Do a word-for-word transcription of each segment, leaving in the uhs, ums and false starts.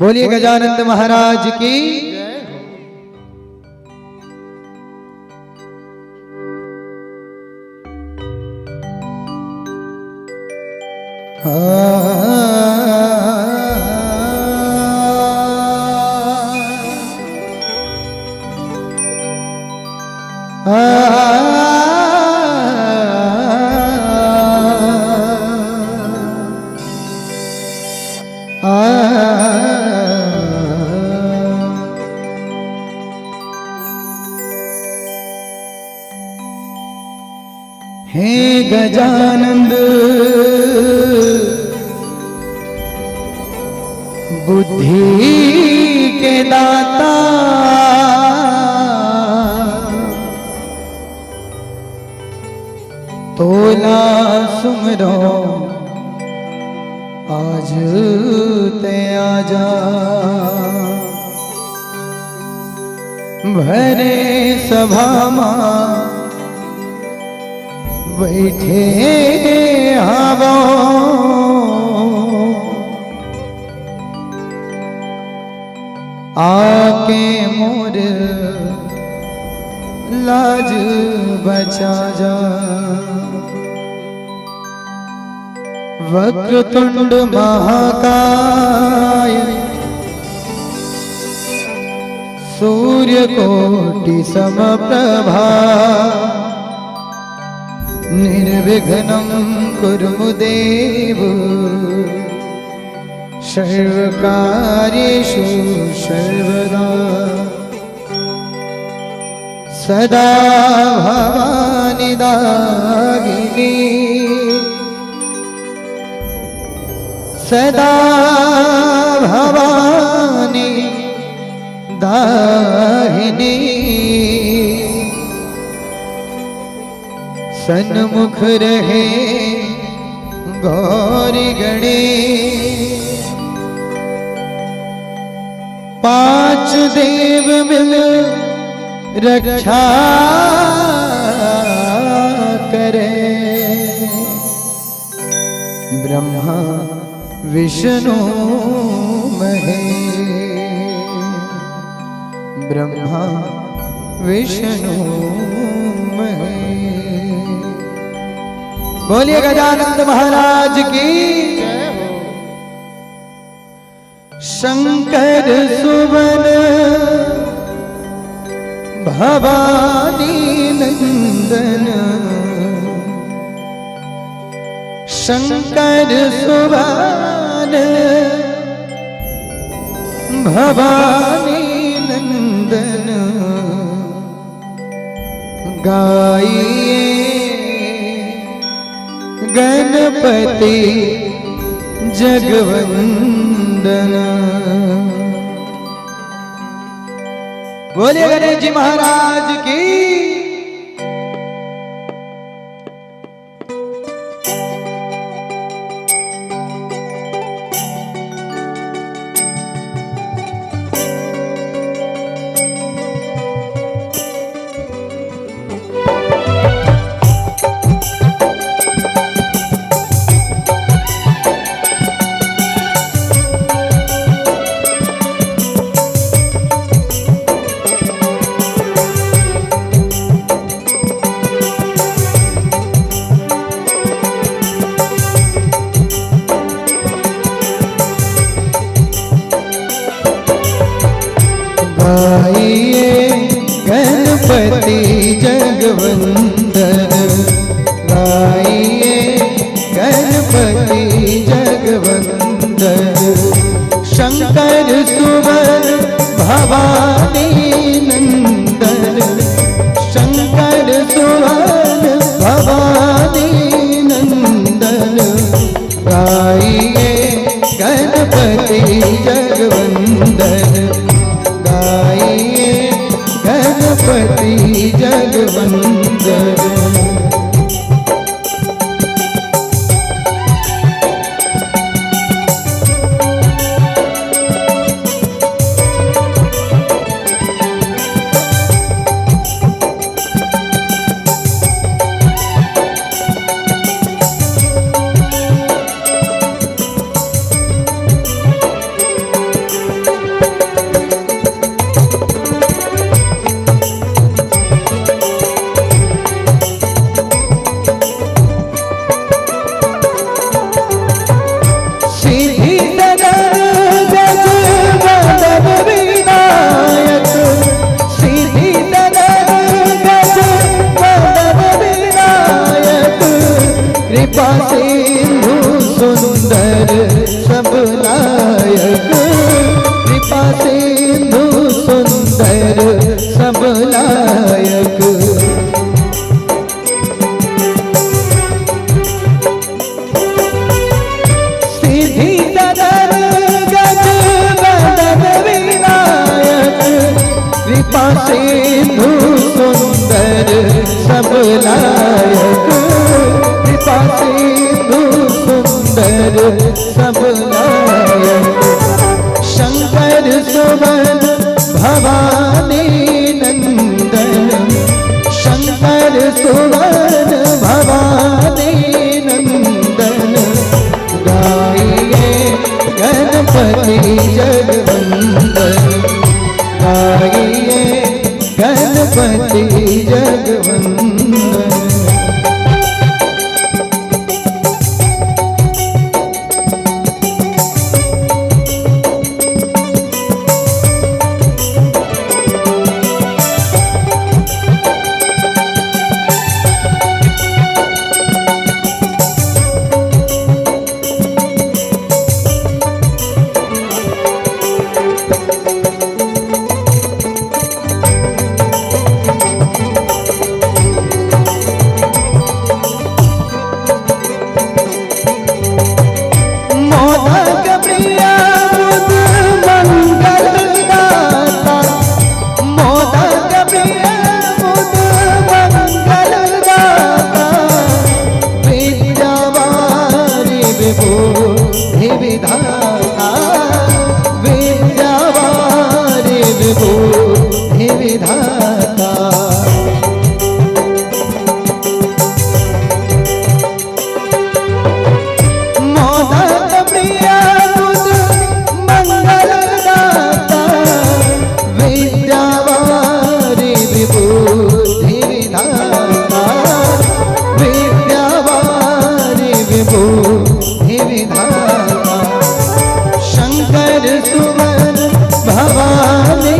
बोलिए गजानंद महाराज की। हे गजानंद बुद्धि के दाता, तोला सुमरो आज ते आजा। भरे सभा मा बैठे हावो, आके मोर लाज बचा जा। वक्रतुंड महाकाय सूर्यकोटि समप्रभा, निर्विघ्नं कुरु देव सर्वकार्येषु सर्वदा। सदा भवानी दाहिनी, सदा भवानी दाहिनी, सन्मुख रहे गौरी गणेश। पांच देव मिल रक्षा करे, ब्रह्मा विष्णु महेश, ब्रह्मा विष्णु महेश। बोलिए गजानंद महाराज की। शंकर सुवन भवानी नंदन, शंकर सुवन भवानी नंदन, गाइए गणपति जगवंदन। बोलिए गणेश जी महाराज की। गाइए गणपति जगवंदन, गाइए गणपति जगवंदन। शंकर सुवन भवानी नंदन, शंकर सुवन भवानी नंदन। गाइए गणपति जगवंदन, गाइए गणपति जगवंदन। कृपा सिंधु सुंदर सब लायक, कृपा सिंधु सुंदर सब लायक। सिद्धि सदन गज बदन विनायक, कृपा सिंधु सुंदर सब लायक, कृपा सिंधु सुंदर सब लायक। शंकर सुवन भवानी नंदन, शंकर सुवन भवानी नंदन, गाइए गणपति जगवंदन, गाइए गणपति जगवंदन। मोदक प्रिय मुद मंगल दाता, मोदक प्रिय मुद मंगल दाता, विद्यावारि विभूति विधाता, विद्यावारि विभूति विधाता। मोदक प्रिय मुद मंगल दाता, विद्यावारि विभूति विधाता, विद्यावारि विभूति विधाता। शंकर सुवन भवानी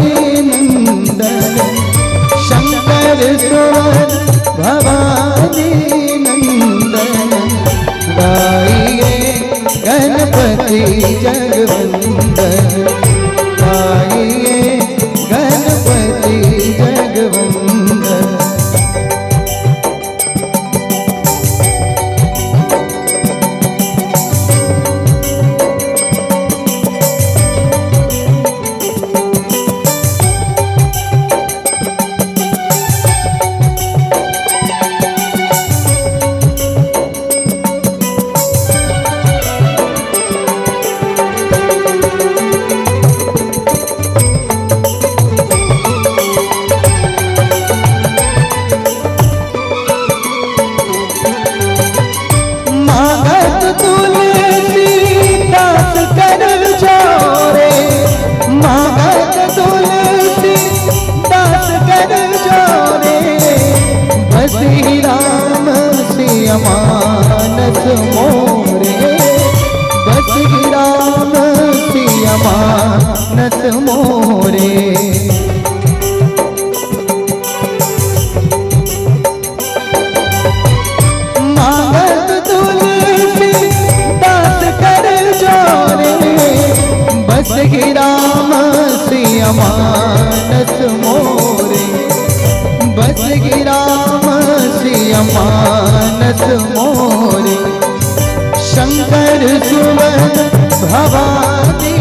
नंदन, शंकर सुवन भवानी नंदन, गाइए गणपति जगवंदन, गाइए गणपति जगवंदन। मांगत तुलसीदास कर जोरे, मांगत तुलसीदास कर जोरे, बस ही राम सिया मानस मोरे, बस ही राम सिया मानस मोरे। मांगत तुलसीदास कर जोरे, बस ही राम सिया मानस मोरे, बस ही राम सिया मानस मोरे। शंकर सुवन भवानी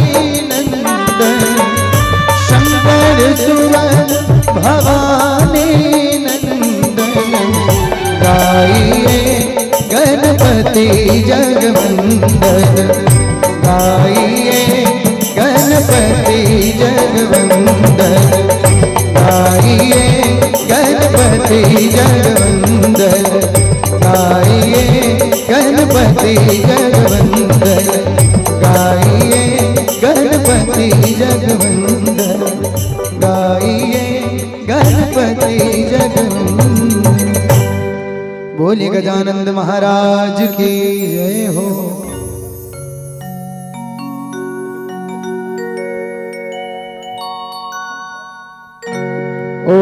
नंदन, शंकर सुवन भवानी नंदन, गाइए गणपति जगवंदन, गाइए गणपति जगवंदन, गाइए गणपति जगवंदन, गाइए गणपति जगवंदन, गाइए गणपति जगवंदन, गाइए गणपति जगवंदन। बोलिए गजानंद महाराज की जय हो। ॐ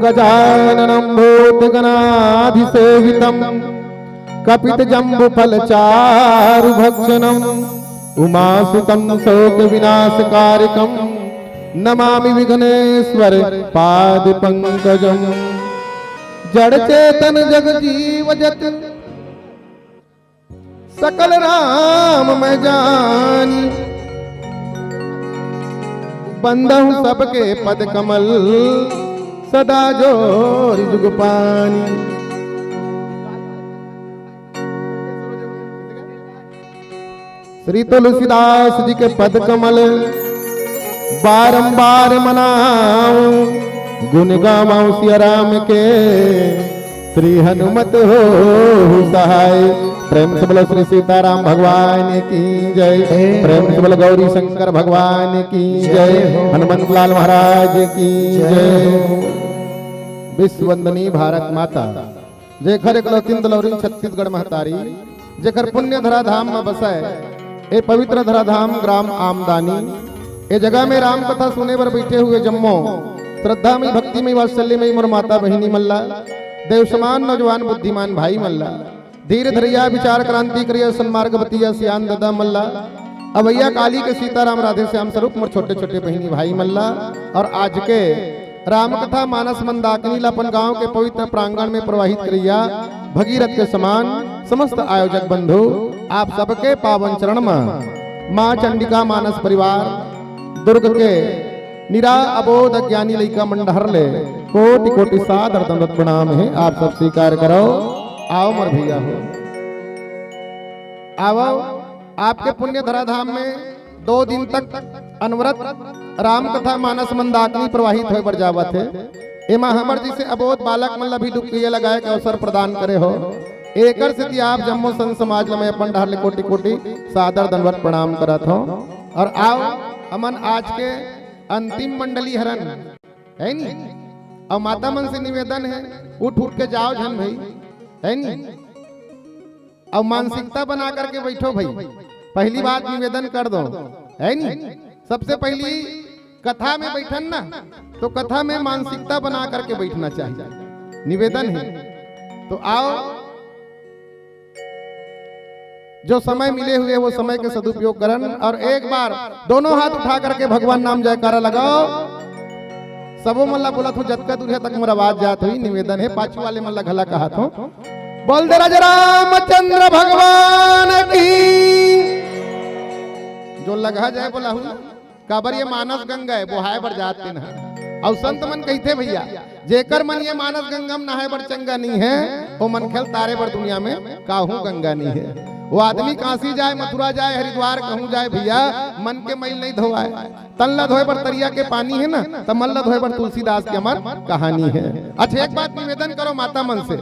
गजाननं भूतगणाधिसेवितं कपित जम्बु फल चारु भक्षणम उमासुतम शोक विनाशकारकम नमामि विघ्नेश्वर पाद पंकजम। जड़ चेतन जग जीव जत सकल राम मैं जानी। बंदहु सबके पद कमल सदा जोरि जुग पानी। श्री तुलसीदास जी के पद कमल बारंबार मनाऊं, गुण गावाऊं सिया राम के, श्री हनुमत हो सहाय। प्रेम से बोलो श्री सीताराम भगवान की जय। प्रेम से बोलो गौरी शंकर भगवान की जय। हनुमंत लाल महाराज की जय। विश्व वंदनी भारत माता, जेखर एकलौतिन दुलौरिन छत्तीसगढ़ महतारी, जेखर पुण्य धराधाम म बसय, ए पवित्र धराधाम ग्राम आमदानी, ए जगह में राम कथा सुने बर बइठे हुए जम्मो श्रद्धामयी भक्तिमयी वात्सल्यमयी मोर माता बहिनी मन ला, देव समान नौजवान बुद्धिमान भाई मन ला, धीर धरइया विचार क्रांति करिया सन्मार्ग बतिया सियान ददा मन ला, अवइया काली के सीताराम राधे श्याम स्वरूप मोर छोटे छोटे बहिनी भाई मन ला, और आज के रामकथा मानस मंदाकिनी ल अपन गांव के पवित्र प्रांगण में प्रवाहित करइया भगीरथ के समान समस्त आयोजक बंधु, आप सबके पावन चरण म मां चंडिका मानस परिवार दुर्ग के निरा अबोध अज्ञानी लइका मन डहर ले कोटि कोटि सादर दंडवत प्रणाम हे। आप सब स्वीकार करो, आओ मोर भैया हो, आओ। आपके पुण्य धराधाम में दो दिन तक अनवरत राम कथा मानस मंदाकिनी प्रवाहित होय बर जावत हे। एमा हमर जइसे अबोध बालक मन ला भी डुबकिया लगाए के अवसर प्रदान करे हो। एकर सेती आप जम्मो संत समाज ला मैं अपन डहर ले कोटि कोटि सादर दंडवत प्रणाम करत हौं। और आओ, हमन आज के अंतिम मंडली हरन, है नी? अउ माता मन से निवेदन हे, उठ उठ के जाओ झन भई, है नी? अउ मानसिकता बना करके बइठो भई। पहली बात निवेदन कर दो, है नी? सबसे पहली कथा में बइठन ना, तो कथा में मानसिकता बना करके बइठना चाहिए। निवेदन हे, तो आओ, जो समय मिले हुए वो समय के सदुपयोग करन। और एक बार दोनों हाथ उठा करके भगवान नाम जयकारा लगाओ। सबो मन ला बोलत हूँ, जतका दूर हे तक मोर आवाज जात होही, निवेदन हे, पाछू वाले मन ला घला कहत हूँ, बोल दे राजा रामचंद्र भगवान की। जो लगा जाए बोला हूँ, काबर ये मानस गंगा हे, बोहाय बर जात तेन ह। अउ संत मन कहिथे भैया, जेकर मन ये मानस गंगा म नहाय बर चंगा नइ हे, ओ मनखे ल तारे बर दुनिया में काहू गंगा नइ हे। वो आदमी काशी जाए, मथुरा जाए, हरिद्वार कहूँ जाए भैया, मन के मैल नइ धोवाय। तन ला धोए बर तरिया के पानी हे ना, त मन ला धोए बर तुलसीदास के अमर कहानी हे। अच्छा, एक बात निवेदन करो माता मन से,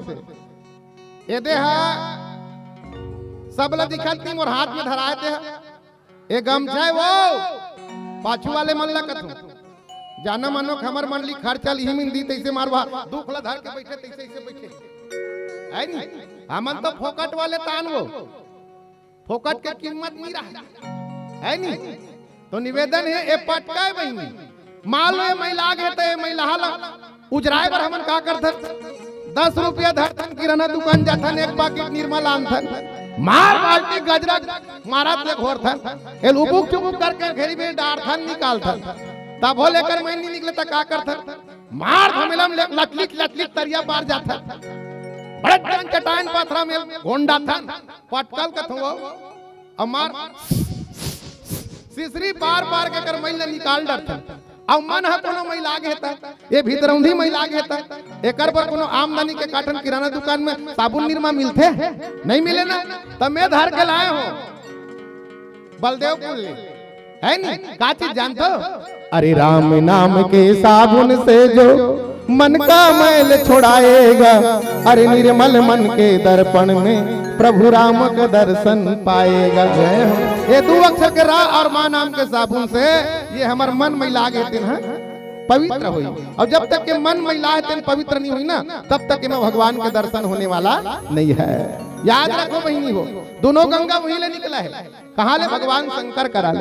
ए दे हा सब ला दिखत नहीं, मोर हाथ में धराए दे हा। ए गमछा हे वो, पाछू वाले मन ला कथू। जाना मानो कि हमर मंडली खर्चा लिही मिंदी, तइसे मारवा, दुख ला धर के बइठे, तइसे, तइसे बइठे। है नी? हमन तो फोकट वाले तान वो। फोकट के कीमत नइ रहा। है नी? तो निवेदन हे, ए पटका हे बहिनी। मान लो ए मैला गे त ए मैला ला उजराए बर हमन का करथन? दस रुपया धरथन, किराना दुकान जाथन, एक पाकिट निरमा लानथन, मार बाल्टी गजरा मारत ले घोरथन, एल उबुक चुबुक करके घेरी में डारथन, निकालथन। तभो ले एकर मैल नइ निकले त का करथन? मार धमेला में ले लटलिक लटलिक तरिया पार जाथन। बड़े जन चटान पाथरा में गोंडाथन, पटकल कथो वो, अउ मार सिसरी पार पार के एकर मैल ल निकाल डरथन। अउ मन ह कोनो मैला गे हे त, ए भितरौंधी मैला गे हे त, एकर बर कोनो आमदनी के काठन किराना दुकान में साबुन निरमा मिलथे? नइ मिले ना। त मैं धर के लाए हूँ बलदेवपुर ले, है नी? का चीज जानथो? अरे राम नाम के साबुन से जो मन का मैल छुड़ाएगा, अरे निर्मल मन के दर्पण में प्रभु राम का दर्शन पाएगा। जय हो। ये दू अक्षर के रा और माँ नाम के साबुन से ये हमर मन मैला गे हे तेन ह पवित्र होई। अउ जब तक के मन मैला हे तेन पवित्र नइ होई ना, तब तक एमा भगवान के दर्शन होने वाला नइ हे। याद रखो बहिनी हो, दोनों गंगा वहीं ले निकला हे। कहाँ ले? भगवान शंकर करा ले।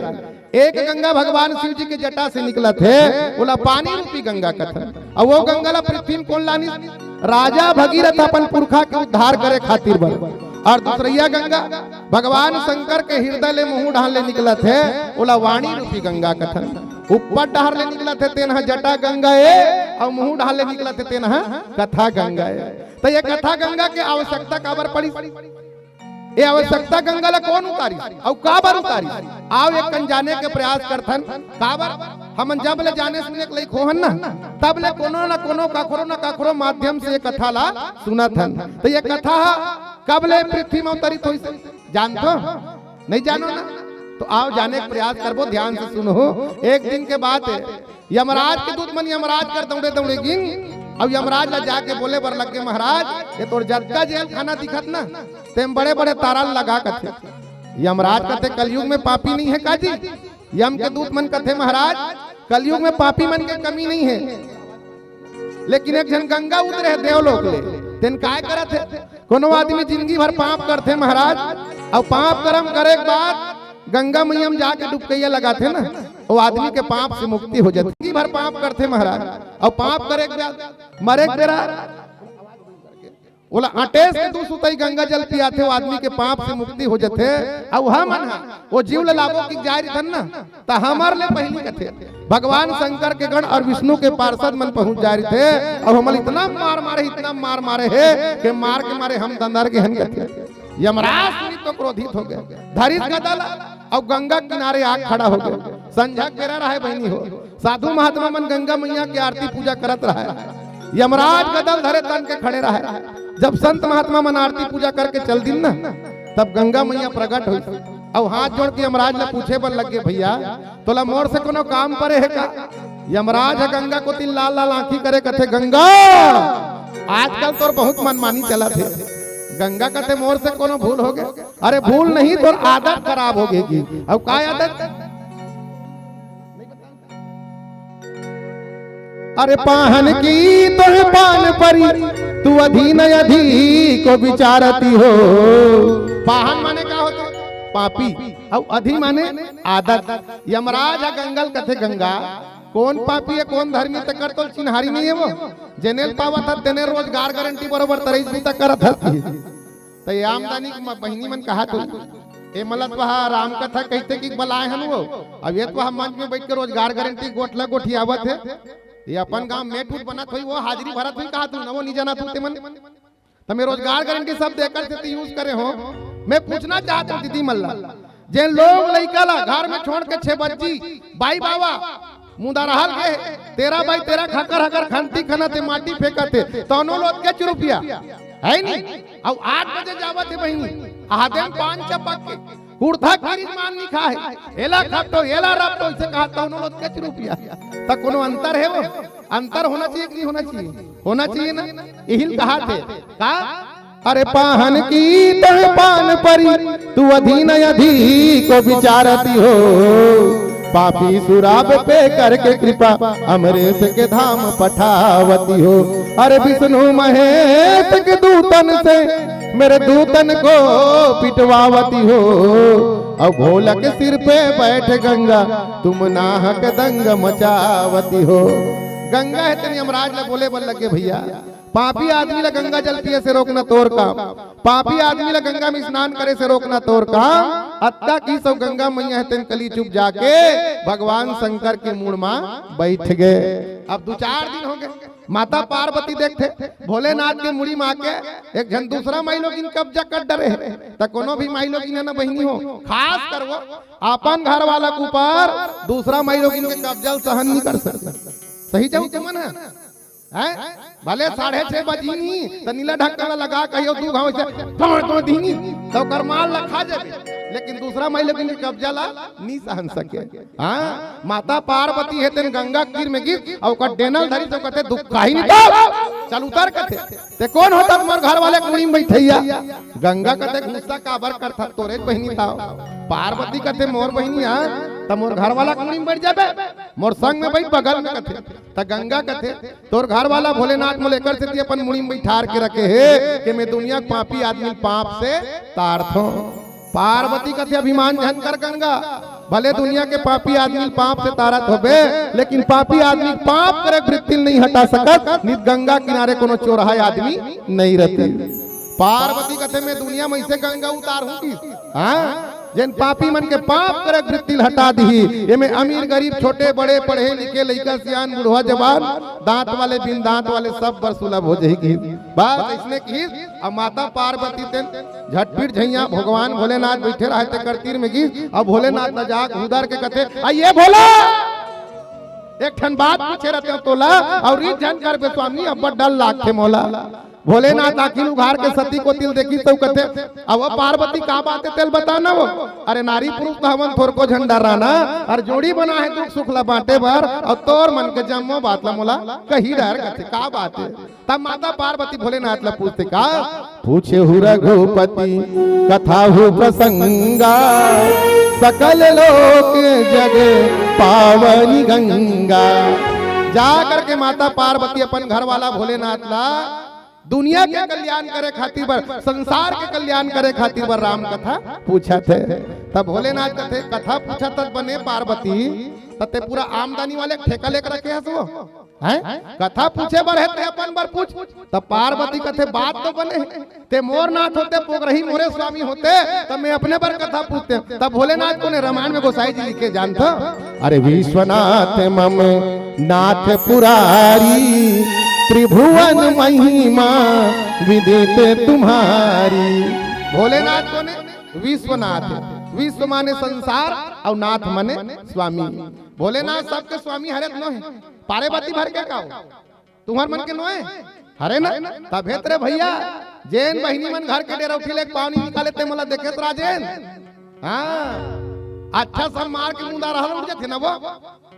एक गंगा भगवान शिव जी के जटा से निकलत हे, ओला पानी रूपी गंगा कथन। अउ वो गंगा ला पृथ्वी में कोन लानिस? राजा भगीरथ अपन पुरखा के उद्धार करे खातिर बर। अउ दूसरइया गंगा भगवान शंकर के हिरदय ले मुहूं डहर ले निकलत हे, ओला वाणी रूपी गंगा कथन। ऊपर डहर ले निकलत हे, तेन ह जटा गंगा ए, अउ मुहूं डहर ले निकलत हे, तेन ह कथा गंगा ए। त ये कथा गंगा के आवश्यकता काबर पड़िस? ये आवश्यकता गंगा ला कोन उतारिस अउ काबर उतारिस? आव एक कन जाने के प्रयास करथन। काबर? हमन जब ले जाने सुने के लइक होहन ना, तब ले कोनो न कोनो, कखरो न कखरो माध्यम से ये कथा ला सुनत हन। त ये कथा ह कब ले पृथ्वी में अवतरित होइस, जानथो? नहीं जानो ना? त आव जाने के प्रयास करबो, ध्यान से सुनहू। एक दिन के बात हे, यमराज के दूत मन यमराज कर दउड़े दउड़े गिन, अउ यमराज ला जाके बोले बर लग गे, महाराज, ये तोर जतका जेल खाना दिखत ना, तेम बड़े बड़े तारा ल लगा कथे। यमराज कथे, कलयुग में पापी नहीं हे का जी? यम के दूत मन कथे, महाराज, कलयुग में पापी मन के कमी नहीं हे, लेकिन एक झन गंगा उतरे हे देवलोक ले, तेन काय करत हे? कोनो आदमी जिंदगी भर पाप करथे महाराज, अउ पाप करम करे के बाद गंगा मइया में जाके डुबकइया लगाथे ना, वो आदमी के पाप से मुक्ति हो जाथे। जिंदगी भर पाप करथे महाराज, अउ पाप करे के बाद मरे के बेरा ओला अटेस के दू सुतई गंगा जल पियाथे, वो आदमी के पाप से मुक्ति हो जाथे। अउ हमन ह वो जीव ल लाबो कि जाय रिथन ना, त हमर ले पहिली कथे भगवान शंकर के गण अउ विष्णु के पार्षद मन पहुंच जाय रिथे, अउ हमन इतना मार मारे, इतना मार मारे हे के मार के मारे हम दंदर गे हन कथे। यमराज सुनी तो क्रोधित हो गे, धरिस गदा ल अउ गंगा किनारे आके खड़ा हो गे। संझा के बेरा रहय बहिनी हो, साधु महात्मा मन गंगा मइया के आरती पूजा करत रहय। यमराज गदा ल धरे तन के खड़े रहय। जब संत महात्मा मन आरती पूजा करके चल दिन ना, तब गंगा मइया प्रगट होइस अउ हाथ जोड़ के यमराज ला पूछे बर लग गे, भइया, तोला मोर से कोनो काम परे हे का? यमराज ह गंगा कोति लाल लाल आंखी करे कथे, गंगा, आजकल तोर बहुत मनमानी चलत हे। गंगा कथे, मोर से कोनो भूल हो गे? अरे भूल नहीं, तोर आदत खराब हो गे। अउ का आदत? अरे पाहन की तोहे पान परी, तू अधीन अधी को विचारती हो। पाहन माने का होथे? पापी। अउ अधी माने आदत। यमराज ह गंगा ल कथे, गंगा, कोन पापी हे, कोन धर्मी, तेकर तो चिन्हारी नहीं हे वो। जेने ल पावत हस, तेने रोजगार गारंटी बरोबर तरईस बूता करत हस। त ये आमदनी के म-, बहिनी मन कहा तो, ए मतलब वह राम कथा कहिथे कि बलाय हन वो। अब ये तो वह मंच में बइठ के रोजगार गारंटी गोठला गोठियावत हे। ये अपन गांव में टूट बनत होही, वो हाजिरी भरत होही, कहा तू न वो नहीं जाना तू ते मन। त मैं रोजगार गारंटी शब्द एकर सेती use करे हों। मैं पूछना चाहत हों दीदी मन ला, जेन लोग लइका ला घर में छोड़ के छह बज्जी बाई बाबा मुंदारहल गे, तेरह बाई तेरह खकर हकर खंती खनत हे, माटी फेंकत हे, तौनो ल ओतकेच रुपया, हे नी? अउ आठ बजे जावत हे बहिनी, आहादे म पान चपक के, कुर्ता किरीच मान निखाहे, एला खपटो, एला रपटो, अइसे कहा, तौनो ल ओतकेच रुपया। त कोनो अंतर हे वो? अंतर होना चाहिए कि नहीं होना चाहिए? होना चाहिए ना? इही ल कहाथे। का? अरे पाहन की तोहे पान परी, तू अधीन अधी को विचारती हो। पापी सुराब पे करके कृपा, अमरेश के धाम पठावती हो। अरे विष्णु महेश के दूतन से, मेरे दूतन को पिटवावती हो। अउ भोला के सिर पे बैठ गंगा, तुम नाहक दंग मचावती हो। गंगा हे तेन यमराज ला बोले बर लग गे, भइया, पापी आदमी ला गंगा जल पिए से रोकना तोर काम, पापी आदमी ला गंगा में स्नान करे से रोकना तोर काम। अतका किहिस अउ गंगा मइया हे तेन कली चुप जाके भगवान शंकर के मुड़ मा बइठ गे। अब दू चार दिन हो गे, माता पार्वती देखथे, भोलेनाथ के मुड़ी मा आके एक झन दूसरा माईलोगिन कब्जा कर डरे हे। त कोनो भी माईलोगिन हे ना बहिनी हो, खास कर वो अपन घर वाला के ऊपर दूसरा माईलोगिन के कब्जा ल सहन नहीं कर सकत। सही जाऊ के मन हे? हैं? भले साढ़े छह बजही नी, त नीला ढक्कन ला लगा कहियो दू घाव से, तोड़ तोड़ दीनी, त ओकर माल ला खा जाबे। लेकिन दूसरा माईलोगिन के कब्जा ला नी सहन सके। हाँ, माता पार्वती हे तेन गंगा के तीर में गिस, अउ ओकर डेना ल धरिस, अउ कथे, "दुख काही नहीं तो, चल उतर," कथे। "ते कोन होथस मोर घर वाले के मुड़ी में बइठइया?" गंगा कथे, "गुस्सा काबर करथस, तोरेच बहिनी ताव।" पार्वती कथे, "मोर बहिनी आ, त मोर घर वाला के मुड़ी में बइठ जाबे, मोर संग में बइठ बगल में," कथे। त गंगा कथे, "तोर घर वाला भोलेनाथ मोला एकर सेती अपन मुड़ी में बइठार के रखे हे कि मैं दुनिया के पापी आदमी ल पाप से तारथों।" पार्वती कथे, "अभिमान झन कर गंगा, भले दुनिया के पापी आदमी ल पाप से तारत होबे, लेकिन पापी आदमी के पाप करे के वृत्ति ल नहीं हटा सकत, नित गंगा किनारे कोनो चोरहा आदमी नहीं रथे।" पार्वती कथे, "मैं दुनिया में इसे गंगा उतार हूँ कि, हाँ, जेन पापी मन के पाप करे वृत्ति ल हटा दिही, एमे अमीर गरीब, छोटे बड़े, पढ़े लिखे, लइका सियान, बुढ़वा जवान, दांत वाले बिन दांत वाले, सब बर सुलभ हो जाही" कि। बस इसने की। अब माता पार्वती तेन झटपिट झैया भगवान भोलेनाथ बैठे रहे ते कर तीर में गिस। अब भोलेनाथ न जाग उधर के कथे, "आ ये भोला, एक ठन बात पूछे रहते हो तोला, और रीत झन करबे स्वामी, अब डर लागथे मोला।" भोलेनाथ आखिर उघार के सती को तिल देखी तो कथे, "अब वो पार्वती का बात है तेल बता ना वो। अरे नारी पुरुष तो हवन थोरको झंडा रहना, और जोड़ी बना है दुख सुख ला बांटे बर, और तोर मन के जम्मो बात ला मोला कही डर कथे का बात है।" तब माता पार्वती भोलेनाथ ला पूछते का, "पूछे हु रघुपति कथा हु प्रसंगा, सकल लोक जग पावनी गंगा।" जा करके माता पार्वती अपन घर वाला भोलेनाथ ला दुनिया के कल्याण करे खातिर बर, संसार के कल्याण करे खातिर बर राम कथा पूछत हे। तब भोलेनाथ कथे, "कथा पूछत हस बने पार्वती, त ते पूरा आमदनी वाले ठेका लेके रखे हस वो?" हैं? कथा पूछे बर हे ते अपन बर पूछ। तब पार्वती कथे, "बात तो बने हे, ते मोर नाथ होते, पोगरही मोरे स्वामी होते, तब मैं अपने बर कथा पूछते।" तब भोलेनाथ कोने रामायण में गोसाई जी लिखे जानत हो, "अरे विश्वनाथ मम नाथ पुरारी, त्रिभुवन महिमा विदित तुम्हारी।" भोलेनाथ कोने विश्वनाथ, विश्व माने संसार और नाथ माने स्वामी। भोलेनाथ सबके स्वामी हरे त नो हे, पार्वती भर के का हो? तुंहर मन के नोहे? हरे ना? तभे त रे भैया, जेन बहिनी मन घर के डेरौठी ले पानी निकाले ते मोला देखे त राजेन। हाँ, अच्छा सब मार के मुंदा रहल उड़ जाथे ना वो।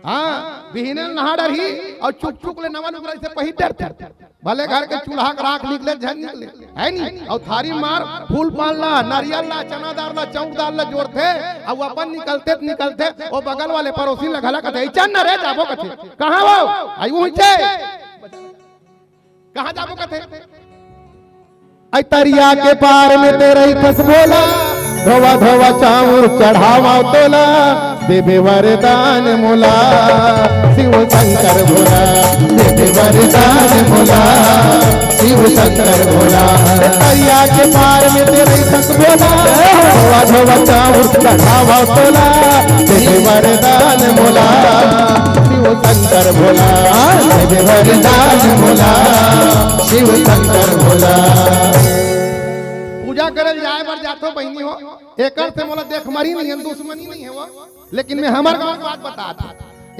हाँ, बिहने नहा डरही और चुक चुक ले नवा लुगरा से पहिर डरथे। भले घर के चूल्हा के राख निकले, झन निकले, है नी? और थारी मार फूल पान ला, नारियल ला, चना दार ला, चौक दार ला जोड़थे, और अपन निकलते त निकलते, वो बगल वाले पड़ोसी ला घला कथे, "चल न रे, जाबो," कथे। "कहाँ वो?" "आई वो हिचे।" "कहाँ जाबो?" कथे। "आई तरिया के पार में ते रहिथस भोला, धोवा धोवा चाउर चढ़ावा तोला, देबे वरदान मोला, शिव शंकर भोला, देबे वरदान मोला, शिव शंकर भोला।" "तरिया के पार में ते रहिथस भोला, धोवा धोवा चाउर चढ़ावा तोला, देबे वरदान मोला, शिव शंकर भोला, देबे वरदान मोला, शिव शंकर भोला।" पूजा करल जाए बर जाथो बहिनी हो, एकर से मोला देखमरी नहीं है, दुश्मनी नहीं है वो, लेकिन मैं हमर गांव के बात बतात हूँ।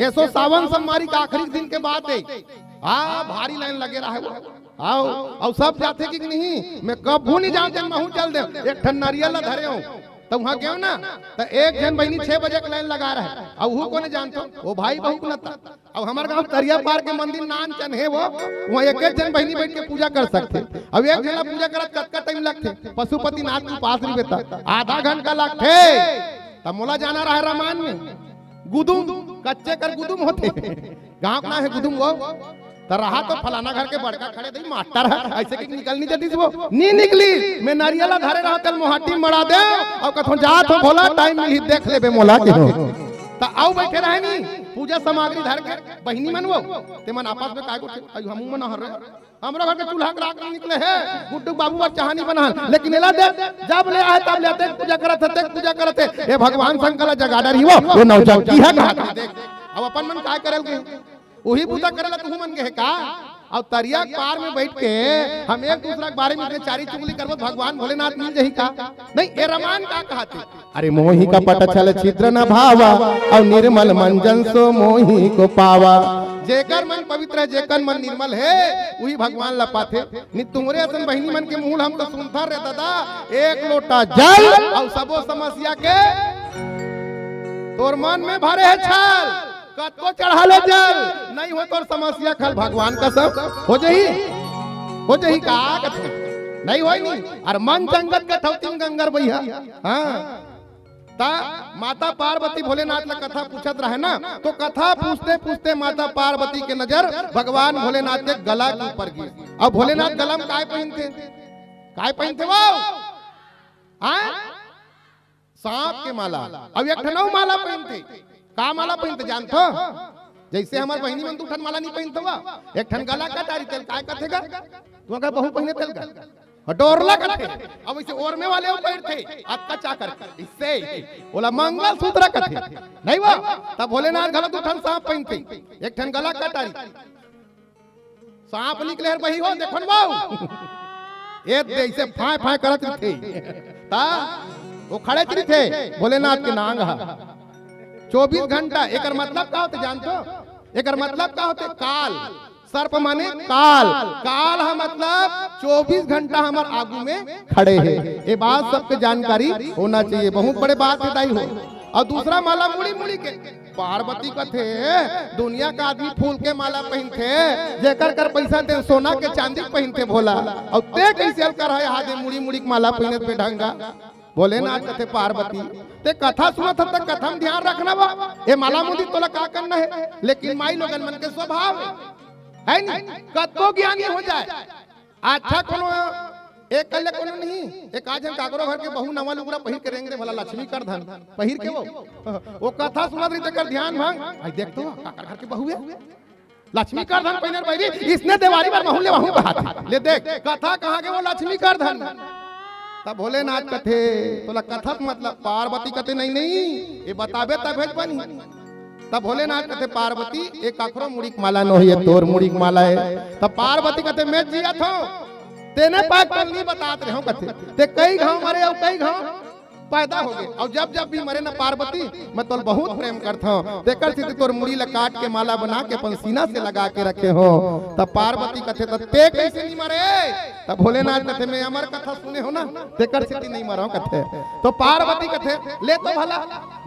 एसो सावन सोमवारी के आखिरी दिन के बात है, हाँ, भारी लाइन लगे रहे वो। आओ, आओ, सब जाथे कि नहीं? मैं कभू नहीं जाते, महू चल दे। एक ठन नारियल ला धरे हो, तो वहां गयो ना, तो एक झन बहिनी छह बजे के लाइन लगा रहे, और वो कोने जानतो, वो भाई बहू को नता। अब हमर गांव तरिया पार के मंदिर नान चन हे वो, वहां एक एक झन बहिनी बैठ के पूजा कर सकथे। अब एक झन ला पूजा करत कतका टाइम लगथे? पशुपतिनाथ के उपास रहिबे त आधा घंटा लगथे। त मोला जाना रहे रामायण में, गुदुम, कच्चे कर गुदुम होथे, गांव के नाम हे गुदुम वो। त रहा तो फलाना घर के बड़का खड़े दई मास्टर हे, ऐसे कि निकल नहीं जाती वो, नहीं निकली। मैं नरियल ला धरे रहा तेल मोहाटी मड़ा दे, और कथो जात हो भोला, टाइम मिली देख लेबे मोला के हो। त आओ बैठे रहे नी, पूजा सामग्री धर के बहिनी मन वो, ते मन आपस में काय गोठे, "अई हमू मन हर रे, हमरो घर के चूल्हा के राख नहीं निकले हे, गुड्डू बाबू बर चाहा नहीं बना, लेकिन एला दे, जब ले आए तब ले आते, पूजा करत हे, पूजा करत हे, ए भगवान शंकर ला जगा डरही वो, वो नौजवान की है कहा देख।" अब अपन मन काय करल के, उही बूता करे ला तुहू मन के हे का? अउ तरिया के पार में बैठ के हम एक दूसरा के बारे में इतने चारी चुगली करबो त भगवान भोलेनाथ मिल जही का? नहीं, ए रामायण का कहत हे? अरे मोहि कपट छल छिद्र न भावा, अउ निर्मल मन जन सो मोहि को पावा। जेकर मन पवित्र हे, जेकर मन निर्मल हे, उही भगवान ला पाथे। नि तुमरे असन बहिनी मन के मुंह ल हम तो सुनथन रे दादा, एक लोटा जल अउ सबो समस्या के तोर मन में भरे हे छल। कतको चढ़ा ले जल, नहीं हो तोर समस्या खल, भगवान कसम हो जही, हो जही का कथे, नहीं होय नी। अरे मन चंगत के ठौतिन गंगर बइहा। हाँ, ता माता पार्वती भोलेनाथ ला कथा पूछत रहे ना, तो कथा पूछते पूछते माता पार्वती के नजर भगवान भोलेनाथ के गला के ऊपर गिर। अब भोलेनाथ गला में काय पहिनथे? काय पहिनथे वो? हाँ? सांप के माला। अब एक ठन अउ माला पहिनथे। का माला पहिनथे जानथो? जैसे हमर बहिनी मन दू ठन माला नहीं पहिनथे वो, एक ठन गला का डारी तेल काय कथे गा? तू अगर बहू पहिने तेल गा। डोरला कथे। अब इसे ओरमे वाले ऊपर थे, अतका चाकर इससे ओला मंगलसूत्र कथे। नहीं वो, तब भोलेनाथ घलो दू ठन सांप पहिनथे, एक ठन गला कटारी। सांप निकले हर बही हो, देखो न बाऊ। ए दे इसे फाय फाय करत रथे। ता वो खड़े रथे भोलेनाथ के नांग हा। चौबीस घंटा, एकर मतलब का होथे जानथो? एकर मतलब का होथे? काल। सर्प माने काल। काल ह मतलब चौबीस घंटा हमर आगू में खड़े हे। ये बात सबके जानकारी होना चाहिए, बहुत बड़े बात हे दाई हो। और दूसरा माला मुड़ी मुड़ी के पार्वती कथे, दुनिया का आदमी फूल के माला पहिनथे, जेकर कर पैसा ते सोना के चांदी के पहिनथे भोला, और ते कैसे अलकर है हाथे मुड़ी मुड़ी के माला पहिनत बेढंगा। भोलेनाथ कथे पार्वती, ते कथा सुनत हस त कथा में ध्यान रखना बा। ए माला मुड़ी तोला का करना है, लेकिन माई लोगन मन के स्वभाव है, है नी? कतको ज्ञानी हो जाए, अच्छा कोनो एक कल्ले कोनो नहीं, एक आज हम काकरो घर के बहू नवा लुगरा पहिर के रेंग दे भला लक्ष्मी कर धन पहिर के वो, वो कथा सुनत रही तेकर ध्यान भंग। आई देख तो काकर घर के बहू है, लक्ष्मी कर धन पहिनर बैरी, इसने देवारी बर महू ले वहू बहात। ले देख, कथा कहाँ के वो लक्ष्मी कर धन। तब भोलेनाथ कथे, तोला कथा के मतलब पार्वती कथे नहीं, नहीं, ये बताबे तभे बनी। तब भोलेनाथ कथे, पार्वती, एक काकरो मुड़ी के माला नो हे, ये तोर मुड़ी के माला है। तब पार्वती कथे, मैं जियत हो, तेने पाक कल नहीं बतात रहे हो कथे। ते कई घाव मरे और कई घाव पैदा हो गए। और जब जब भी मरे ना पार्वती, मैं तोल बहुत प्रेम करता हूँ। तेकर सेती तोर मुड़ी ला काट के माला बना के अपन सीना से लगा के रखे हो। तब पार्वती कथे, "तब ते कैसे नहीं मरे?" तब भोलेनाथ कथे, "मैं अमर कथा सुने हो ना, तेकर सेती नहीं मरा हूँ," कथे। तो पार्वती कथे, "ले तो भला,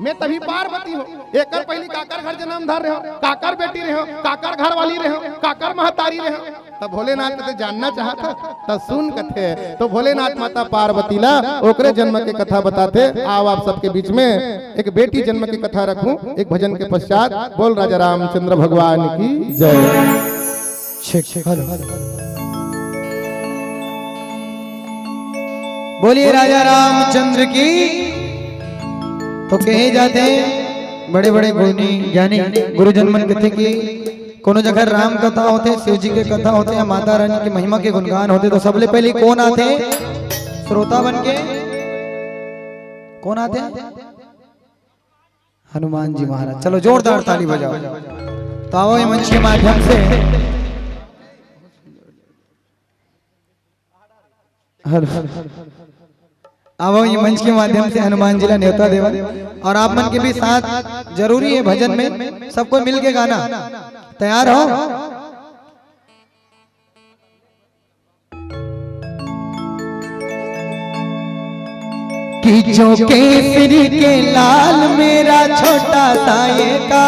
मैं तभी पार्वती हूँ, एकर पहली काकर घर जन्म धर रहे हो, काकर बेटी रहे हो, काकर घर वाली रहे हो, काकर महतारी रहे हो?" तब भोलेनाथ कथे, "जानना चाहत हस?" तब सुन कथे, तो भोलेनाथ माता पार्वती ला ओकरे जन्म के कथा बताथे। आओ आप सबके बीच में एक बेटी जन्म के कथा रखूं, एक भजन के पश्चात। बोल राजा रामचंद्र भगवान की जय। Check, hello। बोलिए राजा रामचंद्र की। तो कहे जाथे बड़े बड़े गुणी ज्ञानी गुरुजन मन कथे कि कोनो जगह राम कथा होथे, शिव जी के कथा होथे या माता रानी के महिमा के गुणगान होथे, तो सबले पहले कौन आथे? श्रोता बन के कौन आथे? हनुमान जी महाराज। चलो जोरदार ताली बजाओ। तो आओ ये मंच के माध्यम से, हेलो, आओ ये मंच के माध्यम से हनुमान जी ला न्योता देवन। और आप मन के भी साथ जरूरी है भजन में, सबको मिल के गाना। तैयार हो? कि जो केसरी के लाल मेरा छोटा सा ये का,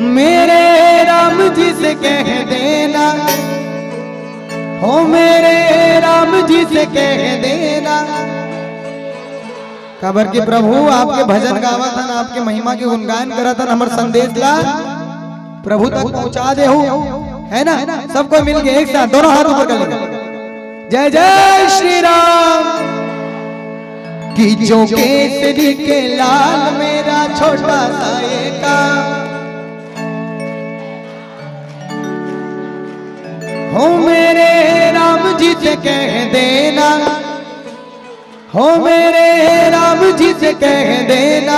मेरे राम जी से कह देना, हो मेरे राम जी से कह देना। काबर कि प्रभु आपके भजन गावत हन, आपके महिमा के गुणगान करत हन, हमर संदेश ला प्रभु तक पहुंचा देहू, है ना? सबको मिल के एक साथ दोनों हाथ ऊपर कर लेंगे। जय जय श्री राम। कि जो केसरी के लाल मेरा छोटा सा ये का, हो मेरे राम जी से कह देना, हो मेरे राम जी से कह देना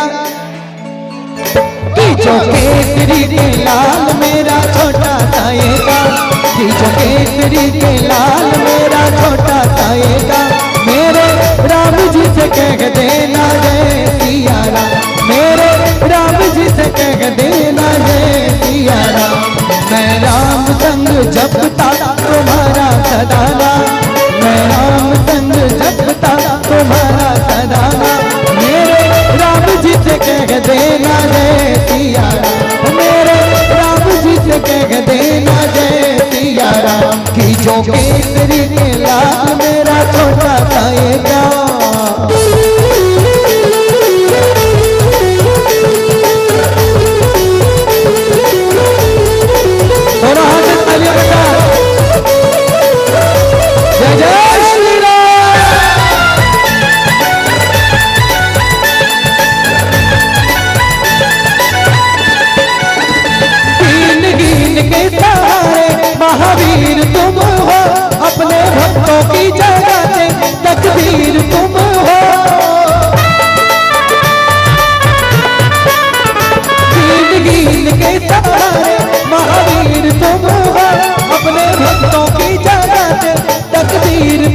कि जो केसरी के लाल मेरा छोटा सा ये का, कि जो केसरी के लाल मेरा छोटा सा ये का, मेरे राम जी से कह देना जय सिया राम, मेरे राम जी से कह देना जय सिया राम। मैं राम संग जपता तुम्हारा सदा नाम, मैं राम संग जपता तुम्हारा सदा नाम। मेरे राम जी से कह देना जय सिया राम, मेरे राम जी से कह देना जय सिया राम। कि जो केसरी के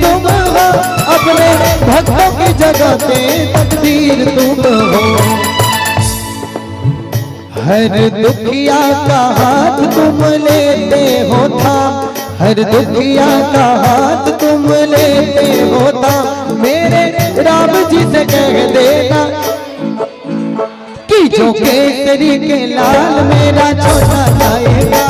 तुम हो, अपने भक्तों की जगाते तकदीर तुम हो। हर दुखिया का हाथ तुम लेते हो थाम, हर दुखिया का हाथ तुम लेते हो थाम। मेरे राम जी से कह देना कि जो केसरी के लाल मेरा छोटा साएगा,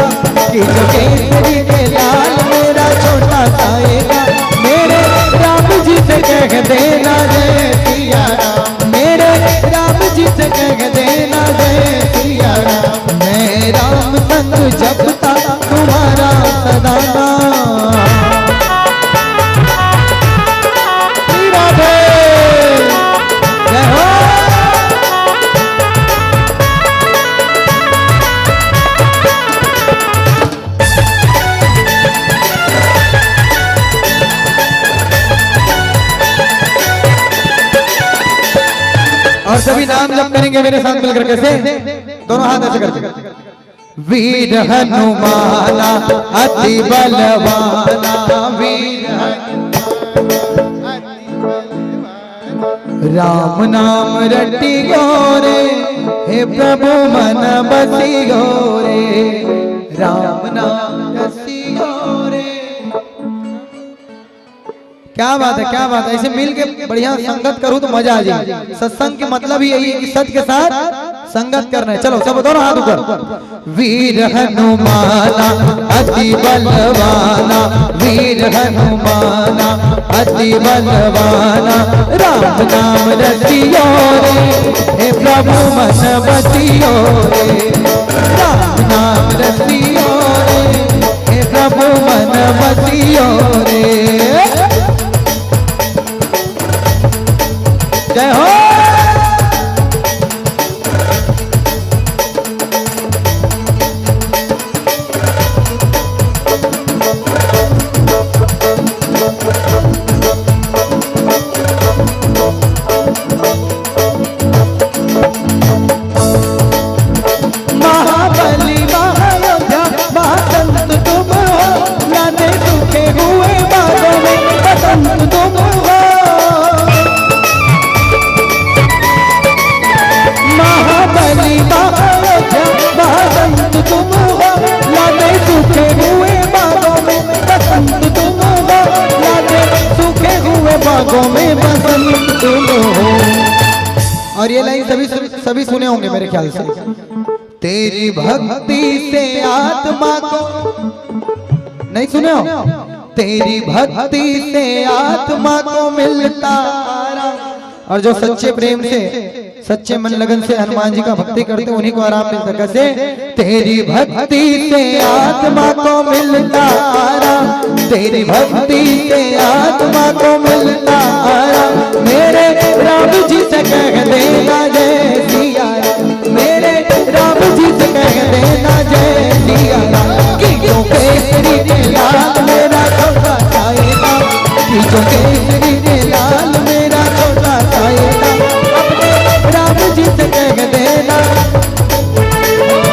कि जो केसरी के लाल मेरा छोटा साएगा। मेरे राम जी से कह देना जय सिया राम, मेरे राम जी से कह देना जय सिया राम। मैं राम संग जपता तुम्हारा सदा नाम। श्री राधे। जय हो। और सभी नाम जप करेंगे मेरे साथ मिलकर, कैसे? दोनों हाथ ऐसे करके। वीर हनुमाना अति बलवाना, वीर हनु-, राम नाम रटियो रे, हे प्रभु मन बसियो रे, राम नाम रसियो रे। क्या बात है, क्या बात है। ऐसे मिल के बढ़िया संगत करूँ तो मजा आ जाए। सत्संग के मतलब ही यही है कि सत के साथ संगत करना है। चलो सब दोनों हाथ ऊपर। वीर हनुमाना अति बलवाना, वीर हनुमाना अति बलवाना, राम नाम रसियो रे, हे प्रभु मन बसियो रे, राम नाम रसियो रे, हे प्रभु मन बसियो रे। जय हो। महाबली महायोद्धा महासंत तुम हो, लाते सूखे हुए बागों में बसंत तुम हो। महाबली महायोद्धा महासंत तुम हो, लाते सूखे हुए बागों में बसंत तुम हो, लाते सूखे हुए बागों में बसंत तुम हो। और ये लाइन सभी सभी सुने होंगे मेरे ख्याल से। तेरी भक्ति से आत्मा को, नहीं सुने हो? तेरी भक्ति से आत्मा को मिलता आराम। और जो सच्चे प्रेम से, सच्चे मन लगन से हनुमान जी का भक्ति करते हैं, उन्हीं को आराम मिलता है। कैसे? तेरी भक्ति से आत्मा को मिलता आराम, तेरी भक्ति से आत्मा को मिलता आराम। मेरे राम जी से कह देना जय सिया राम, मेरे राम जी से कह देना जय सिया राम। कि जो केसरी के लाल मेरा छोटा साएगा, कि जो केसरी के लाल मेरा छोटा साएगा। अपने राम जी से कह देना,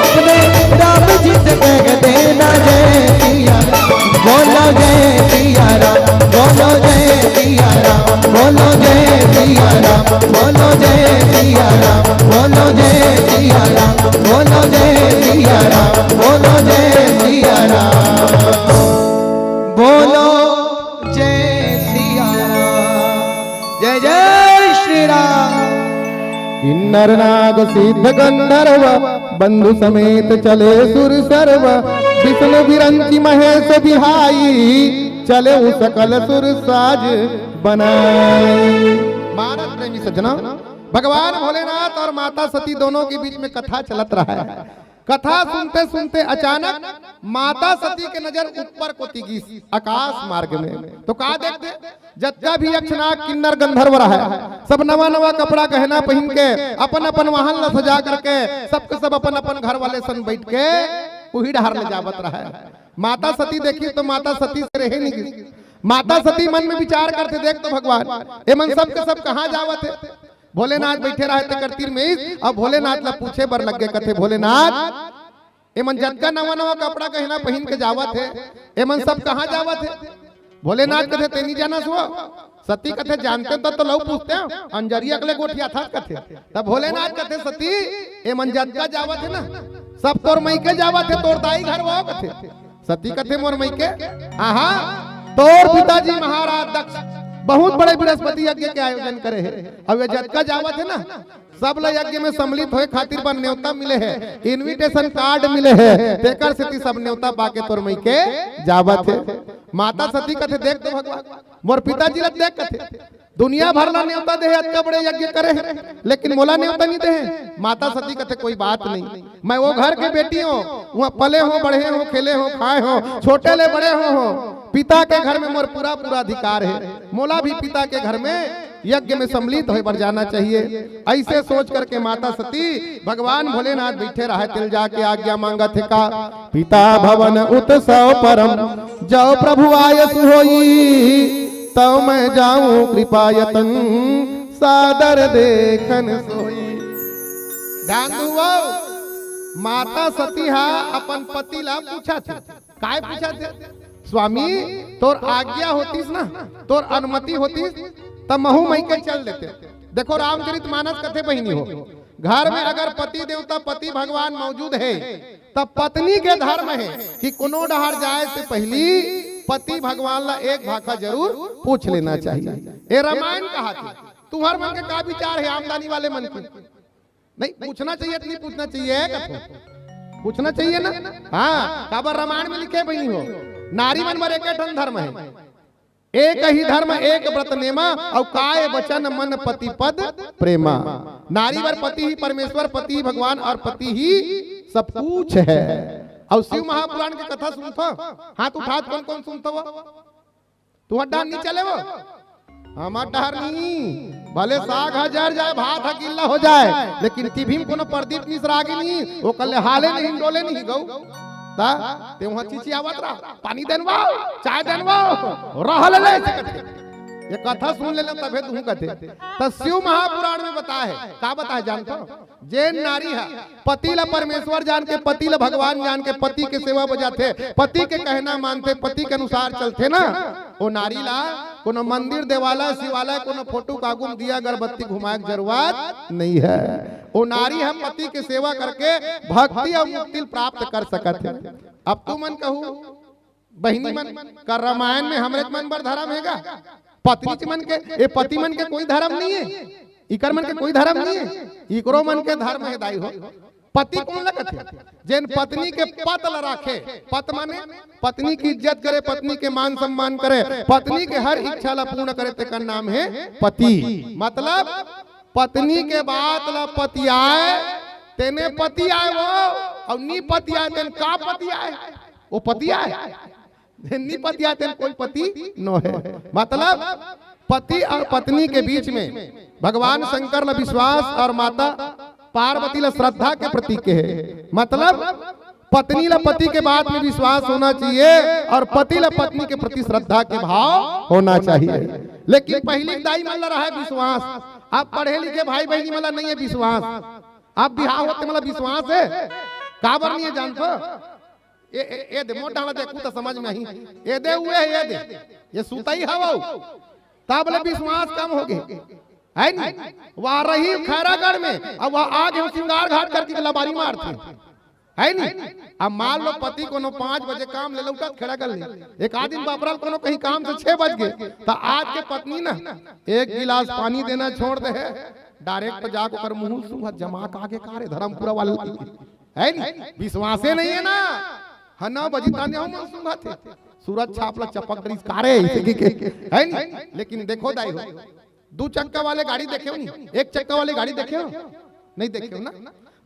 अपने राम जी से कह देना जय सिया राम। बोलो जय सिया राम, बोलो जय सिया राम, बोलो जय सिया राम, बोलो जय सिया राम, बोलो जय सिया राम, बोलो जय सिया राम, बोलो जय सिया राम। बोलो जय सिया राम। जय जय श्री राम। किन्नर नाग सिद्ध गंधर्व बंधु समेत चले सुर सर्व, विष्णु विरंची महेश बिहाई चले उ सकल सुर साज बनाई। मानस प्रेमी सज्जना, भगवान भोलेनाथ और माता सती दोनों के बीच में कथा चलत रहा है। कथा सुनते सुनते अचानक माता सती के नजर ऊपर कोती गिस, आकाश मार्ग में। तो का देखते, जतका भी यक्ष नाग किन्नर गंधर्व रहा है, सब नवा नवा कपड़ा गहना पहिन के अपन अपन वाहन ला सजा करके सबके सब अपन अपन घर वाले सन बैठ के उही डहार ले जावत रहा है। माता सती देखी तो माता सती से रहे नहीं गिस। माता सती मन में विचार करते, देख तो भगवान, ए मन सब के सब कहाँ जावत है? भोलेनाथ बैठे रहे ते करतीर में ईश, अब भोलेनाथ ला पूछे बर लग गए, कथे, "भोलेनाथ, एमन जतका नवा नवा कपड़ा गहना पहिन के जावत हे, एमन सब कहाँ जावत हे?" भोलेनाथ कथे, "ते नहीं जाना सुआ?" सती कथे, "जानते तो, तो लऊ पूछते हो, अंजरिया अगले गोठिया था," कथे। तब भोलेनाथ कथे, "सती, ए मन जतका जावत हे ना, सब तोर मइके जावत हे, तोर दाई घर वो," कथे। सती कथे, "मोर मइके?" "हाँ, हाँ, तोर पिताजी महाराज दक्ष बहुत बड़े बृहस्पति यज्ञ के आयोजन करे हे, अउ ये जतका जावत हे ना, सब ला यज्ञ में सम्मिलित होए खातिर बर नेवता मिले हे, invitation card मिले हे, तेकर सेती सब नेवता पाके तोर मइके जावत हे।" माता सती कथे, "देख तो भगवान, मोर पिताजी ला देख," कथे, "दुनिया भर ला नेवता दे हे, अतका बड़े यज्ञ करे हे, लेकिन मोला नेवता नहीं दे हे।" माता सती कथे, "कोई बात नहीं, मैं वो घर के बेटी हों, वहाँ पले हों, बढ़े हों, खेले हों, खाए हों, छोटे ले बड़े हों, हों। पिता के घर में मोर पूरा पूरा अधिकार हे, मोला भी पिता के घर में यज्ञ में सम्मिलित होए बर जाना चाहिए।" ऐसे सोच करके माता सती भगवान भोलेनाथ बैठे रहे, तेला जाके आज्ञा मांगत हे का, "पिता भवन उत्सव परम, जौ प्रभु आयस होई, तौ मैं जाऊं कृपा यतन, सादर देखन सोई।" ध्यान दुहू, माता सती हा अपन पति ला पूछत हे। काय पूछत हे? "स्वामी, तोर आज्ञा होतिस ना, तोर अनुमति होतिस, त महू मइके चल देते।" देखो, रामचरित मानस कथे, बहिनी हो, घर में अगर पति देवता, पति भगवान मौजूद हे, त पत्नी के धर्म हे कि कोनो डहर जाए से पहिली पति भगवान ला एक भाखा जरूर पूछ लेना चाहिए। ए रामायण कहाथे, तुंहर मन के का विचार हे आमदनी वाले मन के? नहीं, पूछना चाहिए, नहीं पूछना चाहिए, कथो पूछना चाहिए ना। हाँ, काबर रामायण में लिखे, बहिनी हो, नारी मन बर एके ठन धर्म हे, एक ही धर्म एक व्रत नेमा, अउ काय वचन मन पति पद प्रेमा। नारी बर पति ही परमेश्वर, पति ही भगवान अउ पति ही सब कुछ हे। अउ शिव महापुराण के कथा सुनथो, हाथ उठात कोन कोन सुनथो? तुंहर डहर नहीं चले वो, हमर डहर नहीं। भले साग ह जर जाए, भात ह गिल्ला हो जाए, लेकिन टीवी में कोनो प्रदीप मिश्रा आगे नहीं, ओकर ले हाले नहीं, डोले नहीं गऊ। ता ते वहाँ चिचियावत रहा, "पानी देन वो, चाय देन वो, रहल ले," ऐसे कथे। ये कथा सुन लेना तभे तुहूँ कथे। त शिव महापुराण में बताए हे, का बताए हे जानथो? जेन नारी ह पति ला परमेश्वर जान के, पति ला भगवान जान के, पति के सेवा बजाथे, पति के कहना मानथे, पति के अनुसार चलथे ना, ओ नारी ला कोनो मंदिर, देवालय, शिवालय, कोनो फोटो के आगू में दिया अगरबत्ती घुमाए के जरूरत नहीं हे। ओ नारी ह पति के सेवा करके भक्ति अउ मुक्ति प्राप्त कर सकत हे। अब तुमन कहू, बहिनी मन, का रामायण में हमरे मन बर धर्म हे गा? पत्नी मन के, ए पति मन के कोई धर्म नहीं हे, इकर मन के कोई धर्म नहीं हे, इकरो मन के धर्म हे दाई हो। पति कोन ला कथे? जेन पत्नी के पत ला राखे, पत माने पत्नी के इज्जत करे, पत्नी के मान सम्मान करे, पत्नी के हर इच्छा ला पूर्ण करे, तेकर नाम हे पति। मतलब पत्नी के बात ला पतियाए, तेने पति आए वो, अउ नी पतियाए, तेन का पतियाए? वो पतियाए? नी पतियाए, तेन कोई पति नो हे। मतलब पति अउ पत्नी के बीच में भगवान शंकर ला विश्वास अउ माता पार्वती ला श्रद्धा के प्रतीक हे। मतलब पत्नी ला पति के बात में विश्वास होना चाहिए अउ पति ला पत्नी के प्रति श्रद्धा के भाव होना चाहिए। लेकिन पहिली दाई मन ला रहे विश्वास, अब पढ़े लिखे भाई बहिनी मन ला नहीं हे विश्वास। अब बिहाव होथे, मतलब विश्वास हे, काबर नहीं हे जानथो? ए, ए, ए दे, मोर डाला देखू त समझ में आही। ए दे उहे, ए दे, ये सुतई हवो, तब ले विश्वास कम होगे, हे नी? वहाँ रही खैरागढ़ में, अब वहाँ आगे हम सिंगार घाट करके लबारी मारथे, हे नी? अब मान लो पति कोनो पाँच बजे काम ले लौटत खैरागढ़ ले, एक आध दिन बपरल कोनो कहीं काम से छह बज गे, त आज के पत्नी ना एक गिलास पानी देना छोड़ दे हे, direct जाके ओकर मुंह सूंघत, जमा के आगे का रे धर्मपुरा वाला, हे नी? विश्वासे नहीं हे ना। ह, नौ बजी ताने हो मन सूंघत हे, सूरज छाप ला चपक डरिस का रे, इसे की के, हे नी? लेकिन देखो दाई हो, दू चक्का वाले गाड़ी देखे हो नी, एक चक्का वाले गाड़ी देखे हो? नहीं देखे हो ना।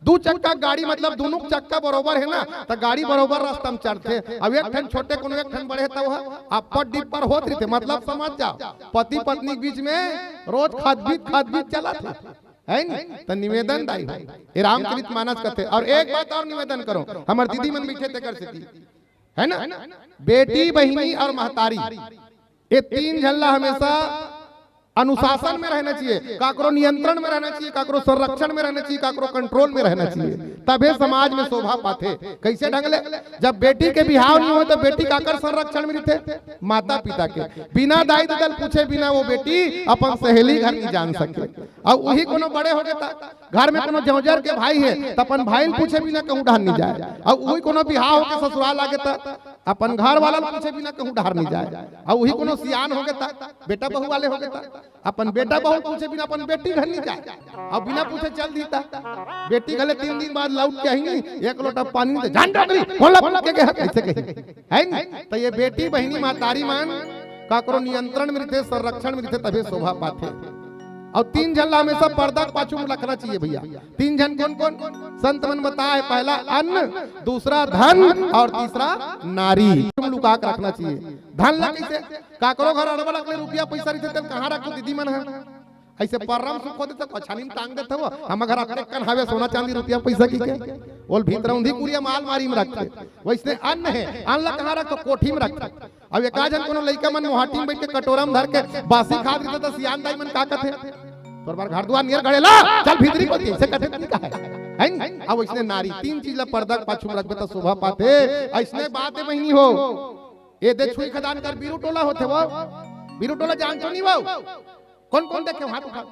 दू चक्का गाड़ी मतलब दोनों चक्का बरोबर हे ना, त गाड़ी बरोबर रास्ता में चलथे। अब एक ठन छोटे कोनो एक ठन बड़े हे, त वह अप्पर डिब्बर होत रहिथे। मतलब समझ जाओ, पति पत्नी के बीच में रोज खतबीत खतबीत चलत हे, हे नी? त निवेदन दाई हो, ए रामचरित मानस कथे। अउ एक बात अउ निवेदन करो, हमर दीदी मन बैठे तेकर सेती, हे ना, बेटी बहिनी अउ महतारी, ए तीन झन ला हमेशा अनुशासन में रहना चाहिए, काकरो नियंत्रण में रहना चाहिए, काकरो संरक्षण में रहना चाहिए, काकरो कंट्रोल में रहना चाहिए, तभे समाज में शोभा पाथे। कैसे ढंग ले? जब बेटी के बिहाव नहीं हो तो बेटी काकर संरक्षण में रहिथे? माता पिता के। बिना दाई ददा ल पूछे बिना वो बेटी अपन सहेली घर नहीं जान सके। अउ वही कोनो बड़े हो गए ता, घर में कोनो जौजर के भाई है, त अपन भाई ल पूछे बिना कहूँ डहर नहीं जाए। अउ वही कोनो बिहाव होके ससुराल आ गए ता, अपन घर वाला ल पूछे बिना कहूँ डहर नहीं जाए। अउ वही कोनो सियान हो गए ता, बेटा बहू वाले हो गए ता, अपन बेटा बहू ल पूछे बिना अपन बेटी घर नहीं जाए। अउ बिना पूछे चल दी ता, बेटी घले तीन दिन बाद लौट के आही नहीं, एक लोटा पानी नहीं दे, "जान डोकरी, बोला बोला के गए, कैसे कही?" है नहीं? तो ये बेटी बहिनी महतारी मन काकरो नियंत्रण में रहिथे, संरक्षण में रहिथे, तभे शोभा पाथे। अउ तीन झन ला हमेशा पर्दा के पाछू में रखना चाहिए भैया। तीन झन कौन कौन? संत मन बताए, पहला अन्न, दूसरा धन अउ तीसरा नारी। तुम लुका के रखना चाहिए। धन ला कैसे? काकरो घर अड़बड़ अकले रुपया पैसा रहिथे, तेल कहाँ रखो दीदी मन है? ऐसे पर्रम सुख होते तो कछानी में टांग देते हो। हम घर अकले कन हवे सोना चांदी रुपया पैसा की के, ओल भीतर उंधी कुरिया माल मारी में रखते। वैसने अन्न है, अन्न ला कहाँ रखो? कोठी में रखते। अब एका झन कोनो लइका मन मोहाटी में बैठ के कटोरा में धर के बासी खात रहिथे त सियान दाई मन का कथे? "तोर बर घर दुआर नियर गड़े ला, चल भीतरी कोती," ऐसे कथे नहीं कहे? है नहीं? अब वैसने नारी तीन चीज ला पर्दा के पाछू में रखबे त शोभा पाथे। ऐसने बात है बहिनी हो, ये दे छुई खदान कर बीरू टोला होथे वो, बीरू टोला जानथो नहीं वो? कौन कौन देखे हाथ उठा?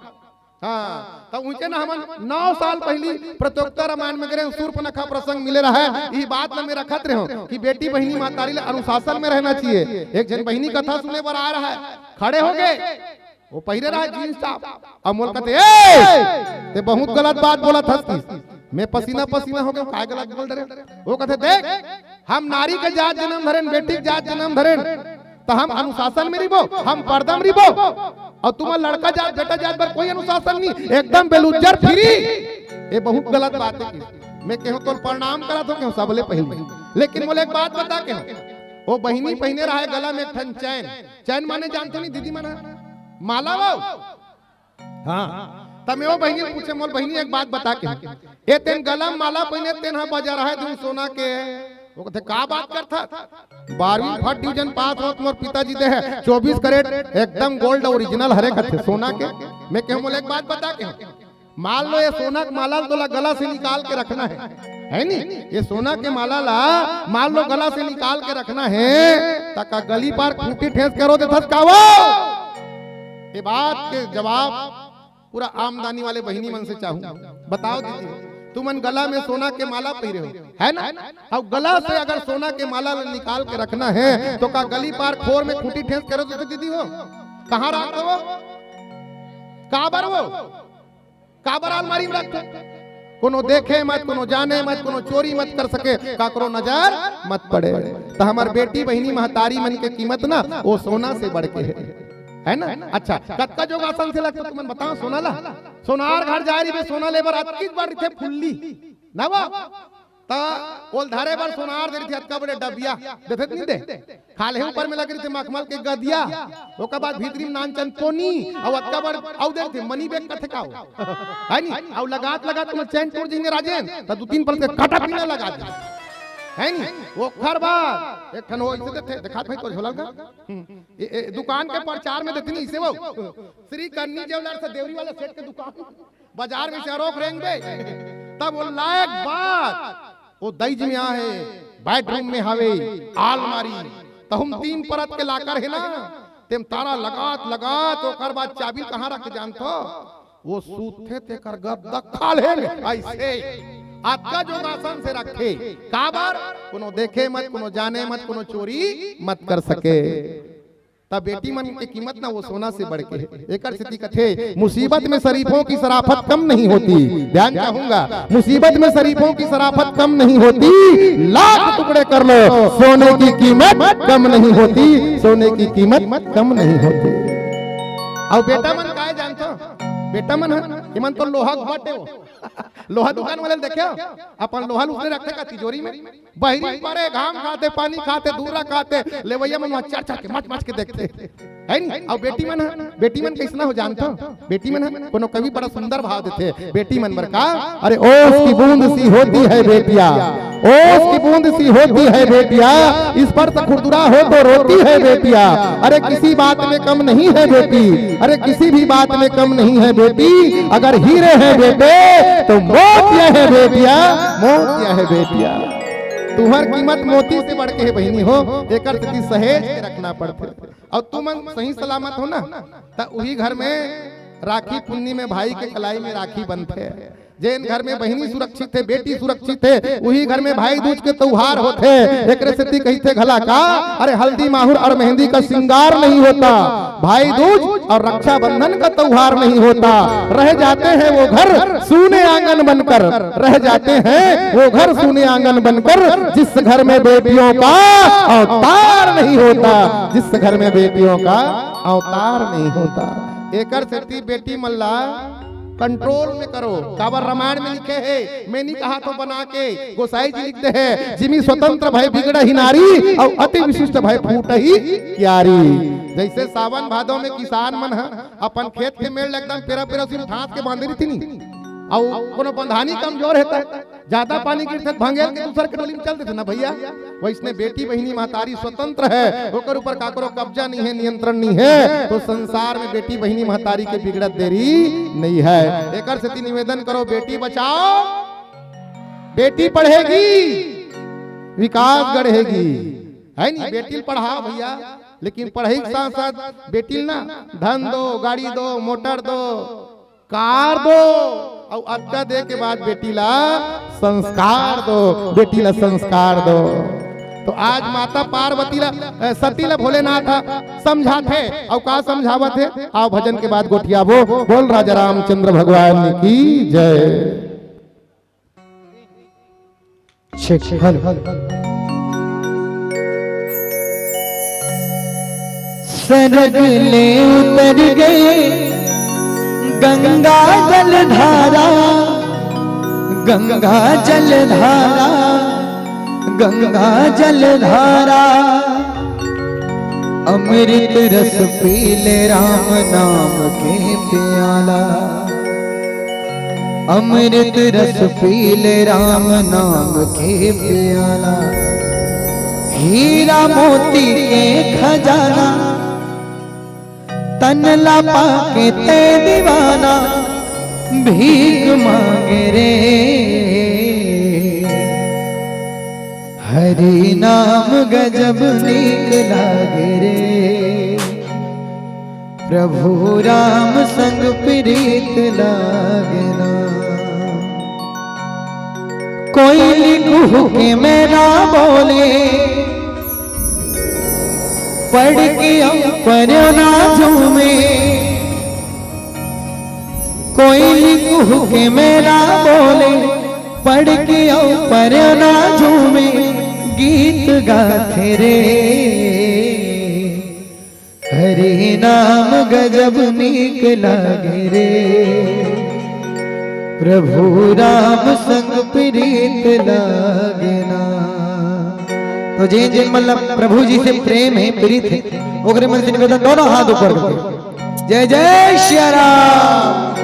हाँ, त उनके ना हमन नौ साल पहली प्रतियोगिता रामायण में करे, सूर्पनखा प्रसंग मिले रहा है। ये बात ला मैं रखत रहे हूँ कि बेटी बहिनी महतारी ला अनुशासन में रहना चाहिए। एक झन बहिनी कथा सुने बर आ रहा है, खड़े हो गए, वो पहिरे रहा जींस टॉप, अब मोल कहते, "ए, ते बहुत गलत बात बोला था।" मैं पसीना पसीना हो गया, "काय गलत बोल रहे?" वो कहते, "देख, हम नारी के जात जन्म धरेन, बेटी के जात जन्म धरेन, त हम अनुशासन में रहिबो, हम पर्दा में रहिबो, अउ तुमन लड़का जात, बेटा जात बर कोई अनुशासन नहीं, एकदम बेलुज्जर फ्री।" ये बहुत गलत बात है। मैं कहूँ तो प्रणाम करा तो कहूँ सबले पहले, लेकिन मोला एक बात बता के हो, वो बहिनी पहिने रहा है गला में एक ठन चैन। चैन माने जानते नहीं दीदी मन, माला वो। हाँ, त मैं वो बहिनी पूछे, मोल बहिनी एक बात बता के हो, ए तेन गला में माला पहिने, तेन हा बजा रहा है तुम सोना के। वो कहते, "का बात करथा?" "बारहवीं फर्स्ट डिवीजन पास होत मोर पिताजी दे है, चौबीस कैरेट एकदम गोल्ड ओरिजिनल हरे," कहते, "सोना के।" मैं कहूँ, मोला एक बात बता के हो, मान लो ये सोना के माला ला तोला गला से निकाल के रखना है, है नी? ये सोना के माला ला मान लो गला से निकाल के रखना है, त का गली पार खूंटी ठेंस करो देथस का वो? ये बात के जवाब पूरा आमदनी वाले बहिनी मन से चाहूं, बताओ दीदी, तुमन गला में सोना के माला पहिरे हो, है ना? अउ गला से अगर सोना के माला ला निकाल के रखना है, तो का गली पार खोर में खूंटी ठेंस करो तो दीदी हो? कहाँ रखो वो? काबर वो? काबर अलमारी में रखो? कोनो देखे मत, कोनो जाने मत, कोनो चोरी मत कर सके, काकरो नजर मत पड़े। त हमर बेटी, बहिनी, महतारी मन के कीमत ना, वो सोना से बढ़ के है, है ना? अच्छा, कतका जोगासन से लगता, तुमन बताओ, सोना ला? सोनार घर जाए रहिबे, सोना ले बर अतकीच बड़ रहिथे फुल्ली, ना वो? त ओल धरे बर सोनार दे रहिथे, अतका बड़े डबिया, देथे त नहीं दे? खाल्हे ऊपर में लगे रहिथे मखमल के गदिया, ओकर बाद भीतरी में नानचन पोनी, अउ अतका बड़ अउ दे रहिथे, मनी बैग कथे का वो? है नी? अउ लगात लगात में चैन टूट जइने राजेन, त दू तीन पल के काटा पीना लगा दे। है नी? ओकर बाद एक ठन वो ऐसे देथे, देखात भाई तोर झोला का? हम्म। ए, ए, दुकान के प्रचार में देथे नहीं, इसे वो श्री कन्नी ज्वेलर्स देवरी वाला सेठ के दुकान। बाजार में से अरोख रेंगबे, तब वो लायक बात, वो दईज में आहे, बेडरूम में हवे, आलमारी, त हम तीन परत के लाकर है ना, तेम ताला लगात लगात, ओकर बाद चाबी कहाँ रख जानथो? वो सूतथे तेकर गद्दा खाल्हे में, ऐसे अतका जोगासन से रखे। काबर? कोनो देखे मत, कोनो जाने मत, कोनो चोरी मत कर सके। तब बेटी मन के कीमत ना वो सोना से बढ़ के है। एकर सेती कथे, मुसीबत में शरीफों की शराफत कम नहीं होती। ध्यान चाहूंगा, मुसीबत में शरीफों की शराफत कम नहीं होती। लाख टुकड़े कर लो, सोने की कीमत कम नहीं होती, सोने की कीमत कम नहीं होती। अउ बेटा मन काय जानथो? बेटा मन ह, इमन तो लोहा के बाटे हो। लोहा दुकान वाले ल देखे हो? अपन लोहा ल उसने रखथे का तिजोरी में? बहिरी परे, घाम खाथे, पानी खाथे, दूरा खाथे, लेवैया मन वहाँ चढ़ चढ़ के मच मच के देखथे। है नी? अउ बेटी मन ह, बेटी मन कइसना हो जानथो? बेटी मन ह, कोनो कवि बड़ा सुंदर भाव देथे बेटी मन बर का। अरे ओस की बूंद सी होती है बेटिया, ओस की बूंद सी होती है बेटिया, स्पर्श खुरदुरा हो तो रोती है बेटिया। अरे किसी बात में कम नहीं है बेटी, अरे किसी भी बात में कम नहीं है बेटी। अगर हीरे हैं बेटे तो मोतिया है बेटिया, मोतिया है बेटिया। तुहर कीमत मोती से बढ़ के हे बहिनी हो, एकर सेती सहेज के रखना पड़थे। अउ तुमन सही सलामत हो ना, त उही घर में राखी पुन्नी में भाई के कलाई में राखी बनथे। जेन घर में बहिनी सुरक्षित हे, बेटी सुरक्षित हे, उही घर में भाई दूज के त्योहार होथे। एकरे सेती कहिथे घला का, अरे हल्दी माहुर और मेहंदी का श्रृंगार नहीं होता, भाई दूज और रक्षाबंधन का त्योहार नहीं होता। रह जाते हैं वो घर सूने आंगन बनकर, रह जाते हैं वो घर सूने आंगन बनकर, जिस घर में बेटियों का अवतार नहीं होता, जिस घर में बेटियों का अवतार नहीं होता। एकर सेती बेटी मन ला कंट्रोल में करो। काबर रामायण में लिखे हे, मैं नहीं कहा तो बना के, गोसाई जी लिखते हैं, जिमी स्वतंत्र भय बिगड़ही नारी, और अति विशिष्ट भय फूटही क्यारी। जैसे सावन भादो में किसान मन ह अपन खेत के मेड़ ल एकदम पेरा पेरा सिर ठांस के बांधे रहिथे नी, अउ कोनो बंधानी कमजोर हे त ज्यादा पानी गिरथे त भंगेल के दूसर के डोली में चल देथे ना भैया। वैसने बेटी बहिनी महतारी स्वतंत्र हे, ओकर ऊपर काकरो कब्जा नहीं हे, नियंत्रण नहीं हे, तो संसार में बेटी बहिनी महतारी के बिगड़त देरी नहीं हे। एकर सेती निवेदन करो, बेटी बचाओ, बेटी पढ़ेगी, विकास गढ़ेगी, है नी? बेटी ल पढ़ाओ भैया, लेकिन पढ़ाई के साथ साथ बेटी ल ना धन दो, गाड़ी दो, मोटर दो, कार दो, अउ अतका दे के बाद बेटी ला संस्कार दो, बेटी ला संस्कार दो। तो आज माता पार्वती ला, अ, सती ला भोलेनाथ ह समझाथे, अउ का समझावत हे, आओ भजन के बाद गोठियाबो। बोल राजा रामचंद्र भगवान की जय। Check, hello। सरग ले उतर गए गंगा जलधारा, गंगा जलधारा, गंगा जलधारा। अमृत रस पी ले राम नाम के प्याला, अमृत रस पी ले राम नाम के प्याला। हीरा मोती के खजाना, तन ला पाके ते दीवाना, भीख मांगे रे। हरि नाम गजब नीक लागे रे, प्रभु राम संग प्रीत लागना। कोइली कुहके मैना बोले, पढ़ के अउ परना झूमे। कोइली कुहके मैना बोले, पढ़ के अउ परना झूमे। गीत गाथे रे, हरि नाम गजब नीक लागे रे, प्रभु राम संग प्रीत लागना। तो जेन जेन मन ला प्रभु जी से प्रेम हे, प्रीत हे, ओकरे मन से निवेदन, दोनों हाथ ऊपर करके, जय जय सिया राम,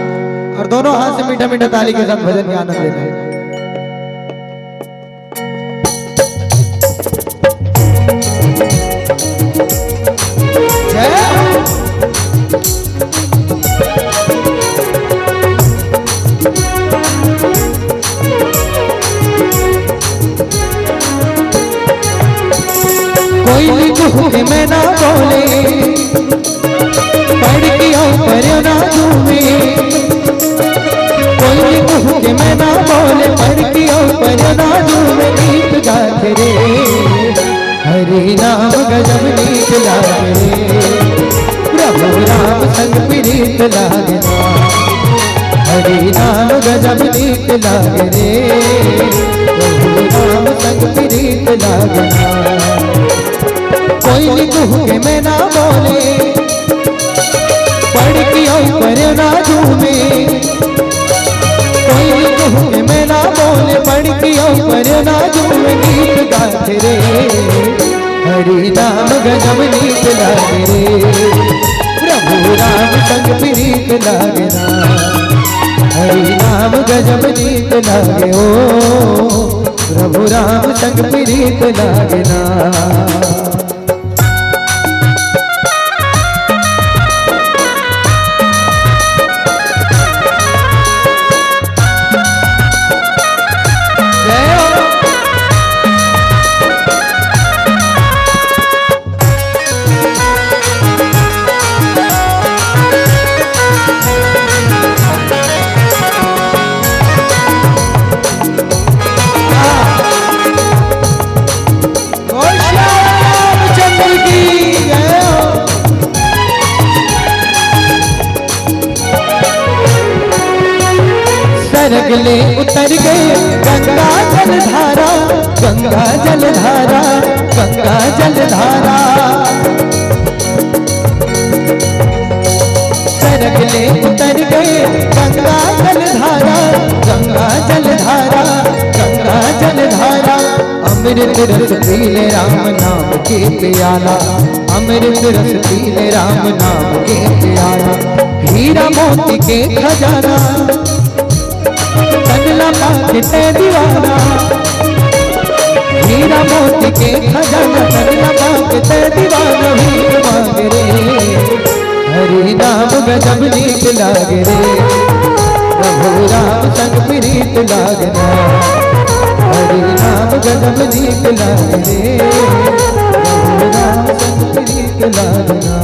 अउ दोनों हाथ से मीठा मीठा ताली के साथ भजन के आनंद लेना हे। कोइली कुहके मैना बोले, पढ़ के अउ परना झूमे। कोइली कुहके मैना बोले, पढ़ के अउ परना झूमे। गीत गाथे रे, हरि नाम गजब नीक लागे रे, प्रभु राम संग प्रीत लागना। हरि नाम गजब नीक लागे रे, प्रभु राम संग प्रीत लागना। कोइली कुहके मैना बोले, पढ़ के अउ परना झूमे। कोइली कुहके मैना बोले, पढ़ के अउ परना झूमे। गीत गाथे रे, हरि नाम गजब नीक लागे रे, प्रभु राम संग प्रीत लागे ना। हरि नाम गजब नीक लागे ओ, प्रभु राम संग प्रीत लागे ना। श्री रामचंद्र की जय हो। सरग ले उतर गए गंगा जलधारा, गंगा जलधारा, गंगा जलधारा। सरग ले उतर गए गंगा जलधारा, गंगा जलधारा, गंगा जलधारा। अमृत रस पी ले राम नाम के प्याला, अमृत रस पी ले राम नाम के प्याला। हीरा मोती के खजाना, तन ला मांगे ते दीवाना। हीरा मोती के खजाना, तन ला मांगे ते दीवाना। भीख मांगे रे, हरि नाम गजब नीक लागे रे, प्रभु राम संग प्रीत लागना। हरि नाम गजब नीक लागे रे, प्रभु राम संग प्रीत लागना।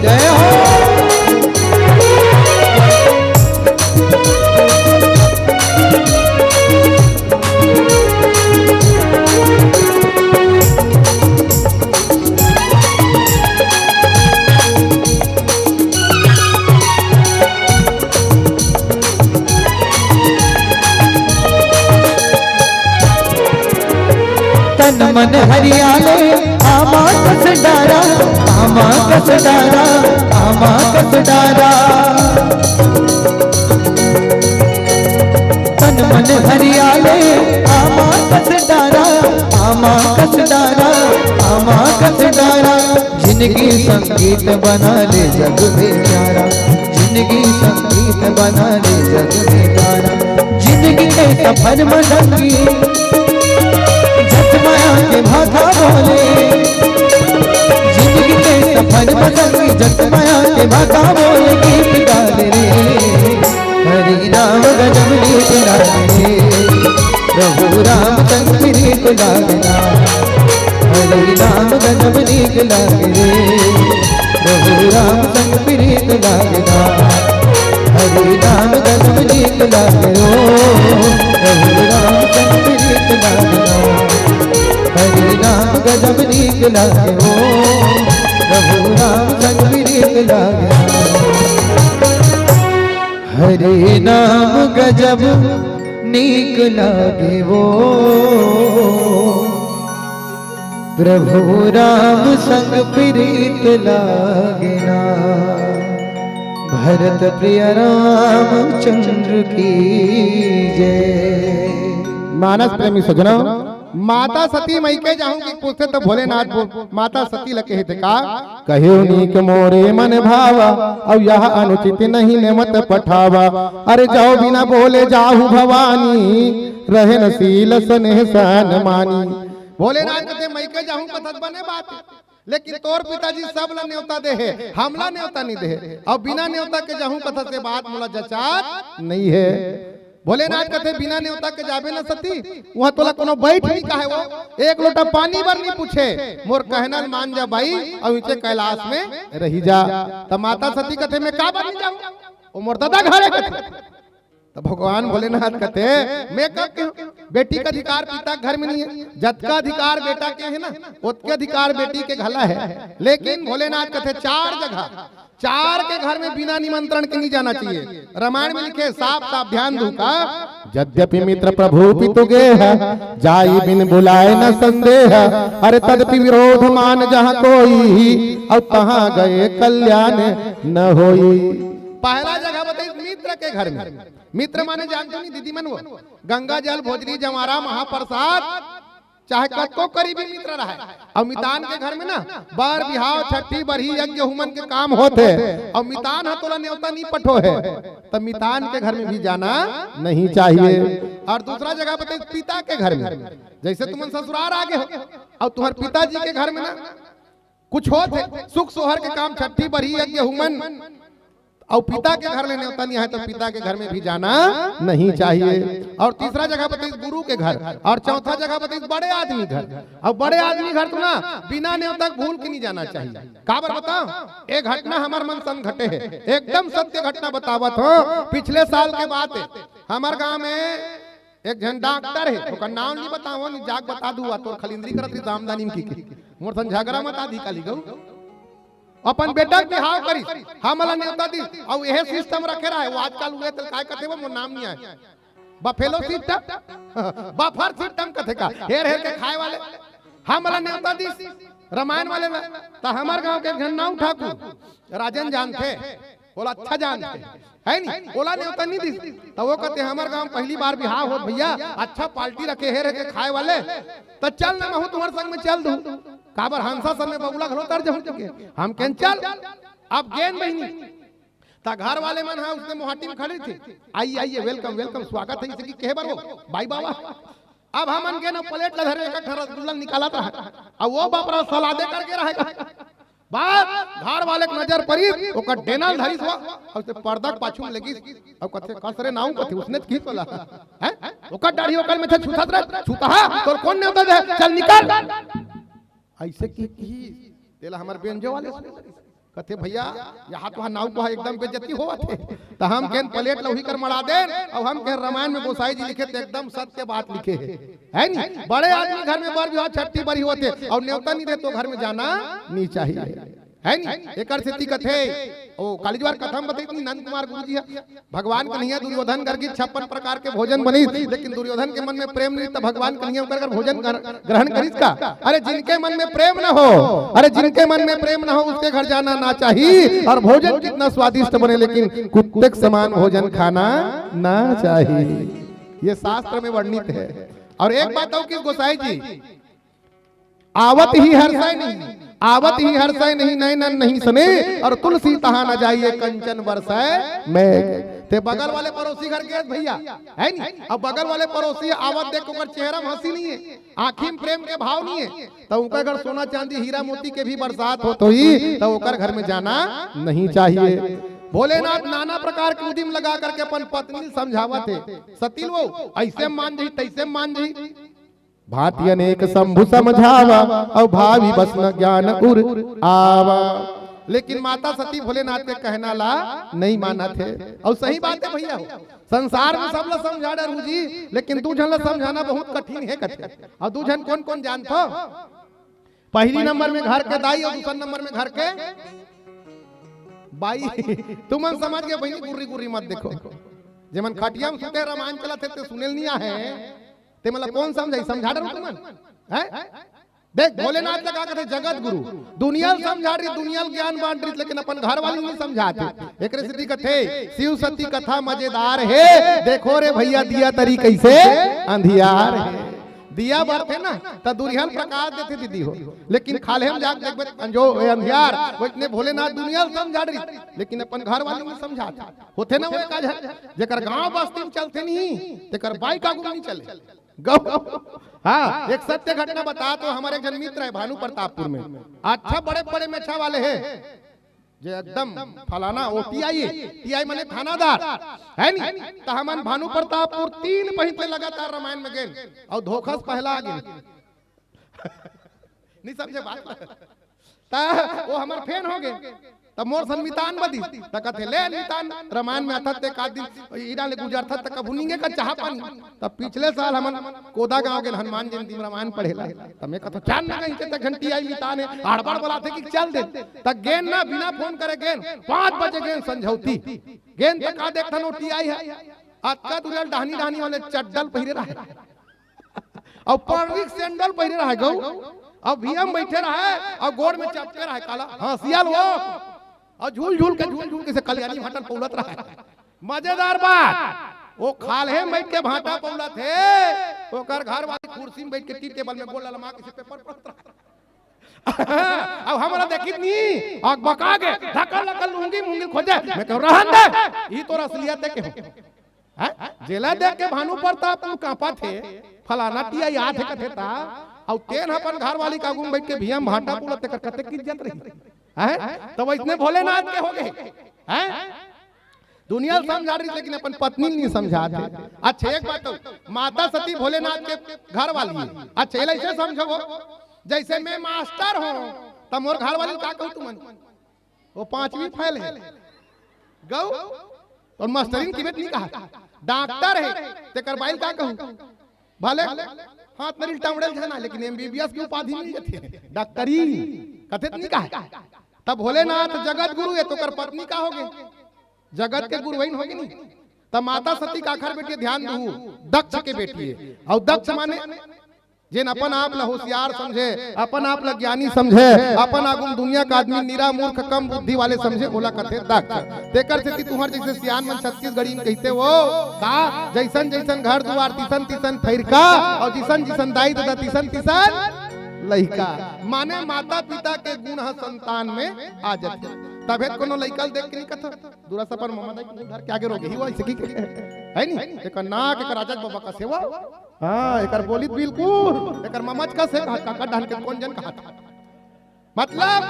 जय हो। तन मन हरियाले, आमा कस डारा, आमा कस डारा, आमा कस डारा। तन मन हरियाले, आमा कस डारा, आमा कस डारा, आमा कस डारा। जिंदगी संगीत बना ले जग में प्यारा, जिंदगी संगीत बना ले जग में प्यारा। जिंदगी के सफर में संगी जट माया के भाखा बोले, जिंदगी के सफर में संगी जट माया के भाखा बोले, गीत गा ले रे। हरि नाम गजब नीक लागे रे, प्रभु राम संग प्रीत लागना। हरि नाम गजब नीक लागे रे, प्रभु राम संग प्रीत लागना। हरि नाम गजब नीक लागे ओ, प्रभु राम संग प्रीत लागना। हरि नाम गजब नीक लागे ओ, प्रभु राम संग प्रीत लागना। हरि नाम गजब नीक लागे वो, प्रभु राम संग प्रीत लागना। भरत प्रिय रामचंद्र की जय। मानस प्रेमी सजनों, माता सती मइके जाहूं कि पूछथे त भोलेनाथ बोल, माता सती ल कहिथे का? कहेव नीक मोरे मन भावा, अउ यह अनुचित नहीं नेवत पठावा। अरे जाव बिना बोले जाहू भवानी, रहे न शील स्नेह सन मानी। भोलेनाथ कथे, "मइके जाहूं कथस बने बात, लेकिन तोर पिताजी सब ला नेवता दे हे, हमला नेवता नहीं दे हे। अउ बिना नेवता के जाहूं कथस, ए बात मोला जचात नहीं हे।" भोलेनाथ कथे, "बिना नेवता के जाबे न सती, उहां तोला कोनो बइठ नहीं कहे वो, एक लोटा पानी बर नहीं पूछे, मोर कहना ल मान जा बाई, अउ इचे कैलाश में रही जा।" त माता सती कथे, "मैं काबर नहीं जाहूं, वो मोर ददा घर हे," कथे। त भगवान भोलेनाथ कथे, "मैं कब कहूं? बेटी के अधिकार पिता के घर में नहीं हे, जतका अधिकार बेटा के हे ना, ओतके अधिकार बेटी के घला हे।" लेकिन भोलेनाथ कथे, चार जगह चार के घर में बिना निमंत्रण के नहीं जाना चाहिए। रामायण में लिखे साफ साफ, ध्यान दू का, यद्यपि मित्र प्रभु पितु गेह, जाई बिन बुलाए न संदेह। अरे तदपि विरोध मान जहाँ कोई, और तहाँ गए कल्याण न होई। पहला जगह बताई मित्र के घर में। मित्र माने जानते नहीं दीदी मन, वो गंगा जल, भोजरी, जवारा, महाप्रसाद, चाहे कतको करीबी मित्र रहे, और मितान के घर में ना बर बिहाव, छठी, बरही, यज्ञ, हुमन के काम होथे, और मितान ह तोला नेवता नहीं पठो है, तो मितान के घर में भी जाना नहीं चाहिए। और दूसरा जगह बताई पिता के घर में, जैसे तुमन ससुरार आ गए हो और तुम्हारे पिताजी के घर में ना कुछ होत है, सुख सोहर के काम, छठी, बरही, यज्ञ, हुमन, और पिता के घर ले नेवता नहीं आए तो पिता के घर में भी जाना नहीं चाहिए। और तीसरा जगह बताई गुरु के घर, और चौथा जगह बताई बड़े आदमी घर। और बड़े आदमी घर तो ना बिना नेवता के भूल के नहीं जाना चाहिए। काबर बताओ, एक घटना हमार मन संग घटे है, एकदम सत्य घटना बतावत हो। पिछले साल के बात है, हमार गांव में एक झन डॉक्टर है, ओकर नाम नहीं बताओ, नहीं जाग बता दू, तोर खलिंदरी करत रही दामदानी में की के। मोर सन झगड़ा मत आदि काली गऊ। अपन बेटा के बिहाव करिस, हमला नेवता दिस, अउ एहे सिस्टम रखे रहे, वो आजकल हुए तो काय कथे वो, मोर नाम नहीं आए। बफेलो सिस्टम, बफर सिस्टम कथे का, हेर हेर के खाए वाले। हमला नेवता दिस, रामायण वाले ला, त हमार गांव के एक झन नाऊ ठाकुर, राजन जानथे, बोला अच्छा जानथे, है नी? ओला नेवता नहीं दिस। त वो कहते, "हमर गांव पहली बार बिहाव होत भैया, अच्छा पार्टी रखे हे, रखे खाए वाले, त चल ना, महू तुम्हारे संग में चल दू।" काबर हंसा समय बगुला घलो तर जहूं चुके, हम केन चल। अब गेन बहिनी, त घर वाले मन हा उसने मोहाटी में खड़े थे, "आइए, आइए, वेलकम, वेलकम, स्वागत है", इसे की कहे बर वो, "बाई बाबा।" अब हमन गेन प्लेट ला धरे, एक ठा रसगुल्ला निकालत रहा, अब वो बाप रा सलादे करके रहेगा। बात घर वाले के नजर परी, ओकर डेनल धरिस हुआ, अउ ते पर्दा के पाछू में लगिस, अउ कथे, "कस रे नाऊ?" कथे, "उसने तो किस वाला?" हैं? ओकर दाढ़ी ओकर में थे छुथत रहे, "छुतहा, तोर कौन नेवता दे? चल निकल।" ऐसे की, की तेला हमर बेंजो वाले सुने लगिस। कथे, "भैया, यहाँ तो नाऊ को एकदम बेइज्जती होवत है।" त हम केन प्लेट लौही कर मड़ा देन, अउ हम केन रामायण में गोसाई जी लिखे थे, एकदम सत्य बात लिखे है, है नी? बड़े आदमी घर में बर बिहाव छट्ठी बरी होते और नेवता नहीं दे तो घर में जाना नहीं चाहिए, है नी? एकर सेती कथे, ओ कालीजवार कथा में बताई थी नंद कुमार गुरु जी है, भगवान कन्हैया दुर्योधन गर्गित छप्पन प्रकार के भोजन बनी, लेकिन दुर्योधन के मन में प्रेम नहीं, तो भगवान कन्हैया ओकर घर भोजन कर, ग्रहण करिस का? अरे जिनके मन में प्रेम न हो, अरे जिनके मन में प्रेम न हो उसके घर जाना ना चाहिए, और भोजन कितना स्वादिष्ट बने लेकिन कुत्ते के समान भोजन खाना ना चाहिए। ये शास्त्र में वर्णित है। और एक बात और किस गोसाई जी, "आवत ही हर्षय नहीं, आवत ही हर्षय नहीं, नैनन नहीं सने, और तुलसी तहाँ न जाइए कंचन बरसय में।" ते बगल वाले पड़ोसी घर के भैया, है नी? अब बगल वाले पड़ोसी आवत देख ओकर चेहरा में हंसी नहीं है, आँखी में प्रेम के भाव नहीं है, तो ओकर घर सोना चांदी हीरा मोती के भी बरसात होत होई, तो ओकर घर में जाना नहीं चाहिए। भोलेनाथ नाना प्रकार के उदिम लगा करके अपन पत्नी ल समझावत हे, "सती लो, ऐसे मान जाही, तैसे मान जाही।" भांति अनेक शंभु समझावा, अउ भावी बस न ज्ञान उर आवा। लेकिन माता सती भोलेनाथ के कहना ला नहीं मानत हे। अउ सही बात है भैया हो, संसार में सब ला समझा डरू जी, लेकिन दू झन ला समझाना बहुत कठिन है कथे। अउ दू झन कौन कौन जानथो? पहली नंबर में घर के दाई अउ दूसर नंबर में घर के बाई। तुमन समझ गए बहिनी, गुर्री गुर्री मत देखो। जेमन खटिया में सुते रामायण चलत हे ते सुनेल नहीं आहे, ते मतलब कौन समझाई? समझा डरू तुमन, हैं? देख भोलेनाथ लगा कथे जगत गुरु, दुनिया ल समझा रही, दुनिया ल ज्ञान बांट रही, लेकिन अपन घर वाली नहीं समझाते। एकरे सेती कथे शिव सती कथा मजेदार हे, देखो रे भैया दिया तरी कैसे अंधियार हे। दिया बरथे ना त दुरिहन प्रकाश देथे दीदी हो, लेकिन खाल्हे में जाके देखबे त अंजो ए अंधियार। वइसने भोलेनाथ दुनिया ल समझा रही, लेकिन अपन घर वाली नहीं समझाते। होथे ना वो एक आध, जेकर गांव बस्ती में चलथे नहीं, तेकर बाइक आगू नहीं चले। गौ, हाँ, एक सत्य घटना बता तो, हमारे एक जन मित्र है भानु प्रतापपुर में, अच्छा बड़े बड़े मेछा वाले हैं, जे एकदम फलाना ओ टीआई, टीआई माने थानादार, है नी? त हमन भानु प्रतापपुर तीन पहित ले लगातार रामायण में गेन, अउ धोखा से पहला आ गेन। नहीं समझे बात? त वो हमर फैन हो गए, त मोर सन मितान बदी, त कथे, "ले मितान, रामायण में अथत ते का दिन, इडा ले गुजरथत त कभू निंगे का चाह पानी।" त पिछले साल हमन कोदा गांव गेन हनुमान जयंती में रामायण पढ़ेला, त मैं कथो, "चार न कहीं ते घंटी आई मितान है, हड़बड़ बोलाथे कि चल दे।" त गेन ना, बिना फोन करे गेन, पाँच बजे गेन संझौती। गेन त का देखथन ओ टीआई है। अतका दूर ले डहनी डहनी वाले चड्डल पहिरे रहय, अउ पड़री के सैंडल पहिरे रहय गऊ, अउ भुइयां बइठे रहय, अउ गोड़ में चपके रहय काला हंसिया ल वो, अउ झूल झूल के, झूल झूल के से कलियानी भांटा ल पउलत रहय। मजेदार बात, वो खाल्हे में बइठ के भांटा पउलत हे, ओकर घर वाली कुर्सी में बइठ के टी टेबल में गोड़ ललमा के से पेपर पढ़त रहय। अब हमला देखिस नी, अकबका गे, धकल लकल लुंगी मुंगी ल खोजे। मैं कहूं, "रहन दे, ई तोर असलियत देखे हंव।" हैं? जेला देख के भानु प्रताप ल कांपत हे, फलाना टिया याद हे कथे ता, अउ तेन ह अपन घर वाली के आगू में बइठ के भुइयां भांटा पउलत, तेकर कतेक इज्जत रही। हैं? त वइसने भोलेनाथ के होगे। हैं? दुनिया ल समझा रहिस, लेकिन अपन पत्नी ल नइ समझात हे। अच्छा, एक बात अउ, माता सती भोलेनाथ के घर वाली हे। अच्छा, एला अइसे समझो, जइसे मैं मास्टर हंव, त मोर घर वाली ल का कहूं तुमन? वो पांचवी फेल हे। गऊ, अउ मास्टरिन के बेटी नइ कहंव। डॉक्टर हे, तेकर बाई ल का कहूं? भले हाथ नरिल टमड़े ल झन आय, लेकिन एमबीबीएस के उपाधि मिल जाथे। डॉक्टरी कथे त नइ कहंव। त भोलेनाथ जगत गुरु हे, त ओकर पत्नी का होगे? जगत के गुरुइन होगे नी। त माता सती काखर बेटी हे? ध्यान दू, दक्ष के बेटी हे। अउ दक्ष माने जेन अपन आप ल होशियार समझे, अपन आप ल ज्ञानी समझे, अपन आगू म दुनिया के आदमी निरा मूर्ख, कम बुद्धि वाले समझे, ओला कथे दक्ष। तेकर सेती तुंहर जइसे सियान मन छत्तीसगढ़ी म कहिथे, वो का, "जइसन जइसन घर दुवार, तिसन तिसन फइरका, अउ जिसन जिसन दाई ददा, तिसन तिसन लइका।" माने माता पिता के गुण ह संतान में आ जाथे। तभे त कोनो लइका ल देख के नइ कथन, "दूरा से अपन ममा दाई के मुंह धर के आगे रोगे ही वो, अइसे कहिके।" हे नी? एकर नाक, एकर आजज बबा कस हे वो। हां, एकर बोली त बिल्कुल, एकर ममज कस हे, कहा, काका डहन के कोन जन कहा था। मतलब,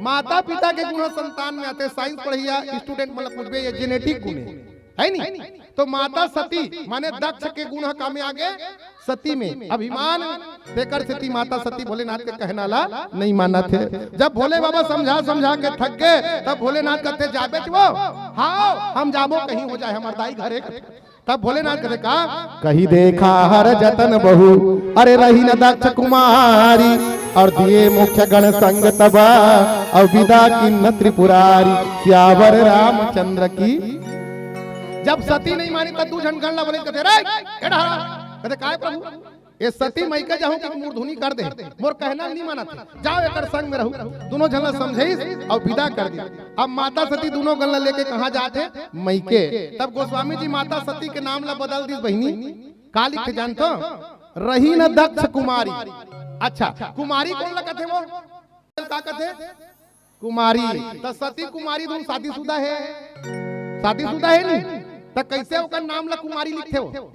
माता पिता के गुण संतान में आथे। साइंस पढ़इया स्टूडेंट मन ल पूछबे, ये जेनेटिक गुण हे, हे नी? त माता सती, माने दक्ष के गुण ह का में आगे? सती में। अभिमान, तेकर सेती माता सती भोलेनाथ के कहना ला नइ मानत हे। जब भोले बाबा समझा समझा के थक गे, तब भोलेनाथ कथे, "जाबेच वो?" "हाव, हम जाबो, कहीं हो जाय हमर दाई घरे।" तब भोलेनाथ कथे का? "कहि देखा हर जतन बहु, अरे रहिन दक्ष कुमारी, अउ दिए मुख्य गण संग तब, अउ बिदा कीन्ह त्रिपुरारी, सियावर रामचंद्र की।" जब सती नइ मानिस, त दू झन गण ला बोले, कथे, "रे, ए डहर।" कथे, "काय प्रभु?" "ए सती मइके जाहूं कि मूरधुनी कर दे, मोर कहना नइ मानत हे, जाव एकर संग में रहू।" दूनों झन ला समझाइस अउ बिदा कर दिस। अब माता सती दूनों गण ला लेके कहां जात हे? मइके। तब गोस्वामी जी माता सती के नाम ला बदल दिस बहिनी। का लिखे जानथो? "रहिन दक्ष कुमारी।" अच्छा, कुमारी कोन ला कथे वो? का कथे? कुमारी। त सती कुमारी दूनों शादीशुदा हे? शादीशुदा हे नी? त कइसे ओकर नाम ला कुमारी लिखथे वो?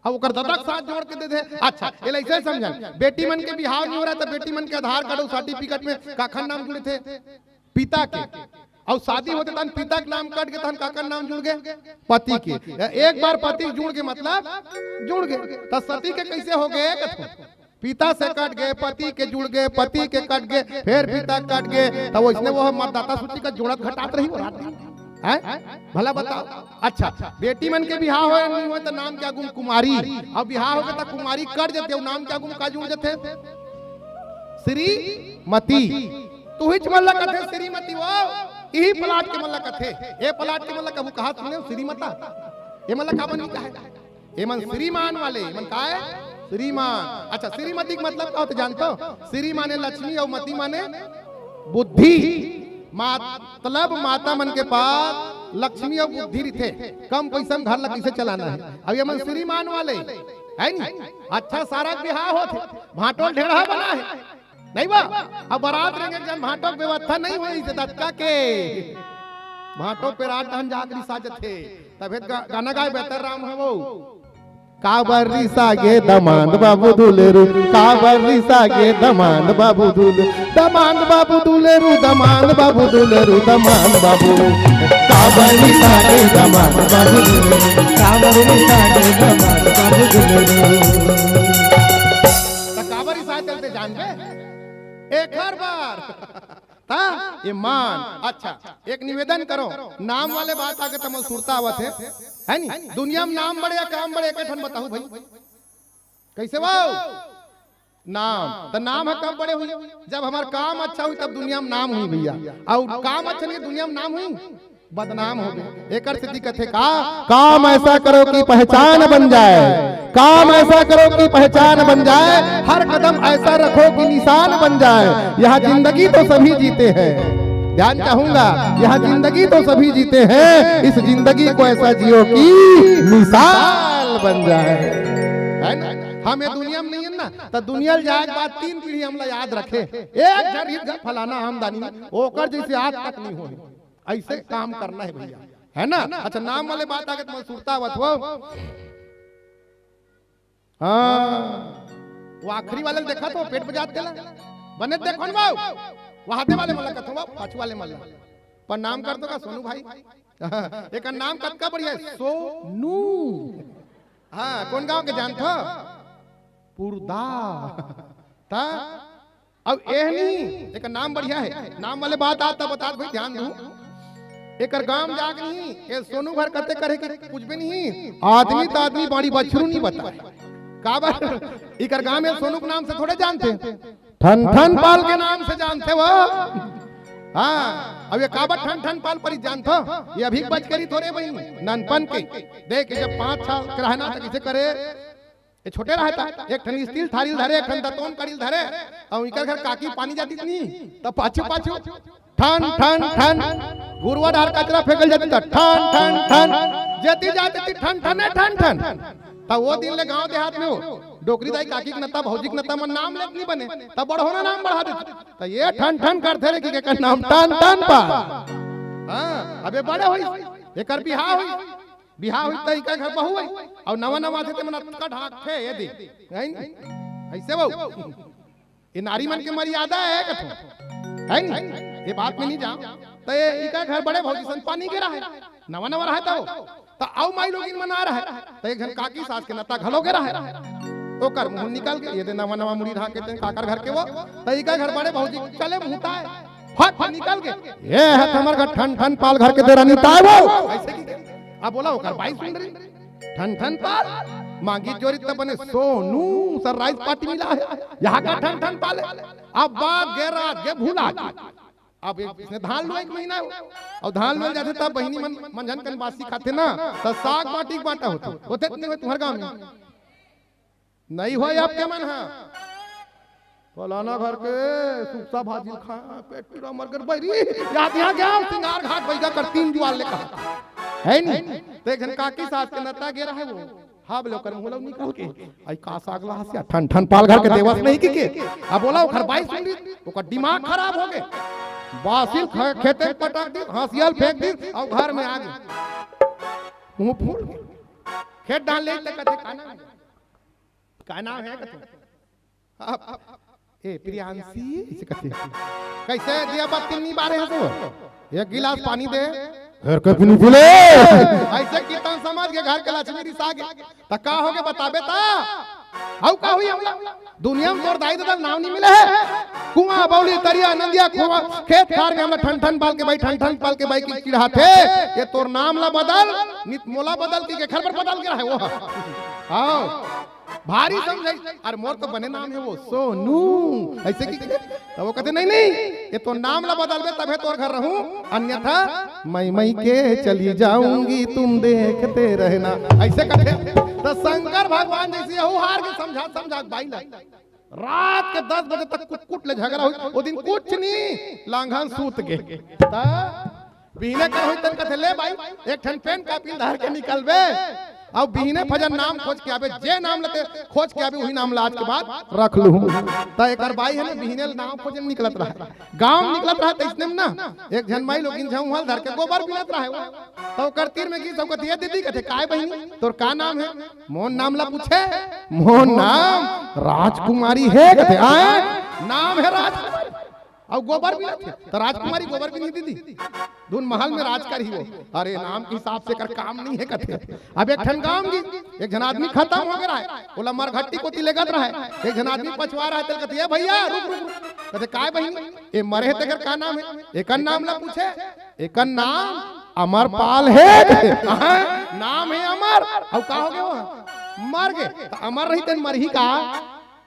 अब ओकर ददा के साथ जोड़ के दे दे। अच्छा, एला अइसे समझन, बेटी मन के बिहाव नइ हो रहय, त बेटी मन के आधार कार्ड अउ सर्टिफिकेट में काखर नाम जुड़थे? पिता के। अउ शादी होथे तहन पिता के नाम कट गे, तहन काकर नाम जुड़ गे? पति के। एक बार पति जुड़ गे मतलब जुड़ गे। त सती के कइसे हो गे? पिता से कट गे, पति के जुड़ गे, पति के कट गे, फेर पिता के कट गे, त वइसने वो मतदाता सूची का जोड़त घटात रही वो रात दिन। हैं? भला बताव। अच्छा, बेटी मन के बिहाव होय नइ होय त नाम के आगू म कुमारी, अउ बिहाव होगे त कुमारी कट जथे, अउ नाम के आगू म का जुड़ जथे? श्रीमती। तुहिच मन ला कथे श्रीमती वो, इही प्लाट के मन ला कथे। ए प्लाट के मन ला कभू कहा सुने श्रीमता? ए मन ला काबर नइ कहे? एमन श्रीमान वाले, एमन काय? श्रीमान। अच्छा, श्रीमती के मतलब का होथे जानथो? श्री माने लक्ष्मी अउ मती माने बुद्धि। मतलब माता मन के पास लक्ष्मी अउ बुद्धि रहिथे, कम पइसा में घर ला कइसे चलाना हे। अब एमन श्रीमान वाले, हे नी? अच्छा, सारा के बिहाव होथे, भांटो ल ढेड़हा बना हे। नहीं बा, अब बारात रेंगे जब भांटो के व्यवस्था नहीं होइस दतका के, भांटो पे रात ढहन जाके रिसा जथे, तभे त गा-, गाना गाय बेहतर राम है वो। काबर रिसा गे दमांद बाबू दुलेरू, काबर रिसा गे दमांद बाबू दुलेरू, दमांद बाबू दुलेरू, दमांद बाबू दुलेरू, दमांद बाबू। काबर रिसा गे दमांद बाबू दुलेरू, काबर रिसा गे दमांद बाबू दुलेरू। त काबर रिसा चलते जानबे? एकर बर। त ये मान। अच्छा, एक निवेदन करो, नाम वाले बात आगे त मोला सुरता आवत हे, हे नी? दुनिया में नाम बड़े या काम बड़े, एक ठन बताहू भाई, कइसे वो? नाम। त नाम ह कब बड़े होही? जब हमर काम अच्छा होही तब दुनिया में नाम होही भइया, अउ काम अच्छा नहीं दुनिया में नाम होही? बदनाम हो गए। एकर सेती कथे का, काम ऐसा करो कि पहचान बन जाए, काम ऐसा करो कि पहचान बन जाए, हर कदम ऐसा रखो कि निशान बन जाए। यहाँ जिंदगी तो सभी जीते हैं, ध्यान चाहूंगा, यहाँ जिंदगी तो सभी जीते हैं, इस जिंदगी को ऐसा जियो कि मिसाल बन जाए। है ना? हम ये दुनिया में नहीं है ना, तो दुनिया में जाए के बाद तीन पीढ़ी हमला याद रखे। एक झन ही फलाना आमदनी, ओकर जैसे आज तक नहीं होए। ऐसे काम करना है भैया, है ना? अच्छा, नाम वाले बात आगे तुम्हारे सुरता आवत हो। हाँ, वो आखिरी वाले ल देखा तो पेट बजात देला, बने देखो ना बाबू, वहां दे वाले मला कथो बाबू, पाछू वाले मला। पर नाम कर तो का सोनू भाई? एक नाम कतका बढ़िया है, सोनू। हाँ, कौन गांव के जानत हो? पुरदा। ता अब एह नहीं, एक नाम बढ़िया है, नाम वाले बात आता बतात भाई, ध्यान दू। एकर गांव जाग नहीं, ये सोनू भर कते करे के कुछ भी नहीं। आदमी त आदमी, बाड़ी बछरू नहीं बता। काबर? इकर गांव में सोनू के नाम से थोड़े जानते। ठन ठन पाल के नाम से जानते वो। हाँ, अब ये काबर ठन ठन पाल पर ही जानते हो? ये अभी बच करी थोड़े बहन, ननपन के। देख, जब पाँच साल के रहना था, किसे करे? ये छोटे रहता, एक ठन स्टील थारी ल धरे, एक ठन दतोन कड़ी ल धरे, अउ इकर घर काकी पानी जाती नहीं, त पाछू पाछू ठन ठन ठन, गुरुआ डार कचरा फेंकल जाती, त ठन ठन ठन, जेती जाती थी ठन ठन, ए ठन ठन। त वो दिन ले गांव देहात में हो, डोकरी दाई काकी के नता, भौजी के नता मन नाम लेत नहीं बने, त बढ़ोना नाम बढ़ा देती। त ये ठन ठन करथे रे कि एकर नाम टन टन पा। हाँ, अबे बड़े होई, एकर बिहाव होई, बिहाव होई त इकर घर बहू होई, अउ नवा नवा आथे ते मन अतका ढांकथे, ये दे, है नी? ऐसे बहू, ये नारी मन के मर्यादा है कथो, है नी? ये बात में नहीं जाओ। त ये इकर घर बड़े भौजी सन पानी गे रहे, नवा नवा रहे तो, त अउ माई लोगिन मन आ रहे, त एक झन काकी सास के नता घलो गे रहे, ओकर मुंह निकल के, ये दे नवा नवा मुड़ी ढांके तेन काकर घर के वो, त इकर घर बड़े भौजी चले मुंह ताय, फट निकल के, ये है हमर घर ठन ठन पाल घर के देरानी ताय वो, ऐसे की। अब बोला ओकर बाई सुन रही, ठन ठन पाल, मांगी जोरी त बने सोनू, सर राइस पार्टी मिला है, यहाँ का ठन ठन पाल है। अब बात गे रात गे भूला जी। अब एक इसने धान लुए एक महीना हो, अउ धान लुए जाथे तब बहिनी मन मंझन कन बासी खाथे ना, त साग बाटी के बांटा होथे, होथे त नहीं होय तुम्हर गांव में? नहीं होय आपके मन हा? फलाना घर के सुक्सा भाजी ल खाया, पेट पीरा मर कर बैरी, याद यहाँ गया सिंगार घाट बैगा कर तीन जुआर ले कहा। है नी? त एक झन काकी सास के नता गे रहे वो, हाँ बोले ओकर मुंह लउ निकल के, आई का साग ला हंसिया, ठन ठन पाल घर के देवस नहीं की के। अब बोला ओकर बाई सुन ली, ओकर दिमाग खराब हो गे, बासी ल ख-, खेते में पटक दी, हंसिया ल फेंक दी, अउ घर में आ गई, मुंह फूल गे। खेत डाल ले त कथे का नाम है? का नाम है कथे? अब, ए, प्रियांशी, इसे कथे। कैसे दिया बत्ती नी बारे हैं तो? एक गिलास पानी दे। घर के पीनी पी ले। ऐसे कीर्तन समझ के घर के लक्ष्मी रिसा गे। त का हो गे बताबे ता? हऊ का हुई हमला? दुनिया में तोर दाई ददा नाम नहीं मिले है। कुआं, बौली, तरिया, नंदिया, कुआं, खेत खार में हमला ठन ठन पाल के बाई, ठन ठन पाल के बाई की चिढ़ाथे। ये तोर नाम ला बदल, नित मोला बदल की के घर पर बदल के रहे वो। हाँ। भारी समझाई, अरे मोर तो बने नाम है वो सोनू, ऐसे की कहे? तो वो कहते, "नहीं, नहीं, ये तो नाम ला बदलबे तभे तोर घर रहूं, अन्यथा मैं, मैं के चली जाऊंगी, तुम देखते रहना।" ऐसे कथे। तो शंकर भगवान जैसे यहू हार के समझा, समझा बाई ला। रात के दस बजे तक कुट कुट ले झगड़ा हुई, वो दिन कुछ नहीं, लांघन सूत गे। त बिहने कर होई तन कथे, "ले बाई, एक ठन पेन कापी धर के निकलबे, अउ बिहने फजन नाम खोज के आबे, जे नाम लेते खोज के आबे, वही नाम ला आज के बाद रख लूहूं।" त एकर बाई है ना, बिहने नाम खोजे निकलत रहा, गांव निकलत रहा, त इसने में ना एक झन माई लोगिन झंगुहल धर के गोबर बिनत रहा है। त ओकर तीर में गीत सब कथे, "ए दीदी," कथे, "काय बहिनी, तोर का नाम है?" मोर नाम ला पूछे, "मोर नाम राजकुमारी है," कथे, "आय, नाम है राजकुमारी।" अउ गोबर बिनत हे, त राजकुमारी गोबर बिनही दीदी। धुन महल में राज करही वो। अरे नाम के हिसाब से एकर काम नहीं है कथे। अब एक ठन गांव गे, एक झन आदमी खतम हो गे रहा है, ओला मरघट्टी कोती लेगत रहा है, एक झन आदमी पछवा रहा है, तेला कथे, "ए भैया, रुक, रुक, रुक।" कथे, "काय बहिनी? ए मरे हे तेकर का नाम है?" एकर नाम ला पूछे, "एकर नाम अमरपाल है।" कथे, "हाँ, नाम है अमर।" अउ का हो गे वो? मर गे। त अमर रही तेन मरही का?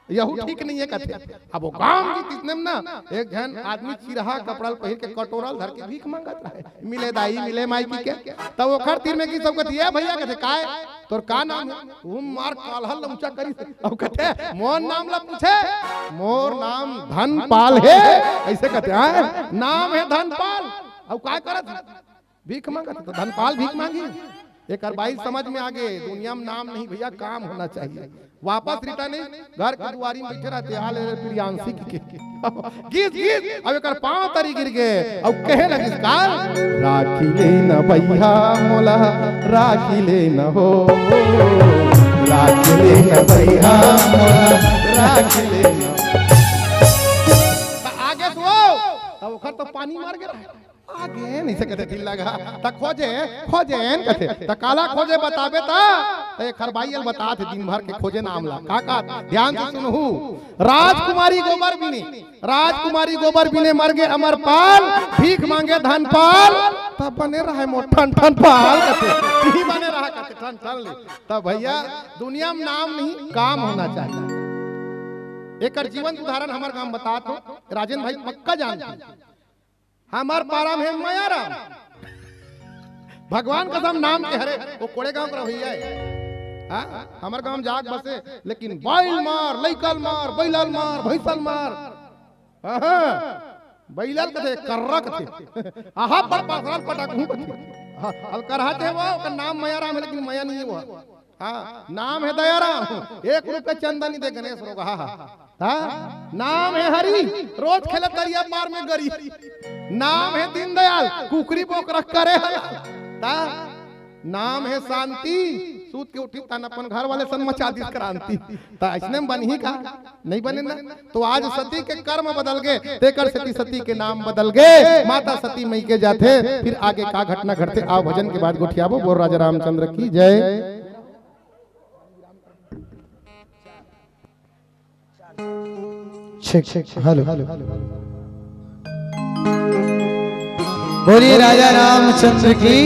यहू ठीक नहीं है कथे। अब वो गांव की कितने में ना, एक झन आदमी चिरहा कपड़ा ल पहिर के कटोरा ल धर के भीख मांगत रहे, "मिले दाई, मिले माई" कहिके। तब ओखर तीर में की सब कथे, "ए भैया," कथे, "काय तोर का नाम है?" वो मार कालहल ल ऊंचा करी, अब कथे, "मोर नाम ला पूछे, मोर नाम धनपाल हे," ऐसे कथे, "हाँ, नाम है धनपाल, अब काय करत?" भीख मांगत, तो धनपाल भीख मांगी। एकर बाई समझ में आ गे, दुनिया में नाम नहीं भैया, काम होना चाहिए। वापस रिटर्न नहीं, घर के दुआरी में बैठे रहते, "हाल रे प्रियांशी" कहिके। गीत, गीत, अब एकर पांव तरी गिर गे, अब कहे लगिस का, "राखी ले न भैया मोला, राखी ले न हो, राखी ले न भैया मोला, राखी ले न।" त आगे सो, तब ओखर तो पानी मार गे रहा। आगे नहीं सकते दिल लगा, त खोजे, खोजे न कथे, त काला खोजे बताबे त, त एखर बाई ल बतात हे दिन भर के खोजे नाम ला। का, का, ध्यान से सुनहू। राजकुमारी गोबर बिने, राजकुमारी गोबर बिने मर गे अमरपाल, भीख मांगे धनपाल, तब बने रहे मोर ठन ठन पाल कथे, यही बने रहा कथे ठन ठन ले। तब भैया, दुनिया में नाम नहीं, काम होना चाहिए। एकर जीवन उदाहरण हमर गांव बतात हो, राजेन भाई पक्का जानते। हमर पारा में हे मयाराम। भगवान कसम नाम के हरे, वो कोड़े गांव के रहिया हे। हाँ? हमर गांव जाग बसे, लेकिन बैल मार, लइकल मार, बैलल मार, भैंसल मार। हाँ, बैलल कथे, कर्रा कथे। आहा, पर पासराल पटाकू कथे। हाँ, अब करहा थे वो, ओकर नाम मयाराम है, लेकिन मया नहीं है वो। हाँ, नाम है दयाराम, एक रुपये चंदा नहीं दे गणेश रोगहा। हाँ, नाम है हरी, रोज खेले दरिया पार में गरी। नाम है दीनदयाल, कुकरी बोकरा करे हला। ता, नाम है शांति, सूत के उठी तन अपन घर वाले सन मचा दिस क्रांति। ता इसने में बनही का? नहीं बने ना। तो आज सती के कर्म बदल गए, तेकर सेती सती के नाम बदल गए, माता सती मई के जाथे। फिर आगे का घटना घटथे, आओ भजन के बाद गोठियाबो। बोल राजा रामचंद्र की जय। ठीक, ठीक, हेलो। बोलिए राजा रामचंद्र की।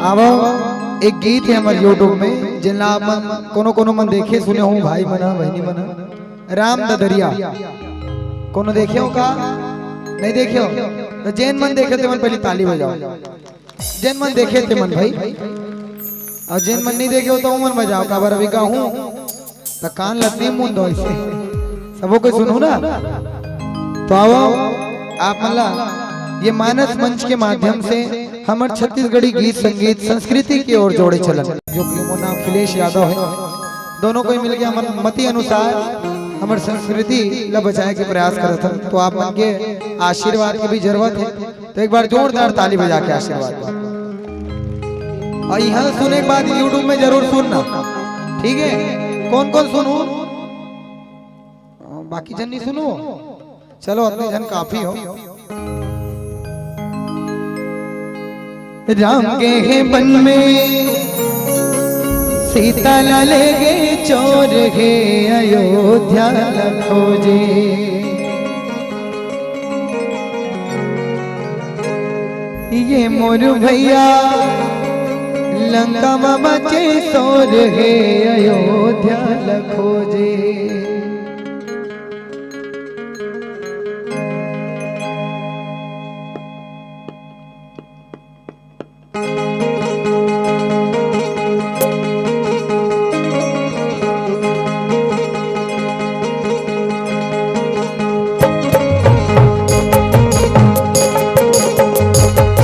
आवो, एक गीत है हमर YouTube में, जिनला आप मन कोनो कोनो मन देखे सुने हो, भाई मन, बहनी मन। राम ददरिया कोनो देखे हो का? नहीं देखे हो? तो जेन मन देखे ते मन पहले ताली बजाओ। जेन मन देखे ते मन भाई, अउ जेन मन नहीं देखे हो तो मन बजाओ, काबर अभी गाहूं त कान लतनी मुंद हो इसे, सबो कोई सुनहू ना। तो आओ, आप मन ला ये मानस मंच के माध्यम से हमर छत्तीसगढ़ी गीत संगीत संस्कृति के ओर जोड़े चलन, जो कि मोर नाम अखिलेश यादव है। दोनों कोई मिलके हमर मति अनुसार हमर संस्कृति ला बचाए के प्रयास करत हन। तो आप मन के आशीर्वाद के भी जरूरत है। तो एक बार जोरदार ताली बजा के आशीर्वाद दो। और यहाँ सुने के बाद YouTube में जरूर सुनना, ठीक है? कौन कौन सुनू? बाकी जन नहीं सुनू? चलो, अतने जन काफी हो। राम गे हे बन में, सीता ला ले गे चोर हे अयोध्या ला खोजे। ये मोर भैया लंका म मचे शोर हे अयोध्या ल खोजे।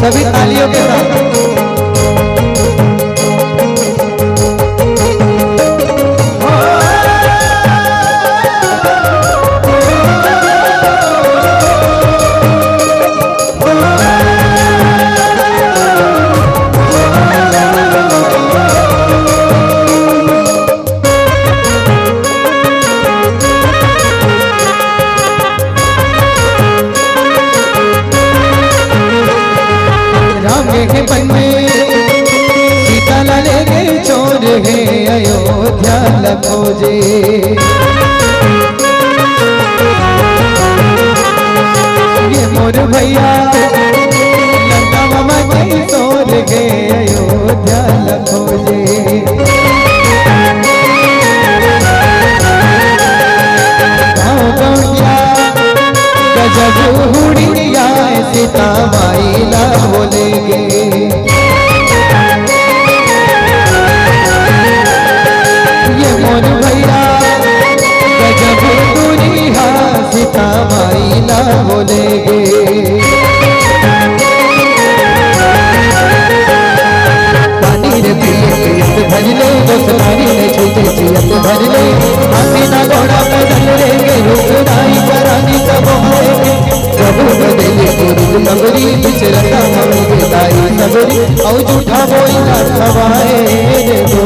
सभी तालियों के साथ। राम गे हे बन में, सीता ला ले गे चोर हे अयोध्या ल खोजे। ये मोर भैया लंका म मचे शोर हे अयोध्या ल खोजे। जब हुड़िया सीता माई ला बोले गे, ये मोर भैया गजब दुनिया सीता माई ला बोले गे। पानी रे पिए पियत भजले, दोस्त पानी रे छूटे जियत भजले। हाथी ना घोड़ा पैदल रे के, रुक नाई करानी कबो हरे के। प्रभु बदले गुरु नगरी, बिचरता हम के ताई सबरी, औ झूठा बोई ना खवाए रे दो।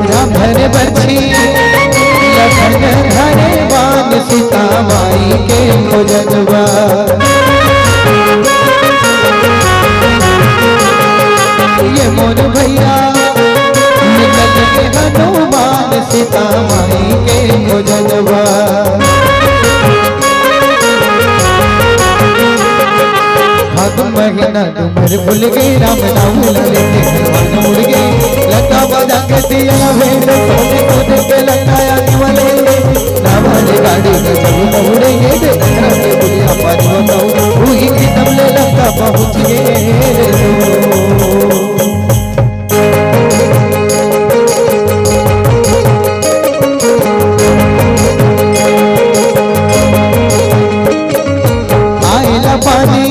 राम धरे बरछी, लखन धरे बाण, सीता माई के खोजनवा। ये मोर भैया, निकल के हनुमान, सीता माई के खोजनवा। फागुन महीना डूमर फूल गे, राम नाम लेके हनुमान उड़ गे। लंका बजा के दिया भेंट, सोने सोने के लंका आने वाले। रावण गाड़ी में जब दौड़ेंगे, देखना के दुनिया पर बताओ, वही की तब ले लंका पहुँच गए रे। आइला पानी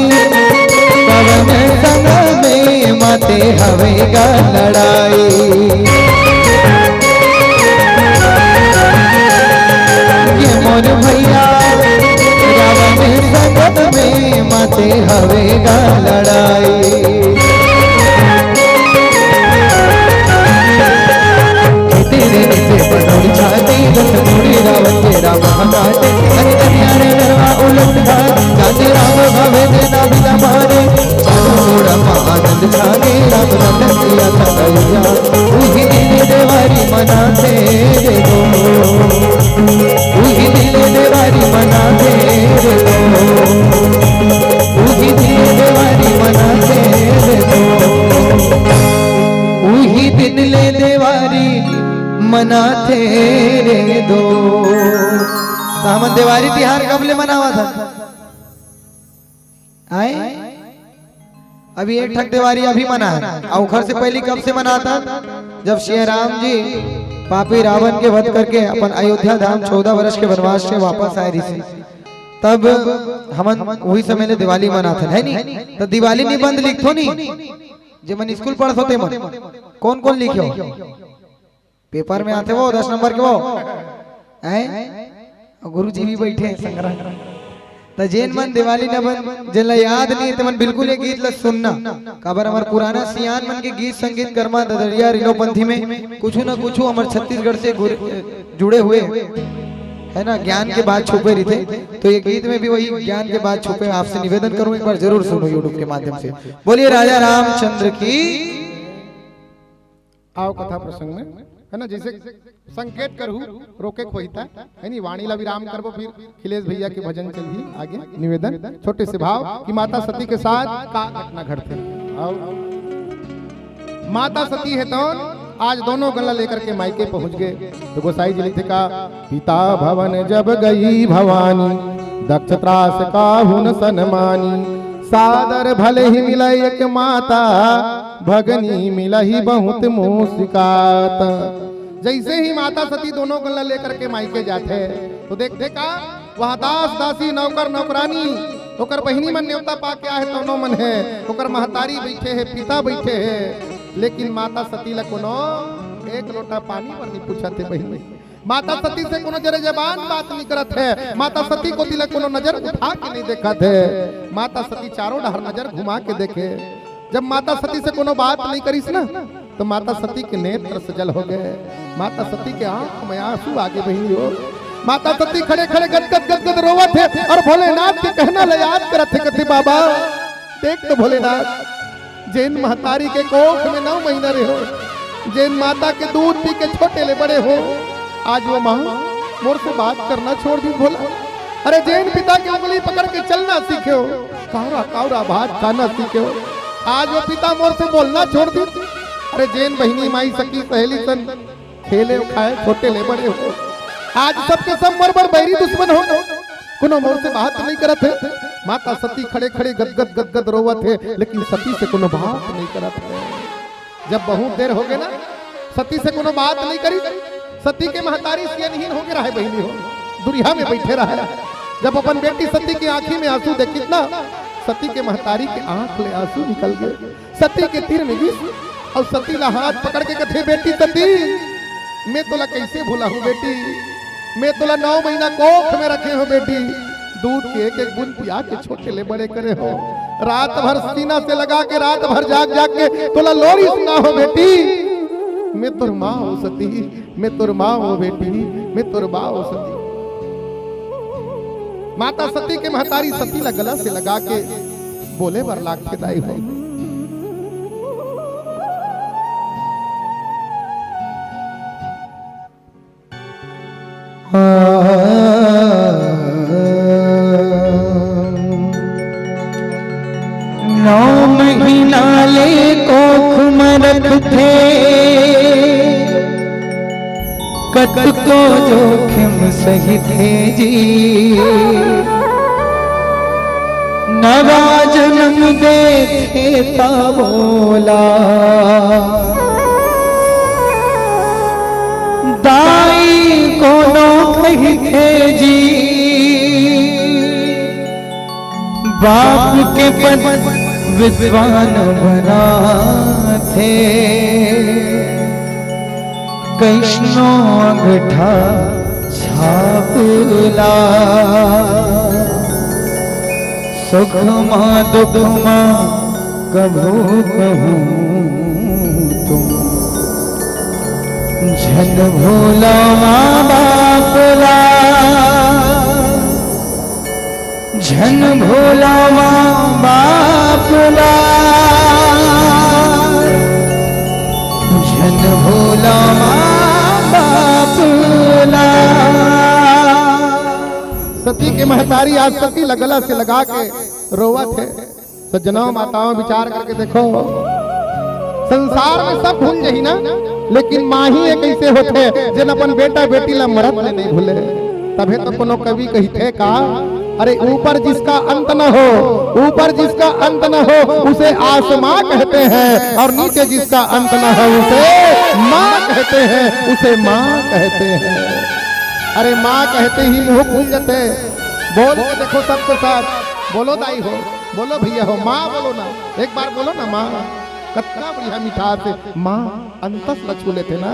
पवन संग में, माते हवे गा लड़ाई। ये मोर भैया रावण संग में, माते हवे गा लड़ाई। तेरे नीचे बनौर छाती, दस घोड़े रावण के राम महाकाटे। हरि कन्या रे नरवा उलट घाट, जाते राम भावे जे ना बिना मारे। चारों ओर आनंद छागे, राम रतन किया था कल्याण। उही दिन देवारी मनाते रे दो, उही दिन देवारी मनाते रे दो, उही दिन देवारी मनाते रे दो। उही दिन ले देवारी मनाथे रे दो। त हमन देवारी तिहार कब ले मनावत हन? आए? अभी एक ठक देवारी अभी मना हे। अउ ओखर से पहिली कब से मनात हन? जब सिया राम जी पापी रावण के वध करके अपन अयोध्या धाम चौदह वर्ष के वनवास से वापस आए रिहिस, तब हमन उही समय ले दिवाली मनात हन, है नी? त दिवाली निबंध लिखथो नी, जे मन स्कूल पढ़त हो ते मन। कोन कोन लिखे हो? पेपर में आथे वो, दस नंबर के वो। हैं? अउ गुरु जी भी बइठे हे संग म। त जेन मन दिवाली निबंध, जेन ला याद नइ हे, ते मन बिल्कुल ये गीत ला सुनना। काबर हमर पुराना सियान मन के गीत संगीत करमा ददरिया रिलोपंथी में कुछु न कुछु हमर छत्तीसगढ़ से गुर-, जुड़े हुए, है ना, ज्ञान के बात छुपे रहिथे। तो ये गीत में भी वही ज्ञान के बात छुपे। आपसे निवेदन करूं, एक बार जरूर सुनो YouTube के माध्यम से। बोलिए राजा रामचंद्र की। आओ कथा प्रसंग में, है ना, जइसे संकेत करहू, रोके खोहिता, है नी, वाणी ला विराम करबो, फिर अखिलेश भैया के भजन चलही आगे। निवेदन, छोटे से भाव कि माता सती के साथ का घटना घटथे। आओ, माता सती हे तो आज दोनों गला लेकर के मायके पहुंच गए। तो गोसाई जी लिखे का, पिता भवन जब गई भवानी, दक्ष त्रास काहू न सनमानी। सादर भले ही मिलइ एक माता, भगनी मिलही बहुत मुस्कात। जइसे ही माता सती दोनों गला लेकर के मायके जाथे, तो देखथे का, वहाँ दास दासी, नौकर नौकरानी, ओकर बहिनी मन नेवता पा के आहे, तौनो मन हे, ओकर महतारी बइठे हे, पिता बइठे हे, लेकिन माता सती ला कोनो एक लोटा पानी बर नइ पूछत हे बहिनी। माता सती से कोनो जरे जबान बात नइ करत हे, माता सती कोति ला कोनो नजर उठा के नइ देखत हे। माता सती चारों डहर नजर घुमा के देखे। जब माता सती से कोनो बात नइ करिस ना, तो माता सती के नेत्र सजल हो गए, माता सती के आंख में आंसू आगे बहिनी हो। माता सती खड़े खड़े गदगद गदगद रोवत हे अउ भोलेनाथ के कहना ला याद करत हे, कथे, बाबा, देख तो भोलेनाथ, जेन महतारी के कोख में नौ महीना रहे हो, जेन माता के दूध पी के छोटे ले बड़े हो, आज वो माँ मोर से बात करना छोड़ दी भोला। अरे जेन पिता के उंगली पकड़ के चलना सीखे हो, कावरा कावरा भात खाना सीखे हो, आज वो पिता मोर से बोलना छोड़ दिस। अरे जेन बहिनी माई सखी सहेली सन खेले खाए छोटे ले बड़े हो, आज सबके सब मोर बर बैरी दुश्मन हो। कोनो मोर से बात नहीं करत हे। माता सती खड़े खड़े गदगद गदगद रोवत हे, लेकिन सती से कोनो बात नहीं करत हे। जब बहुत देर हो गए ना, सती से कोनो बात नहीं करी। सती के महतारी सियनहीन हो गए रहे बहिनी हो, दुरिहा में बैठे रहे। जब अपन बेटी सती के आंखी में आंसू देखिस ना, सती के महतारी के आंख ले आंसू निकल गए। सती के तीर में गिस अउ सती ला हाथ पकड़ के कथे, "बेटी सती, मैं तोला कैसे भुलाहूं बेटी, मैं तोला नौ महीना कोख में रखे हो बेटी, दूध के एक एक बूंद पिया के छोटे ले बड़े करे हो, रात भर सीना से लगा के रात भर जाग जाग के तोला लोरी सुना हो बेटी, मैं तोर माँ हो सती, मैं तोर माँ हो बेटी, मैं तोर माँ हो सती।" माता सती के महतारी सती ला गला से लगा के बोले बर लागथे दाई हो। नौ महीना ले कोख म रखथे, कतको जोखिम सहिथे जी। नवा जन्म देथे त बोला, दाई कोनो कहिथे जी। बाप के पद विद्वान बनाथे, कइसनो अंगठा छाप ला। सुख मा दुख मा कभू कहूँ तुम, झन भूलो माँ बाप ला। झन भूला माँ बाप ला, झन भूला माँ बाप ला। सती के महतारी आज सती ला गला से लगा के रोवत हे। सज्जनों, माताओं, विचार करके देखो, संसार में सब भूल जही ना, लेकिन माँ ही एक ऐसे होथे जेन अपन बेटा बेटी ला मरत ले नहीं भूले। तभे तो कोनो कवि कहिथे का, "अरे ऊपर जिसका अंत न हो, ऊपर जिसका अंत न हो, उसे आसमां कहते हैं, और नीचे जिसका अंत न हो, उसे माँ कहते हैं, उसे माँ कहते हैं।" अरे माँ कहते ही मुंह खुल जाते। बोल के देखो सबके साथ, बोलो दाई हो, बोलो भैया हो, माँ बोलो ना, एक बार बोलो ना माँ। कतका बढ़िया मिठास हे माँ, अंतस ला छू लेथे ना।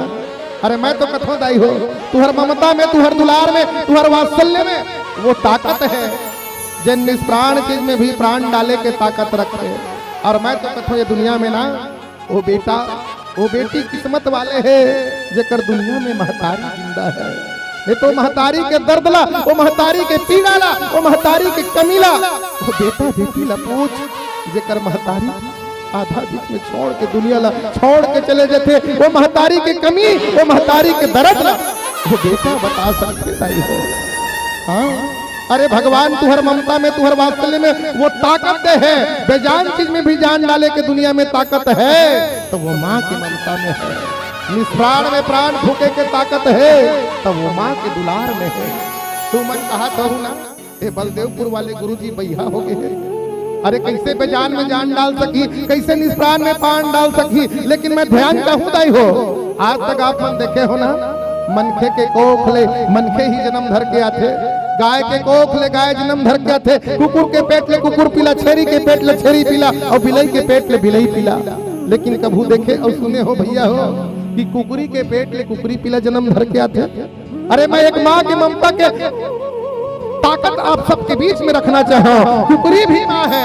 अरे मैं तो कथों दाई हो, तुहर ममता में, तुहर दुलार में, तुहर वात्सल्य में वो ताकत हे, जेन निष्प्राण चीज में भी प्राण डाले के ताकत रखथे। और मैं तो कथों ये दुनिया में ना, वो बेटा, वो बेटी किस्मत वाले हे, जेकर दुनिया में महतारी जिंदा हे। ये तो महतारी के दर्द ला, वो महतारी के पीड़ा ला, वो महतारी के कमी ला, वो बेटा बेटी ला पूछ, जेकर महतारी आधा बीच में छोड़ के दुनिया ला छोड़ के चले जाथे, वो महतारी के कमी, वो महतारी के दर्द ला वो बेटा बता सकथे दाई हो। हाँ, अरे भगवान तुहर ममता में, तुहर वात्सल्य में वो ताकत दे हे, बेजान चीज में भी जान डाले के दुनिया में ताकत हे, तो वो माँ की ममता में हे। निष्प्राण में प्राण फूके के ताकत हे, तो वो माँ के दुलार में हे। तुमन कहा करू ना, ए बलदेवपुर वाले गुरुजी बइहा हो गए हे। अरे कैसे बेजान में जान डाल सकही, कैसे निष्प्राण में प्राण डाल सकही, लेकिन मैं ध्यान कहूँ दाई हो, आज तक आप मन देखे हो ना, मनखे के कोख ले मनखे ही जन्म धर के आथे, गाय के कोख ले गाय जन्म धर के आथे, कुकुर के पेट ले कुकुर पीला, छेरी के पेट ले छेरी पीला और बिलई के पेट ले बिलई पीला। लेकिन कभू देखे और सुने हो भैया हो कि कुकरी के पेट ले कुकरी पीला जन्म धर के आथे? अरे मैं एक माँ के ममता के ताकत आप सबके बीच में रखना चाहूँ। कुकरी भी माँ हे,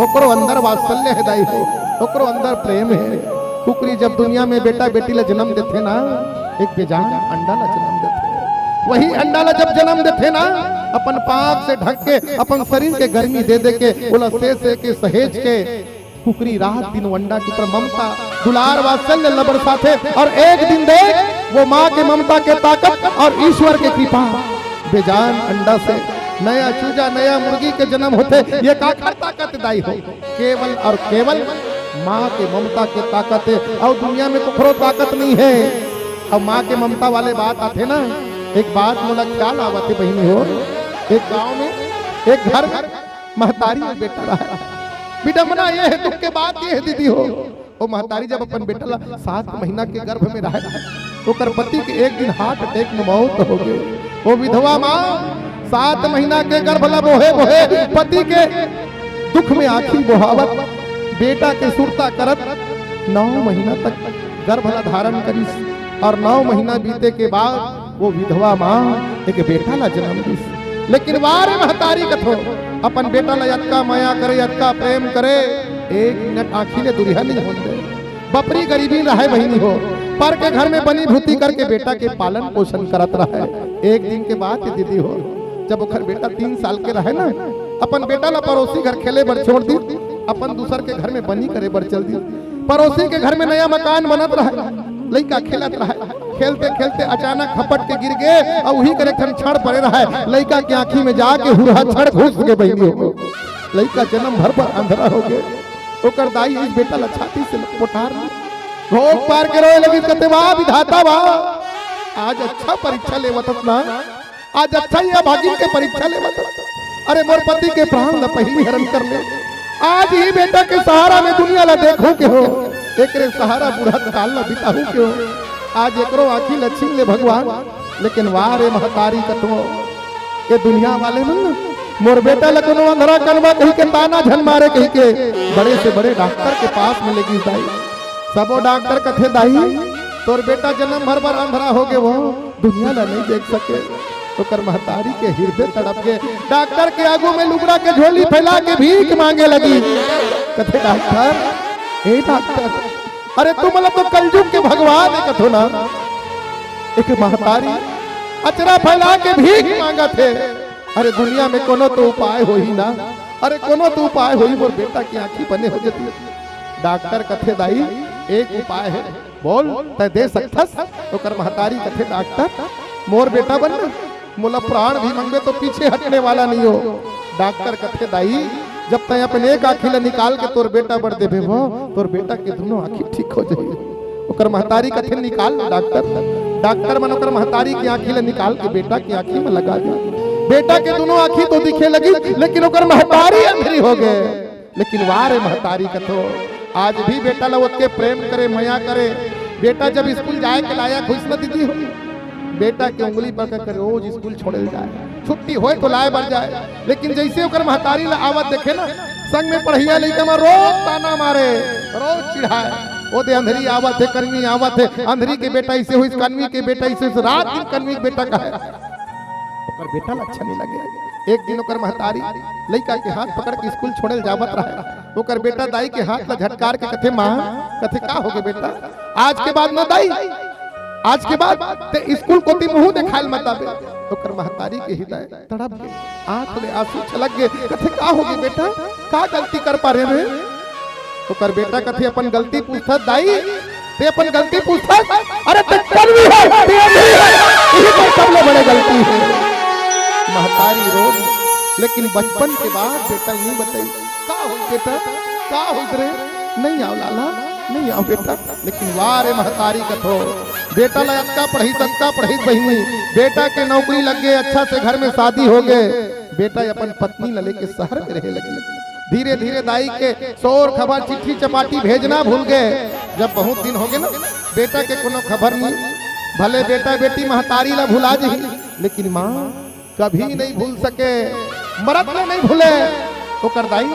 ओकरो अंदर वात्सल्य हे दाई हो, ओकरो अंदर प्रेम हे। कुकरी जब दुनिया में बेटा बेटी ला जन्म देथे ना, एक बेजान अंडा ला जन्म देथे। वही अंडा ला जब जन्म देथे ना, अपन पाँख से ढक के, अपन शरीर के गर्मी दे दे के, ओला से से के सहेज के, कुकरी रात दिन वो अंडा के ऊपर ममता, दुलार, वात्सल्य ल बरसाथे। और एक दिन देख, वो माँ के ममता के ताकत और ईश्वर के कृपा, बेजान अंडा से नया चूजा, नया मुर्गी के जन्म होथे। ये काखर ताकत दाई हो? केवल और केवल माँ के ममता के ताकत हे, अउ दुनिया में कखरो ताकत नइ हे। अउ माँ के ममता वाले बात आथे ना, एक बात मोला ख्याल आवत हे बहिनी हो, एक गांव में, एक घर में महतारी अउ बेटा रहय। बिडम्बना ये हे, दुख के बात ये हे दीदी हो, ओ महतारी जब अपन बेटा ला सात महीना के गर्भ में रहय, ओकर पति के एक दिन heart attack में मौत हो गे। ओ विधवा माँ सात महीना के गर्भ ला बोहे बोहे पति के दुख में आँखी बोहावत, बेटा के सुरता करत नौ महीना तक गर्भ ला धारण करिस अउ नौ महीना बीते के बाद वो विधवा माँ एक बेटा ला जन्म दिस। लेकिन वाह रे महतारी कथों, अपन बेटा ला अतका मया करे, अतका प्रेम करे, एक मिनट आँखी ले दुरिहा नइ होन दे। बपरी गरीबी रहय बहिनी हो, पर के घर में बनी भूती करके बेटा के पालन पोषण करत रहय। एक दिन के बात हे दीदी हो, जब ओकर बेटा तीन साल के रहय ना, अपन बेटा ला पड़ोसी घर खेले बर छोड़ दिस, अपन दूसर के घर में बनी करे बर चल दिस। पड़ोसी के घर में नया मकान बनत रहय, लइका खेलत रहय, खेलते खेलते अचानक हपट के गिर गे अउ उही कर एक ठन छड़ पड़े रहय, लइका के आँखी में जाके हुरहा छड़ घुस गे बहिनी हो, लइका जन्म भर बर अंधरा हो गे। ओकर दाई इस बेटा ला छाती से पोटार ली, घोंघ पार के रोए लगिस, कथे, "वाह विधाता वाह, आज अच्छा परीक्षा लेवत हस ना, आज अच्छा ये अभागिन के परीक्षा लेवत हस। अरे मोर पति के प्राण ला पहिली हरण कर ले, आज ही बेटा के सहारा में दुनिया ला देखहूं के हो, एकरे सहारा बुढ़त काल ला बिताहूं के हो, आज एकरो आँखी ला छीन ले भगवान।" लेकिन वाह रे महतारी कथों, ये दुनिया वाले मन ना मोर बेटा ला कोनो अंधरा कनवा कहिके ताना झन मारे कहिके बड़े से बड़े डॉक्टर के पास में लेगिस दाई। सबो डॉक्टर कथे, "दाई, तोर बेटा जन्म भर बर अंधरा हो गे, वो दुनिया ला नइ देख सके।" ओकर महतारी के हिरदे तड़प गे, डॉक्टर के आगू में लुगड़ा के झोली फैला के भीख मांगे लगिस। कथे, "डॉक्टर, हे डॉक्टर, अरे तुमन ला तो कलयुग के भगवान हे कथों ना, एक महतारी अचरा फैला के भीख मांगत हे, अरे दुनिया में कोनो तो उपाय होही ना, अरे कोनो तो उपाय होही, मोर बेटा के आँखी बने हो जतिस।" डॉक्टर कथे, "दाई, एक उपाय हे, बोल, तैं दे सकथस?" ओकर महतारी कथे, "डॉक्टर, मोर बेटा बर ना, मोला प्राण भी मंगबे तो पीछे हटने वाला नइ हो।" डॉक्टर कथे, "दाई, जब तैं अपन एक आँखी ला निकाल के तोर बेटा बर देबे वो, तोर बेटा के दुनों आँखी ठीक हो जाही।" ओकर महतारी कथे, "निकाल ना डॉक्टर।" डॉक्टर मन ओकर महतारी के आँखी ला निकाल के बेटा के आँखी में लगा दे। बेटा के दुनों आँखी तो दिखे लगिस, लेकिन ओकर महतारी अंधरी हो गे। लेकिन वाह रे महतारी कथों, आज भी बेटा ला ओतके प्रेम करे, मया करे। बेटा जब स्कूल जाए के लायक होइस ना दीदी हो, बेटा के उंगली पकड़ के रोज स्कूल छोड़े ल जाए, छुट्टी होए तो लाए बर जाए। लेकिन जइसे ओकर महतारी ला आवत देखे ना, संग में पढ़इया लइका मन रोज ताना मारे, रोज चिढ़ाए, "ओ दे अंधरी आवत हे, कनवी आवत हे, अंधरी के बेटा अइसे होइस, कनवी के बेटा अइसे होइस।" रात दिन कनवी के बेटा कहे, ओकर बेटा ला अच्छा नइ लगे। एक दिन ओकर महतारी लइका के हाथ पकड़ के स्कूल छोड़े ल जावत रहय, ओकर बेटा दाई के हाथ ला झटकार के कथे, "माँ," कथे, "का हो गे बेटा? आज के बाद ना दाई, आज के बाद तैं स्कूल कोती मुंह देखाय ल मत आबे।" ओकर महतारी के हिरदय तड़प गे, आंख ले आंसू छलक गे, कथे, "का हो गे बेटा, का गलती कर पारे रे?" ओकर बेटा कथे, "अपन गलती पूछथस दाई, तैं अपन गलती पूछथस? अरे तैं कनवी हस, तैं अंधरी हस, इही तोर सबले बड़े गलती हे।" महतारी रो, लेकिन बचपन के बात बेटा ल नइ बताइस। "का होइस बेटा, का होइस रे?" "नइ आंव लाला, नइ आंव बेटा।" लेकिन वाह रे महतारी कथों, बेटा ला अतका पढ़इस, अतका पढ़इस बहिनी, बेटा के नौकरी लग गे, अच्छा से घर में शादी हो गे, बेटा अपन पत्नी ला लेके शहर में रहे लगिस। धीरे धीरे दाई के सोर खबर, चिट्ठी चपाटी भेजना भूल गे। जब बहुत दिन हो गे ना, बेटा के कोनो खबर नइ। भले बेटा बेटी महतारी ला भुला जही, लेकिन माँ कभी नइ भूल सके, मरत ले नइ भूले। ओकर दाई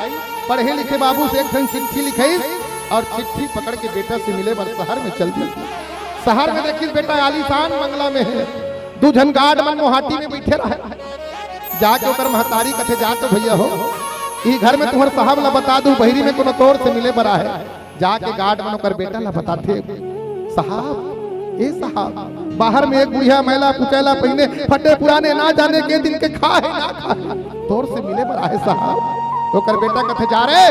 पढ़े लिखे बाबू से एक ठन चिट्ठी लिखइस अउ चिट्ठी पकड़ के बेटा से मिले बर शहर में चल दिस। शहर में देखिस बेटा आलीशान बंगला में हे, दू झन गार्ड मन मोहाटी में बइठे रहय। जाके ओकर महतारी कथे, "जा तो भइया हो, इही घर में तुंहर साहब ला बता दू, बहिरी में कोनो तोर से मिले बर आहे।" जाके गार्ड मन ओकर बेटा ला बताथे, "साहब, ए साहब, बाहर में एक बुढ़िया मैला कुचैला पहिने फटे पुराने ना जाने के दिन के खा हे ना खा हे, तोर से मिले बर आहे साहब।" ओकर बेटा कथे, "जा रे,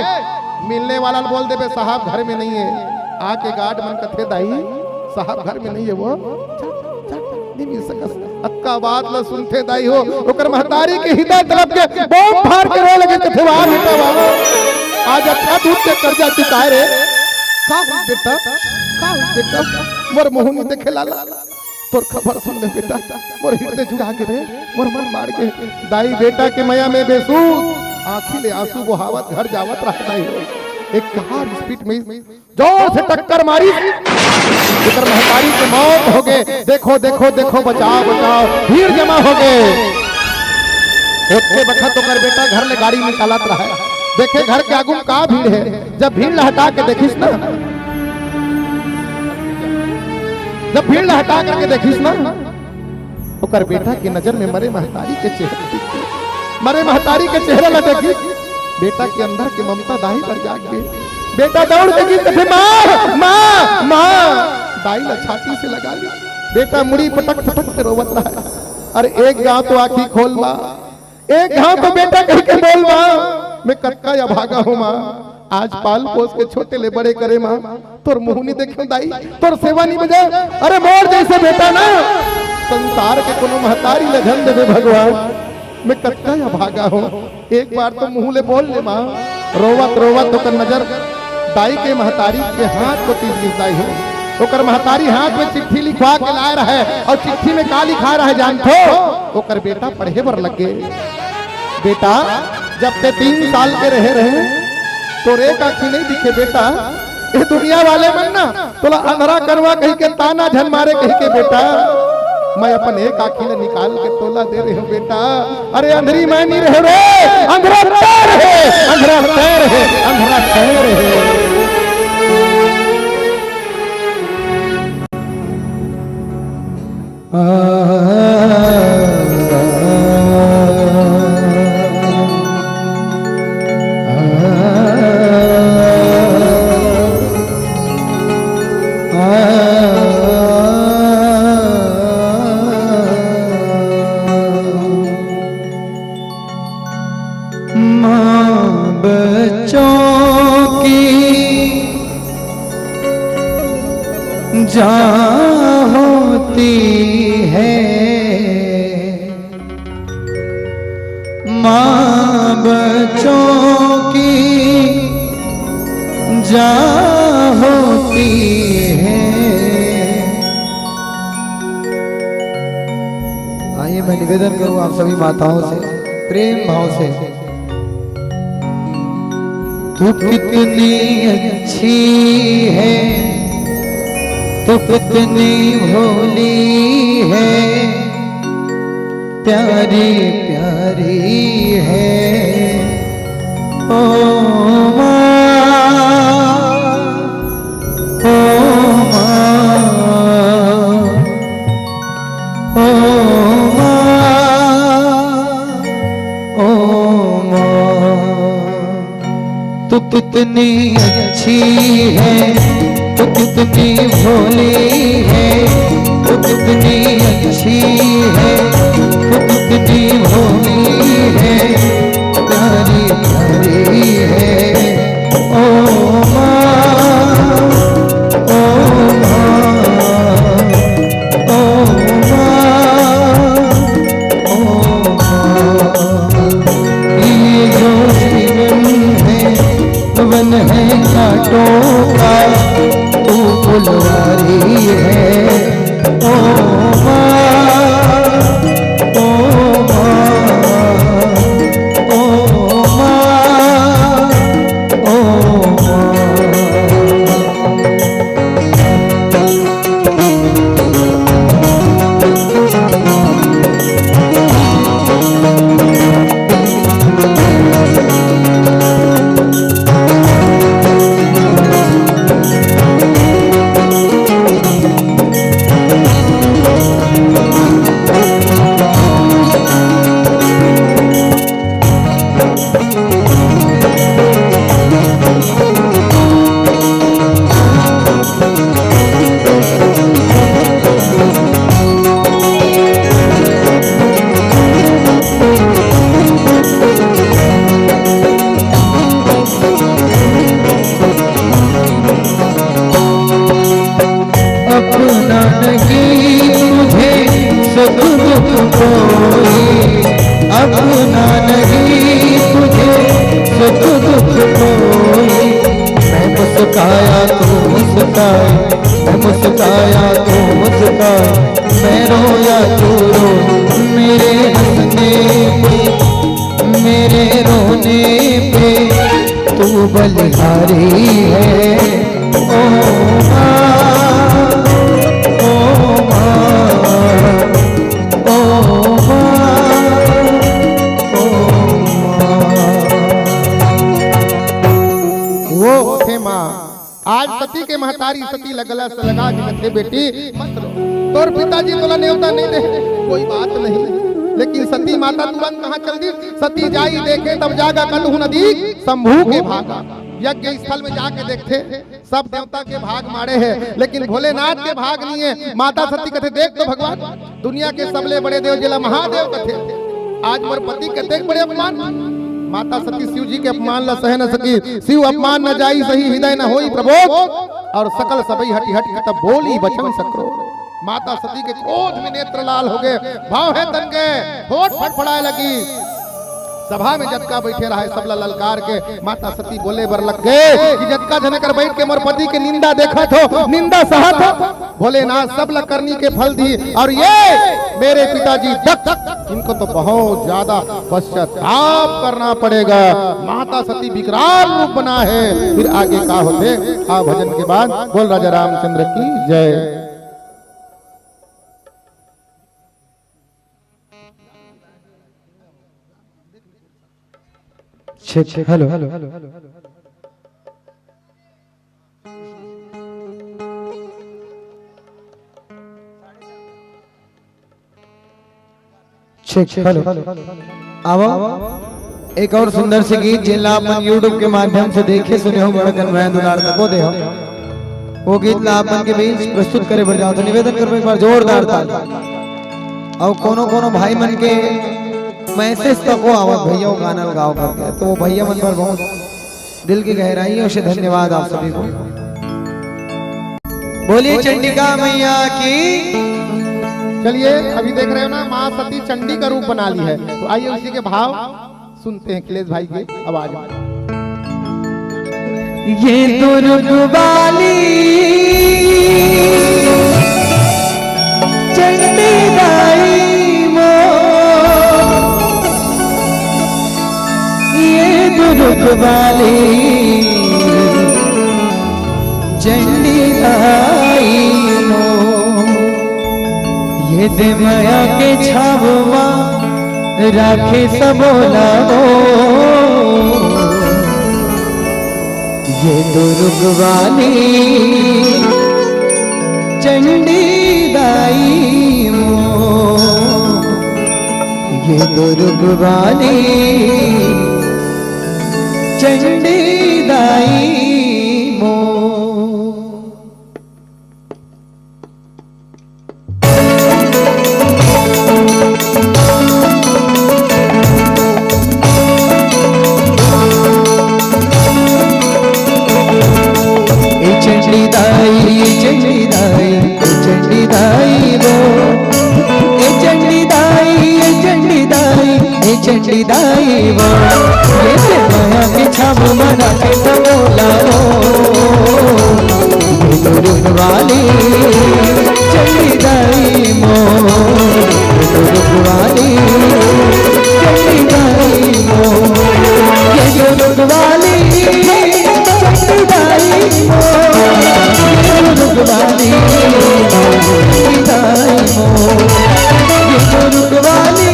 मिलने वाला ल बोल देबे साहब घर में नइ हे।" आके गार्ड मन कथे, "दाई, साहब घर में नइ हे वो।" नइ मिल सकस। अतका बात ल सुनथे दाई हो, ओकर महतारी के हिरदय तड़प के बम फार के रोए लगे, कथे, "वाह बेटा वाह, आज अच्छा दूध के कर्जा चुकाए रे, का होइस बेटा? का होइस बेटा? मोर मुहूं नइ देखे लाला। तोर खबर सुन ले बेटा, मोर हिरदे जुड़ा गे रे, मोर मन माड़ गे। दाई बेटा के मया में बेसुध, आंखी ले आंसू बोहावत घर जावत रहा दाई हो। एक कार स्पीड में जोर से टक्कर मारिस, एकर महतारी के मौत हो गे। देखो, देखो, देखो, बचाओ, बचाओ, भीड़ जमा हो गे। ओतके बखत ओकर बेटा घर ले गाड़ी निकालत रहा, देखे घर के आगू म का भीड़ हे। जब भीड़ ल हटा के देखिस ना, जब भीड़ ल हटा करके देखिस ना, ओकर बेटा के नजर में मरे महतारी के चेहरा दिख गे। मरे महतारी के चेहरा ला देखिस, बेटा के अंदर के ममता दाई बर जाग गे। बेटा दौड़ के गिस, कथे, "माँ, माँ, माँ।" दाई ला छाती से लगा ली। बेटा मुड़ी पटक पटक के रोवत रहा। अरे एक घांव तो आंखी खोल माँ, एक घांव तो बेटा कहिके बोल माँ, मैं कतका अभागा हूँ माँ। आज पाल पोस के छोटे ले बड़े करे माँ, तोर मुहूं नइ देखेंव दाई, तोर सेवा नइ बजाय। अरे मोर जइसे बेटा ना संसार के कोनो महतारी ल झन देबे भगवान, मैं कतका अभागा हूँ। एक बार तो मुहूं ले बोल ले माँ। रोवत रोवत ओकर नजर दाई के महतारी के हाथ कोती गिस दाई हो। ओकर महतारी हाथ में चिट्ठी लिखवा के लाय रहे अउ चिट्ठी में का लिखाय रहे जानथो? ओकर बेटा पढ़े बर लग गे। बेटा, जब ते तीन साल के रहे रहे, तोर एक आंखी नइ दिखे बेटा। ए दुनिया वाले मन ना तोला अंधरा करवा कहिके ताना झन मारे कहिके बेटा, मैं अपन एक आंखी ल निकाल के तोला दे रहे हूँ बेटा। अरे अंधरी मैं नइ रहे रे, अंधरा तैं रहे, अंधरा तैं रहे, अंधरा तैं रहे। माँ बच्चों की जा होती है, माँ बच्चों की जा होती है। आइए, मैं निवेदन करूं आप सभी माताओं से, प्रेम भाव से, तू कितनी अच्छी है, तू कितनी भोली है, प्यारी प्यारी है। ओ माँ, ओ माँ, ओ माँ, ओ माँ। तू कितनी अच्छी है, तू कितनी भोली है, तू कितनी अच्छी है, तू कितनी भोली है, प्यारी प्यारी है। ओ माँ, ओ माँ, ओ माँ, ओ माँ। ये जो जीवन है, वन है कांटों का, तू फुलवारी है। ओ माँ, ओ मेरे रोने पे तू बलिहारी है। ओ माँ, ओ माँ, ओ माँ, ओ माँ। वो थे माँ, आज सती के महतारी सती लगला से लगा के कथे, "बेटी, मत रो। तोर पिताजी तोला नेवता नहीं दे, कोई बात नहीं, लेकिन सती माता तुरंत कहाँ चल दी?" सती जाई देखे तब जागा कतहु न दीख शंभू के भागा। यज्ञ स्थल में जाके देखथे, सब देवता के भाग माड़े हे, लेकिन भोलेनाथ के भाग नहीं है। माता सती कथे, "देख तो भगवान, दुनिया के सबले बड़े देव जेला महादेव कथे, आज मोर पति कतेक बड़े अपमान।" माता सती शिव जी के अपमान ला सह न सकी। "शिव अपमान न जाई सही, हृदय न होई प्रबोध।" और सकल सबई हटि हटि के तब बोली बचन सक्रोध। माता सती के क्रोध में नेत्र लाल हो गए, भाव है तन गए, होठ फड़फड़ाए लगी। सभा में जतका बैठे रहे, सबला ललकार के माता सती बोले बर लग गए कि "जतका झन कर बैठ के मोर पति के निंदा देखत हो, निंदा सहत हो, भोलेनाथ सब ला करनी के फल दी, और ये मेरे पिताजी दक्ष, इनको तो बहुत ज्यादा पश्चाताप करना पड़ेगा।" माता सती विकराल रूप बना है। फिर आगे का होथे, आ भजन के बाद। बोल राजा रामचंद्र की जय। Check, check, hello. Check, check, hello. आवा, एक और सुंदर से गीत, जेला अपन YouTube के माध्यम से देखे सुने हो, बड़ा कन मैं दुलार तको दे हो। वो गीत ला अपन के बीच प्रस्तुत करे बर जाओ, तो निवेदन करो एक बार जोरदार ताली। और कोनो कोनो भाई मन के मैसेज तको आवत, "भैया, वो गाना लगाओ" करके, तो वो भैया मन पर बहुत दिल की गहराइयों से धन्यवाद आप सभी को। बोलिए चंडिका मैया की। चलिए, अभी देख रहे हो ना, माँ सती चंडी का रूप बना ली है, तो आइए उसी के भाव सुनते हैं अखिलेश भाई की आवाज में। ये दुर्ग वाली चंडी दाई मो, ये दुर्ग वाली चंडी दाई मो, ये दे मया के छाव मा राखे सबो ला वो। ये दुर्ग वाली चंडी दाई मो, ये दुर्ग वाली चंडी दाई मो। ए चंडी दाई, ए चंडी दाई, ए चंडी दाई वो। ए चंडी दाई, ए चंडी दाई, ए चंडी दाई वो। ये ते माया के छाव मा राखे सबो ला वो। ये दुर्ग वाली चंडी दाई मो, ये दुर्ग वाली चंडी दाई मो, ये दुर्ग वाली चंडी दाई मो, ये दुर्ग वाली चंडी दाई मो, ये दुर्ग वाली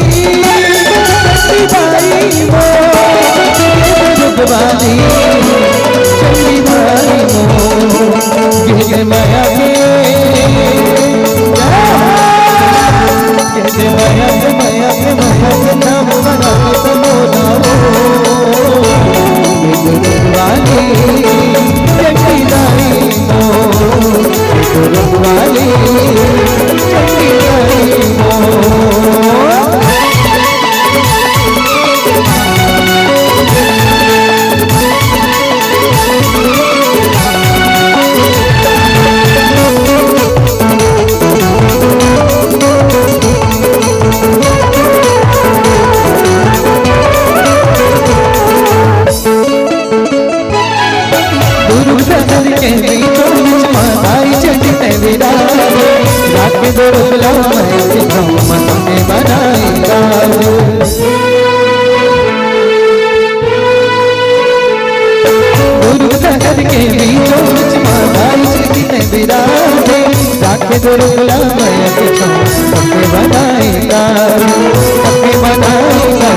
चंडी दाई मो, ये दुर्ग वाली चंडी दाई मो। ये माया के, ये माया के, माया के, माया के नाम बना के बोला हो। ये दुर्ग वाली चंडी दाई मो, ये दुर्ग वाली चंडी दाई मो। रुकला मया के छाँव, सबके बनाई का, सबके बनाई का,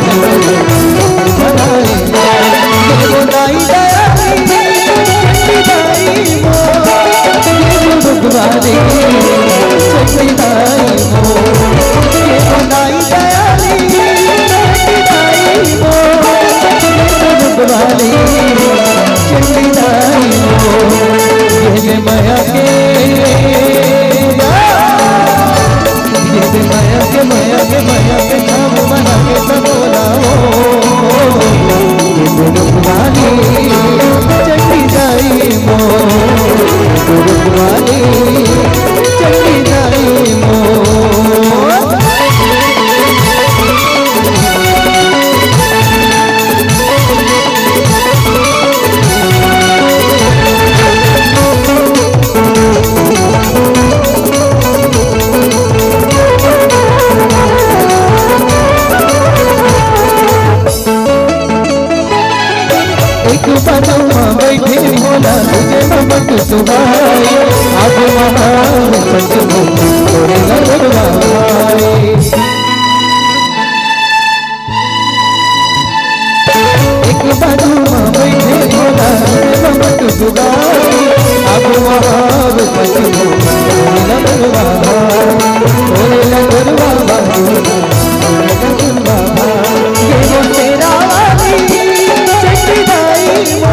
सबके बनाई का। ये वो दाई दयाली, चंडी दाई मो, ये वो रुकवाली, चंडी दाई मो, ये वो दाई दयाली, चंडी दाई मो, ये वो रुकवाली, चंडी दाई मो। ये मया के, ये मया के, मया के, मया के छाँव बना के सबोला हो। ये तो रुकवाली चंडी दाई मो, ये तो रुकवाली चंडी दाई मो। एक बाजू मा बैठे भोला, दूजे मा बटुक सुहाई, आगू मा आव पंचमुखी, तोरे लगवा भाई। एक बाजू मा बैठे भोला, दूजे मा बटुक सुहाई, आगू मा आव पंचमुखी, तोरे लगवा भाई, तोरे लगवा भाई। ये वो शेरा वाली चंडी दाई मो,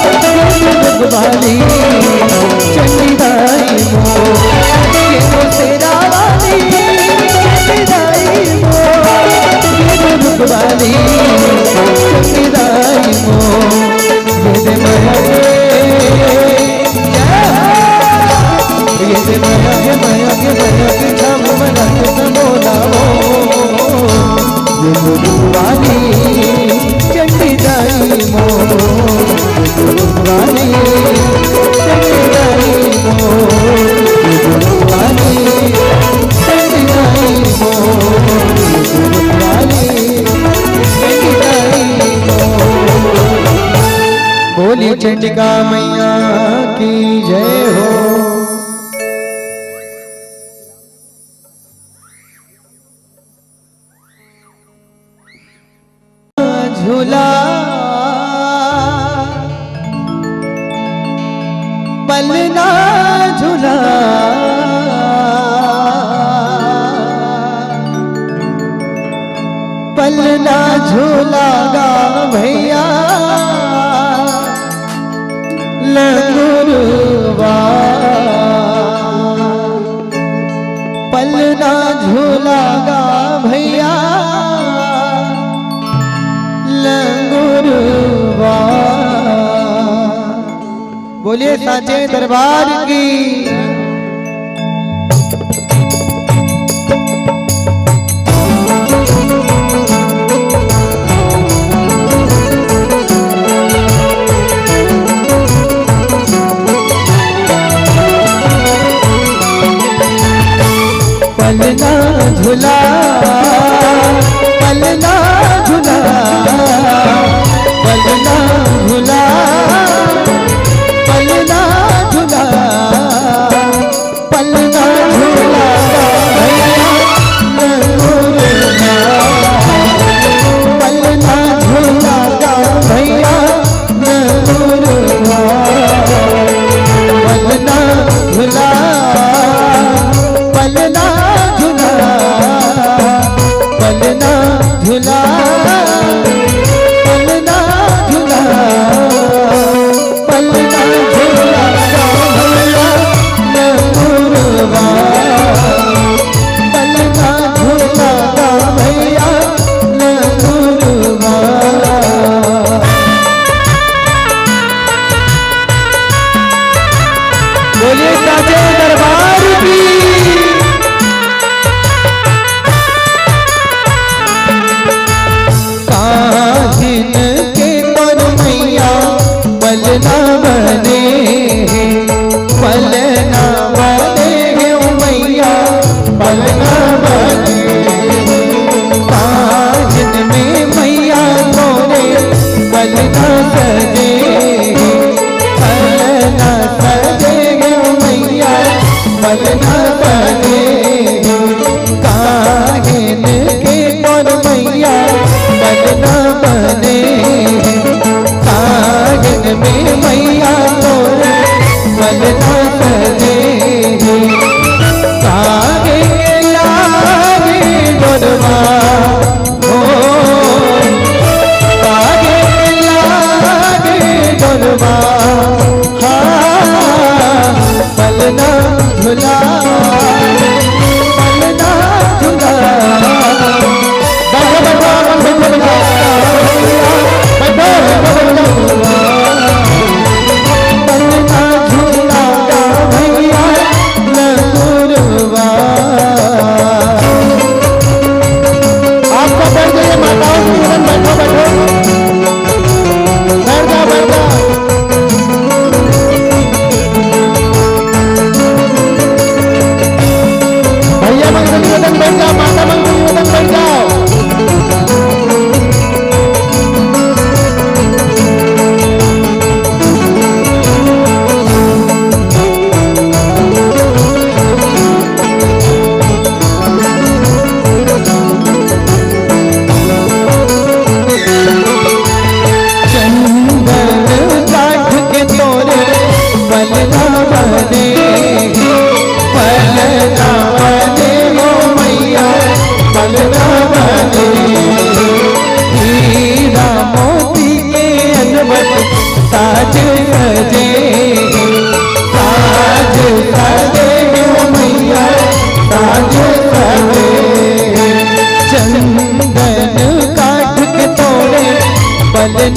ये वो रुकवाली चंडी दाई मो। ये वो शेरा वाली चंडी दाई मो, ये वो रुकवाली चंडी दाई मो। ये दे मया के, ये दे मया के, मया के, मया के छाँव बना के सबोला हो। ये वो रुकवाली चंडी दाई मो, ये वो रुकवाली चंडी दाई मो, ये वो रुकवाली चंडी दाई मो, ये वो रुकवाली चंडी दाई मो। बोली चंडिका मैया की जय हो। झूला पलना झूला, पलना झूला गा भैया लंगुरवा। पलना झूला गा भैया लंगुरवा। बोलिए साचे दरबार की। पलना झूला, पलना झूला, पलना झूला, पलना झूला।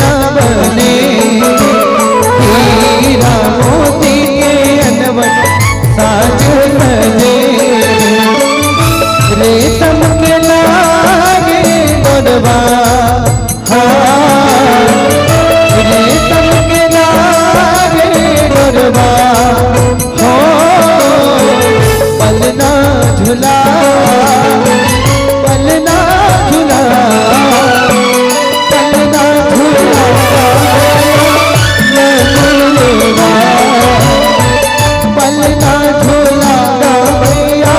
ना बने, हीरा मोती के अनवट साज सजे। रेशम के लागे डोरवा, हाँ, रेशम के लागे डोरवा, हो, पलना झूला, पलना झूला, पलना झूला, पलना झूला, भैया,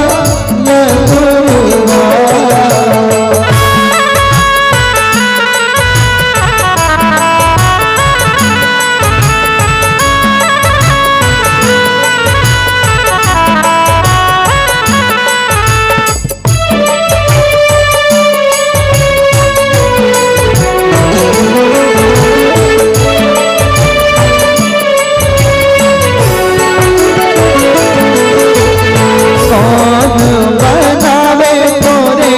कौन बनावे तोरे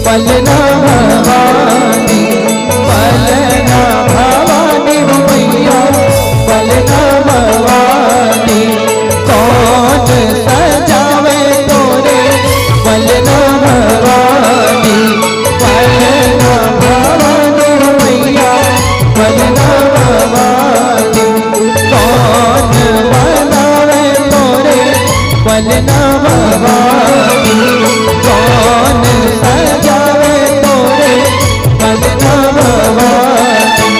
पलना भवानी, पलना भवानी हो मैया, पलना भवानी। कौन सजावे तोरे पलना भवानी, पलना भवानी हो मैया, पलना भवानी। कौन बनावे तोरे पलना भवानी, कौन सजावे तोरे पलना भवानी।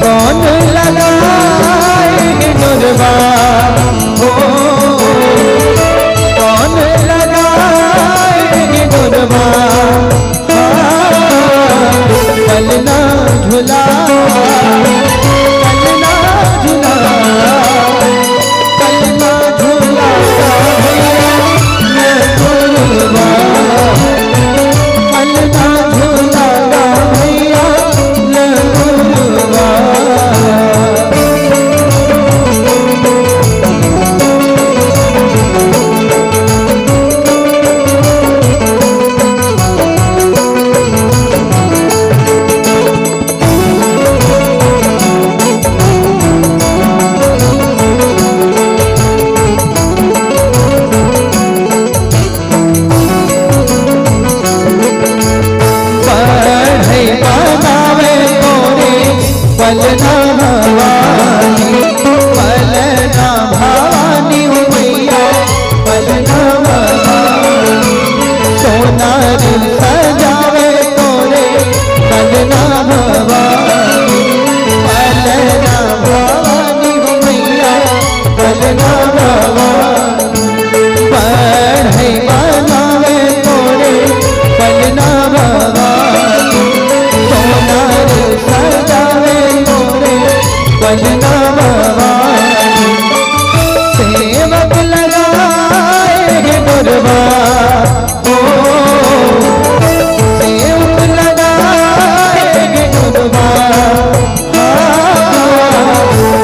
कौन लगाए डोरवा हो, कौन लगाए डोरवा, पलना झूला, पलना झूला, पलना झूला, भैया, ये झूलवा, पलना झूला, भैया, ये झूलवा। बढ़ई बनावे तोरे पलना भवानी, पलना भवानी हो मैया, पलना भवानी। सोनार सजावे तोरे पलना भवानी, पलना भवानी हो मैया, पलना भवानी। बढ़ई बनावे तोरे पलना भवानी, सोनार सजावे तोरे पलना भवानी। सेवक लगाए हे डोरवा, ओ, सेवक लगाए हे डोरवा,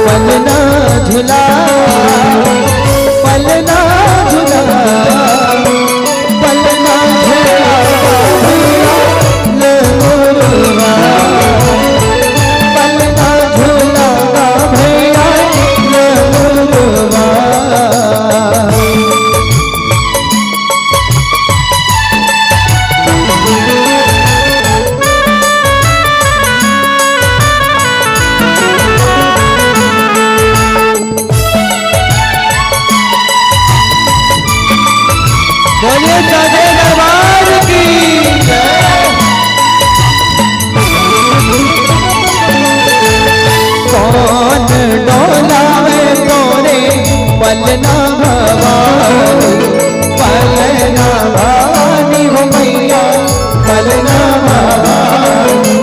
पलना झूला, पलना झूला, पलना झूला, भैया, ले मोरवा। पलना झूला, भैया, ले मोरवा। बोलिए साचे दरबार की जय। कौन डोलावे तोरे पलना भवानी, पलना भवानी हो मैया, पलना भवानी।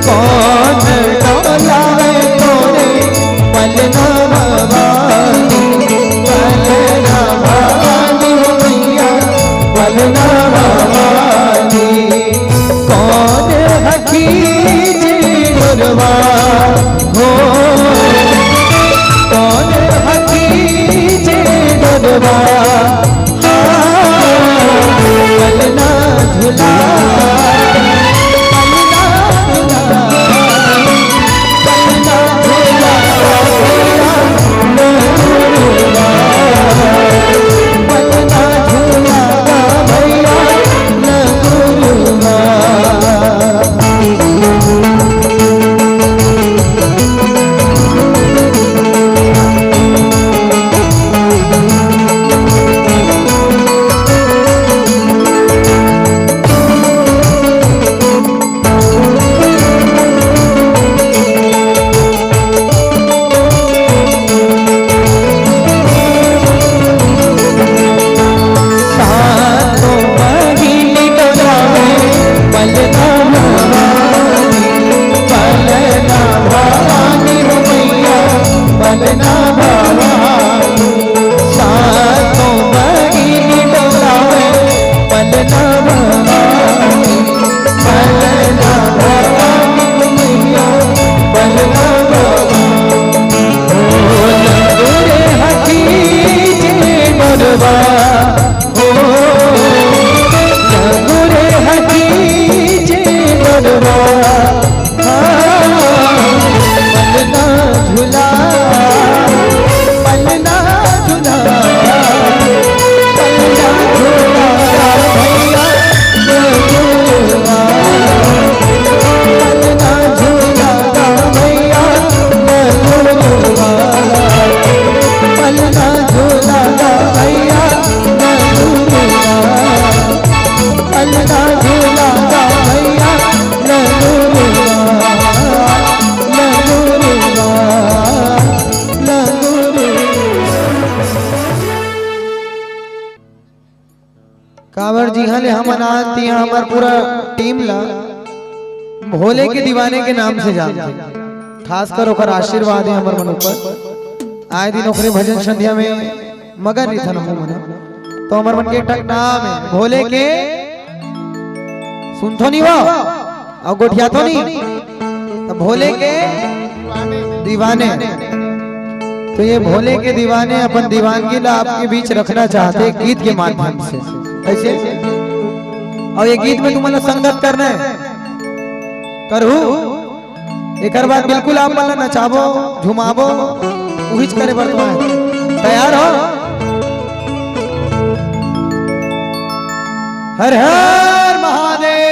कौन डोलावे तोरे पलना भवानी, पलना भवानी हो मैया, पलना भवानी। कौन हकी जे डोरवा हो, कौन हकी जे डोरवा, हाँ, पलना झूला, पलना झूला। पलना झूला, पलना झूला, पलना झूला, भैया, पलना झूला, भैया, पलना झूला, भैया, पलना झूला, भैया, काबर जिहां ले हमन आन तिहां हमर पूरा टीम ला भोले के दीवाने के नाम से जानथे। खासकर ओकर आशीर्वाद हे हमर मन ऊपर। आए दिन ओकरे भजन संध्या में मगन रहिथन हमू मन। तो हमर मन के एक ठक नाम हे भोले के, सुनथो नी वो, अउ गोठियाथो नी, तो भोले के दीवाने। तो ये भोले के दीवाने अपन दीवानगी ला आपके बीच रखना चाहते गीत के माध्यम से। कैसे? अउ ये गीत में तुमन ला संगत करना हे, करहू। एकर बाद बिल्कुल आप मन ला नचाबो, झुमाबो, उहिच करे बर तुम्हारे तैयार हो। हर हर महादेव।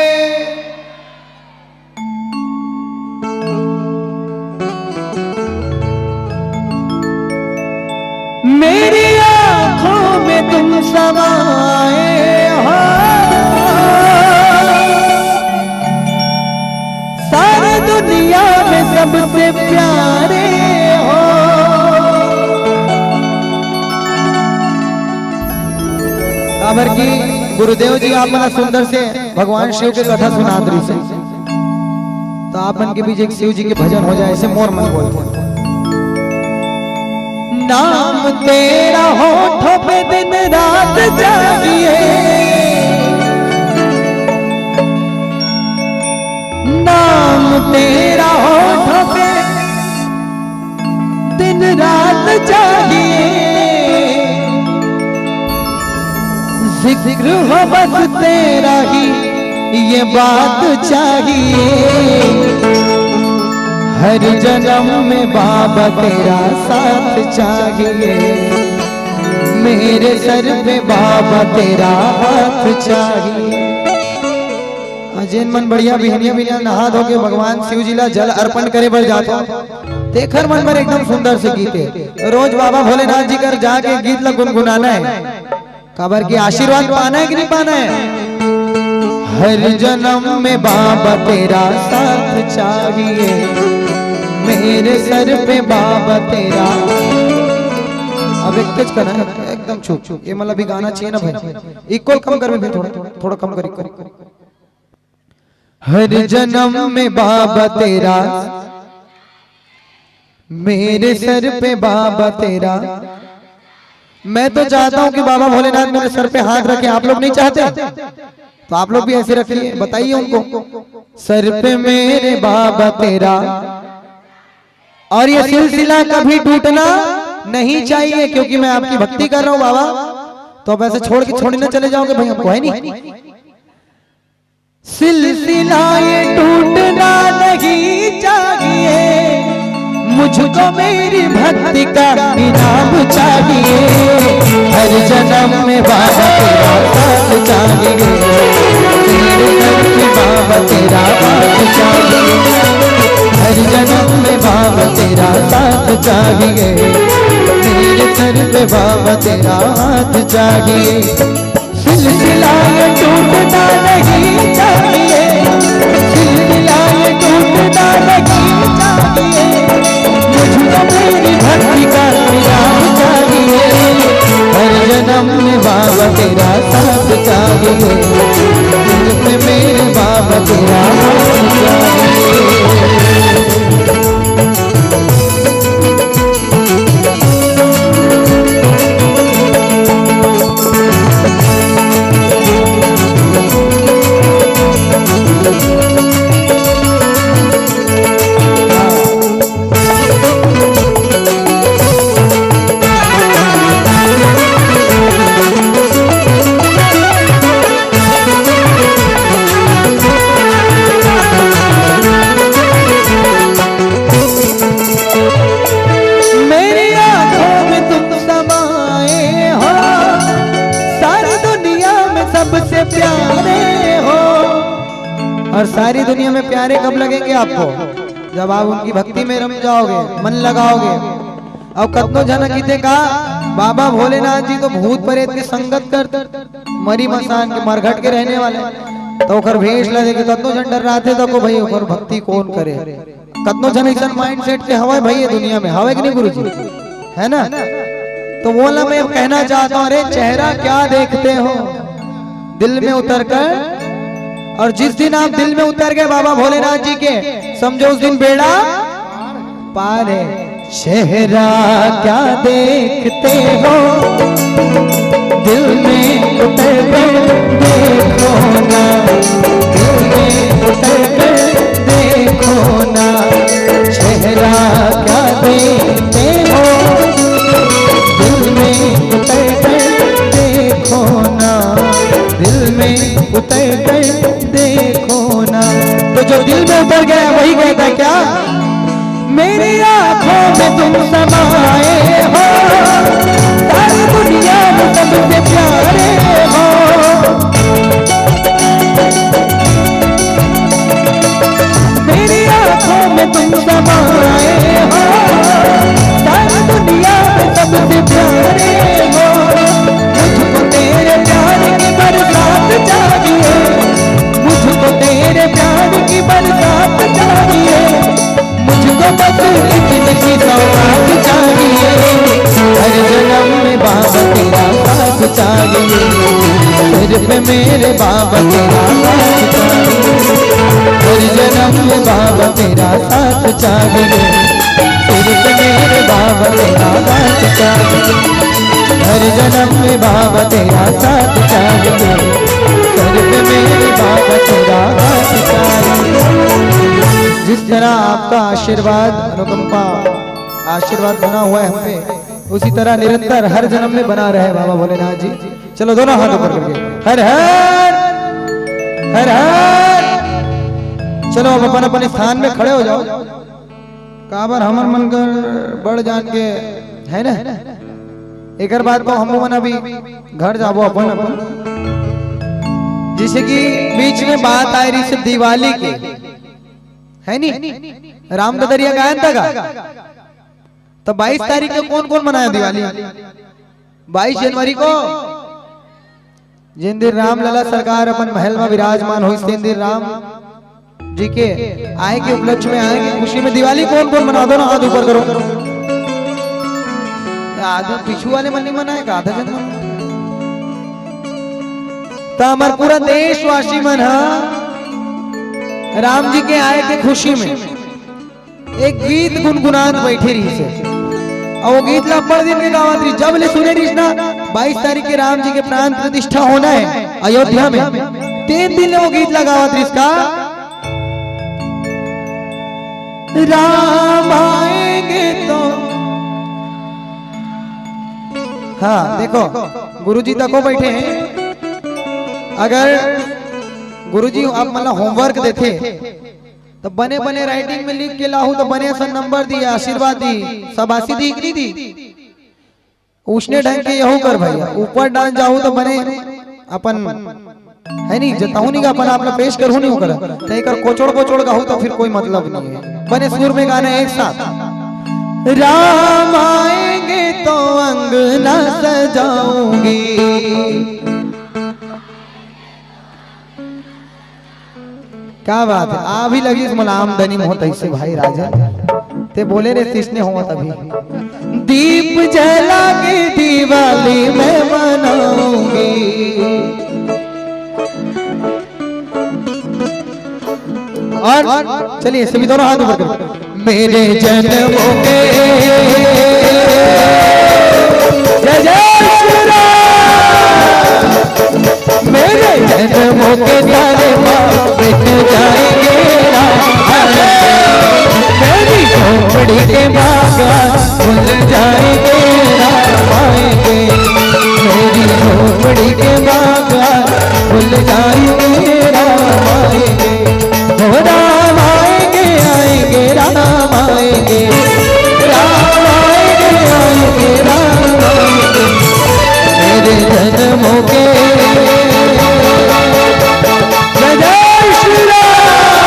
मेरी आंखों में तुम समाए हो, सारी दुनिया में सबसे प्यारे हो। काबर की गुरुदेव जी आप मन ला सुंदर से भगवान शिव के कथा सुनात रहिस हे, तो आप मन के बीच एक शिव जी के भजन हो जाए, ऐसे मोर मन बोलथे। नाम तेरा होठों पे दिन रात चाहिए, नाम तेरा होठों पे दिन रात चाहिए, जिक्र हो बस तेरा ही ये बात चाहिए। हर जन्म में बाबा तेरा साथ चाहिए, मेरे सर पे बाबा तेरा हाथ चाहिए। जेन मन बढ़िया बिहनिया बिहनिया नहा धो के भगवान शिव जी ला जल अर्पण करे बर जात हो, तेखर मन बर एकदम सुंदर से गीत हे। रोज बाबा भोलेनाथ जी कर जाके गीत ला गुनगुनाना हे, काबर की आशीर्वाद पाना हे कि नहीं पाना हे? हर जन्म में बाबा तेरा साथ चाहिए, मेरे सर पे बाबा तेरा। अब एक तेज करना हे, एकदम चुप चुप, ये मतलब भी गाना चाहिए ना भाई, इक्वल कम कर भी थोड़ा, थोड़ा कम कर, इक्वल। हर जन्म में बाबा तेरा, मेरे सर पे बाबा तेरा। मैं तो चाहता हूं कि बाबा भोलेनाथ मेरे सर पे हाथ रखें, आप लोग नहीं चाहते? तो आप लोग भी ऐसे रखिए, बताइए उनको, सर पे मेरे बाबा तेरा। और ये सिलसिला कभी टूटना नहीं चाहिए, क्योंकि मैं आपकी भक्ति कर रहा हूं बाबा, तो अब ऐसे छोड़ के, छोड़ने चले जाओगे भाई हमको, है नहीं? सिलसिला ये टूटना नहीं चाहिए, मुझको मेरी भक्ति का इनाम चाहिए। हर जन्म में बाबा तेरा साथ चाहिए, मेरे सर पे बाबा तेरा हाथ चाहिए। हर जन्म में बाबा तेरा साथ चाहिए, मेरे सर पे बाबा तेरा हाथ चाहिए। सिलसिला ये टूटना नहीं चाहिए, सिलसिला ये टूटना नहीं चाहिए। मुझको मेरी भक्ति का इनाम चाहिए। हर जन्म में बाबा तेरा साथ चाहिए, जन्म में मेरे बाबा तेरा हाथ चाहिए। सारी दुनिया में प्यारे कब लगेंगे आपको? जब आप उनकी भक्ति में रम जाओगे, मन लगाओगे। अब कतनो झन किथे का, बाबा भोलेनाथ जी तो भूत प्रेत के संगत कर, मरी मसान के, मरघट के रहने वाले, तो ओकर भेष ला देख के कतनो झन डर्राथे, तो को भाई ओकर भक्ति कौन करे? कतनो झन अइसन mindset के हवय भाई ये दुनिया में, हवय कि नहीं गुरुजी? है ना? तो वो ला मैं कहना चाहता हूँ, अरे चेहरा क्या देखते हो, दिल में उतर कर। और जिस दिन आप दिल में उतर गए बाबा भोलेनाथ जी के, समझो उस दिन बेड़ा पार है। चेहरा क्या देखते हो, दिल में उतर कर देखो ना, दिल में उतर कर देखो ना। चेहरा क्या देखते हो, दिल में उतर कर देखो ना, दिल में उतर कर देखो ना। तो जो दिल में उतर गया वही कहता है क्या? मेरी आंखों में तुम समाए हो, सारी दुनिया में सबसे प्यारे हो। मेरी आंखों में तुम समाए हो, सारी दुनिया में सबसे प्यारे हो। मुझको तेरे प्यार की बरसात चाहिए, मुझको तेरे प्यार की बरसात चाहिए। मुझको बस इतनी सी सौगात चाहिए, हर जन्म में बाबा तेरा साथ चाहिए। सिर्फ मेरे बाबा तेरा साथ चाहिए, हर जन्म में बाबा तेरा साथ चाहिए। सिर्फ मेरे बाबा तेरा साथ चाहिए, हर जन्म में बाबा तेरा साथ चाहिए। सिर्फ मेरे बाबा तेरा साथ चाहिए। जिस तरह आपका आशीर्वाद, अनुकंपा, आशीर्वाद बना हुआ है हम पे, उसी तरह निरंतर हर जन्म में बना रहे बाबा भोलेनाथ जी। चलो दोनों हाथ ऊपर करके हर हर, हर हर। चलो अब अपन अपन स्थान में खड़े हो जाओ। काबर हमर मन कर बड़ जान के है ना। एकर बाद तो हम मन अभी घर जाबो अपन अपन। जैसे कि बीच में बात आए रही से दिवाली के, है नी? राम ददरिया गायन था का? तो बाईस तारीख को कौन कौन मनाया दिवाली? बाईस जनवरी को, जिन दिन रामलला सरकार अपन महल में विराजमान होइस, तेन दिन राम जी के आए के उपलक्ष्य में, आए के खुशी में दिवाली कौन कौन मनावत हो ना, हाथ ऊपर करो। आधा पीछू वाले मन नहीं मनाए का, आधा जन मनाए। तो हमार पूरा देशवासी मन ह राम जी के आए के खुशी में एक गीत गुनगुनात बैठे रहिस हे। अउ वो गीत ला अब्बड़ दिन के गावत रहिस, जब ले सुने रहिस ना, बाईस तारीख के राम जी के प्राण प्रतिष्ठा होना है अयोध्या में, तेन दिन ले वो गीत ला गावत रहिस का, राम आएंगे तो। हाँ, देखो, गुरुजी तको बैठे हैं। अगर गुरुजी आप मन ला homework देथे, तो बने बने writing में लिख के लाहू, तो बने असन number दी, आशीर्वाद दी, शाबाशी दी कि नहीं दी? उसने ढंग के यहू कर भैया, ऊपर डांस जाहू तो बने अपन, है नहीं, जताहू नहीं का अपन आप ला पेश करहू नहीं ओकर, तो एकर कोचोड़ कोचोड़ गाहू तो फिर कोई मतलब नहीं है। बने सुर में गाना एक साथ। राम आएंगे तो अंगना सजाऊंगी। क्या बात है, आ भी लगी इस मला आमदनी में होता इससे भाई राजा। ते बोले रे, तिसने हुआ तभी। दीप जला के दिवाली मैं मनाऊंगी। और चलिए, सभी दोनों हाथ ऊपर करो। मेरे जन्मों के जय जय श्री राम। मेरे जन्मों के सारे पाप मिट जाएंगे राम आएंगे। मेरी झोपड़ी के बाग खुल जाएंगे राम आएंगे। मेरी झोपड़ी के बाग खुल जाएंगे राम आएंगे। हो राम आएंगे, आएंगे, राम आएंगे, राम आएंगे, आएंगे, राम आएंगे। मेरे जन्मों के जय जय श्री राम।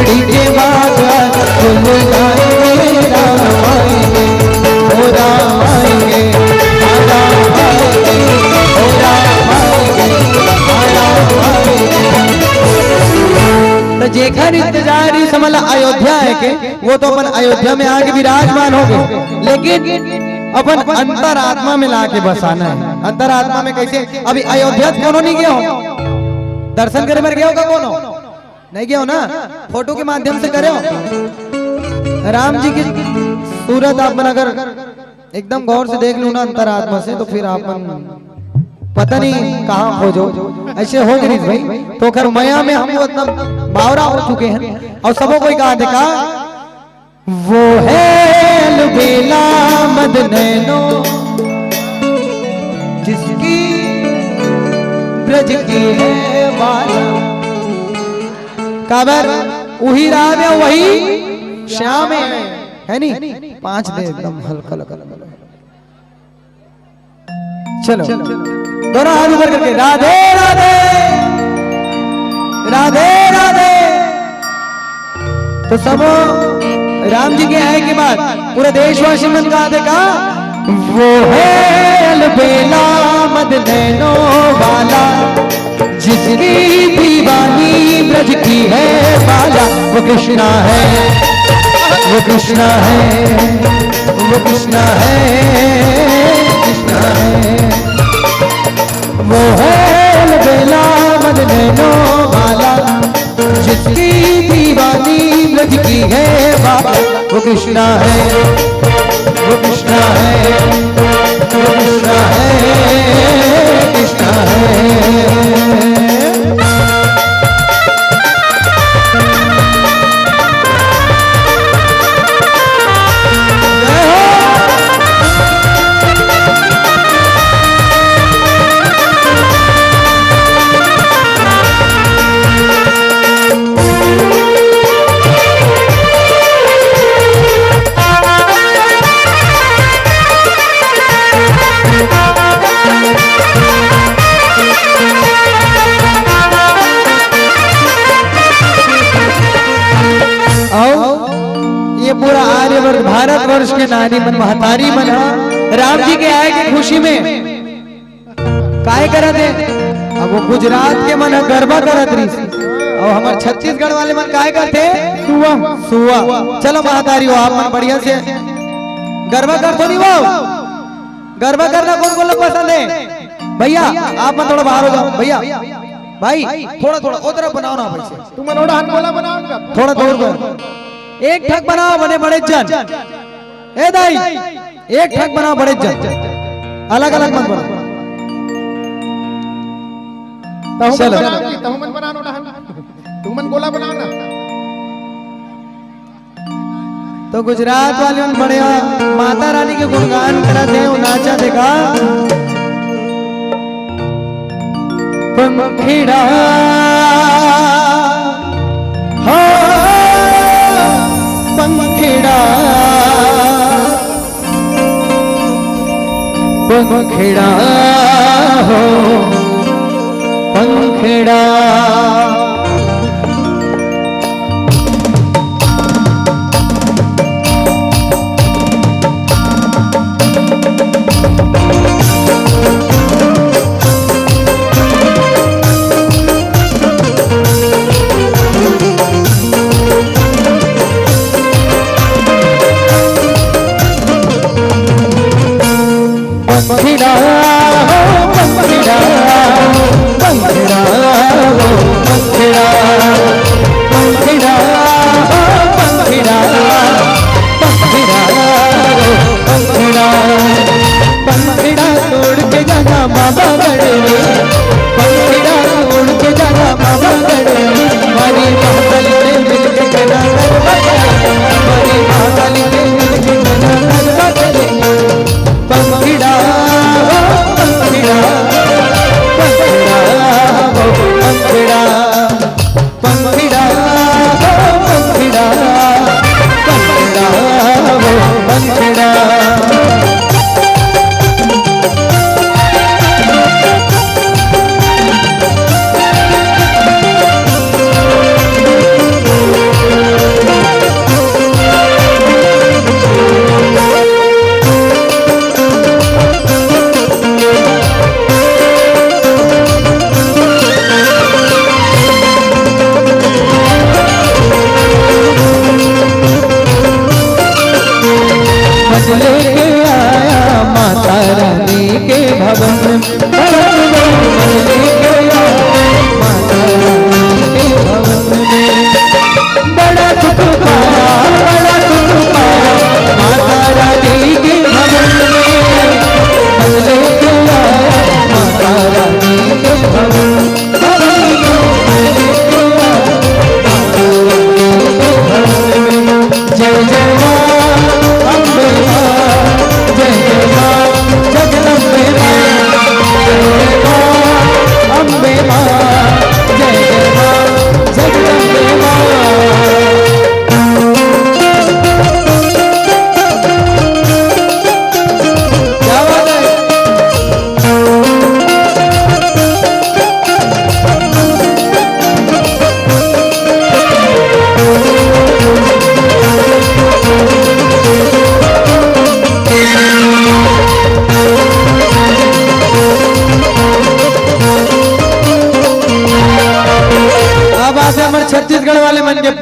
टीके माता फूल गाएंगे, राम आएंगे, ओ राम आएंगे, आ राम आएंगे, ओ राम आएंगे, आ राम आएंगे। तो जेकर इंतजार इस समय अयोध्या है के, वो तो अपन अयोध्या में आके विराजमान हो गए, लेकिन अपन अंतरात्मा में लाके बसाना है। अंतरात्मा में कैसे? अभी अयोध्या तो कोनो नहीं गया हो, दर्शन करे बर गया होगा कोनो? नहीं गया हो ना? फोटो के माध्यम से करे हो। राम जी की सूरत आप मन अगर एकदम गौर से देख लू ना अंतरात्मा से, तो फिर आप मन पता नहीं कहाँ खोजो। ऐसे हो गई भाई, तो खैर मया में हम उतना बावरा हो चुके हैं। और सबो कोई कहा देखा, वो है अलबेला मद नैनो, जिसकी ब्रज की है बाला। काबर उही राम है, वही श्याम है, है नी? पाँच दे एकदम हल्का लगा, लगा, लगा। चलो, दोनों हाथ ऊपर करके राधे राधे, राधे राधे। तो सब राम जी के आए के बाद पूरे देशवासी मन का देखा, वो है अलबेला मद नैनो वाला, जिसकी दीवानी ब्रज की है बाला। वो कृष्णा है, वो कृष्णा है, वो कृष्णा है, कृष्णा है। वो है अलबेला मद नैनो वाला, जिसकी दीवानी ब्रज की है बाला। वो कृष्णा है, वो कृष्णा है, वो कृष्णा है, कृष्णा है। अउ ये पूरा आर्यवर्त भारतवर्ष के नारी मन, महतारी मन ह राम जी के आए के खुशी में काय करत हे? अब वो गुजरात के मन ह गरबा करत रहिस, अउ हमर छत्तीसगढ़ वाले मन काय करथे? सुआ। सुआ। चलो महतारी हो, आप मन बढ़िया से गरबा कर तो नहीं वो? गरबा करना कौन कौन लोग पसंद है? भैया, आप मन थोड़ा बाहर हो जाओ भैया। भाई, थोड़ा थोड़ा ओ तरफ बनाओ ना भाई से। तुमन ओड़ा हन गोला बनाओ ना। थोड़ा दूर कर। एक ठक बनाओ बने बड़े जन। ए दाई, एक ठक बनाओ बड़े जन। अलग अलग मत बनाओ। तहु मन चलो। बनाओ जी, तहु मन बनाओ ना। तुमन गोला बनाओ ना। तो गुजरात वाले मन बढ़िया माता रानी के गुणगान करत हे, वो नाचा देखा। पंखिड़ा, हाँ, पंखिड़ा, पंखिड़ा हो, पंखिड़ा। पंखिड़ा हो, पंखिड़ा, पंखिड़ा हो,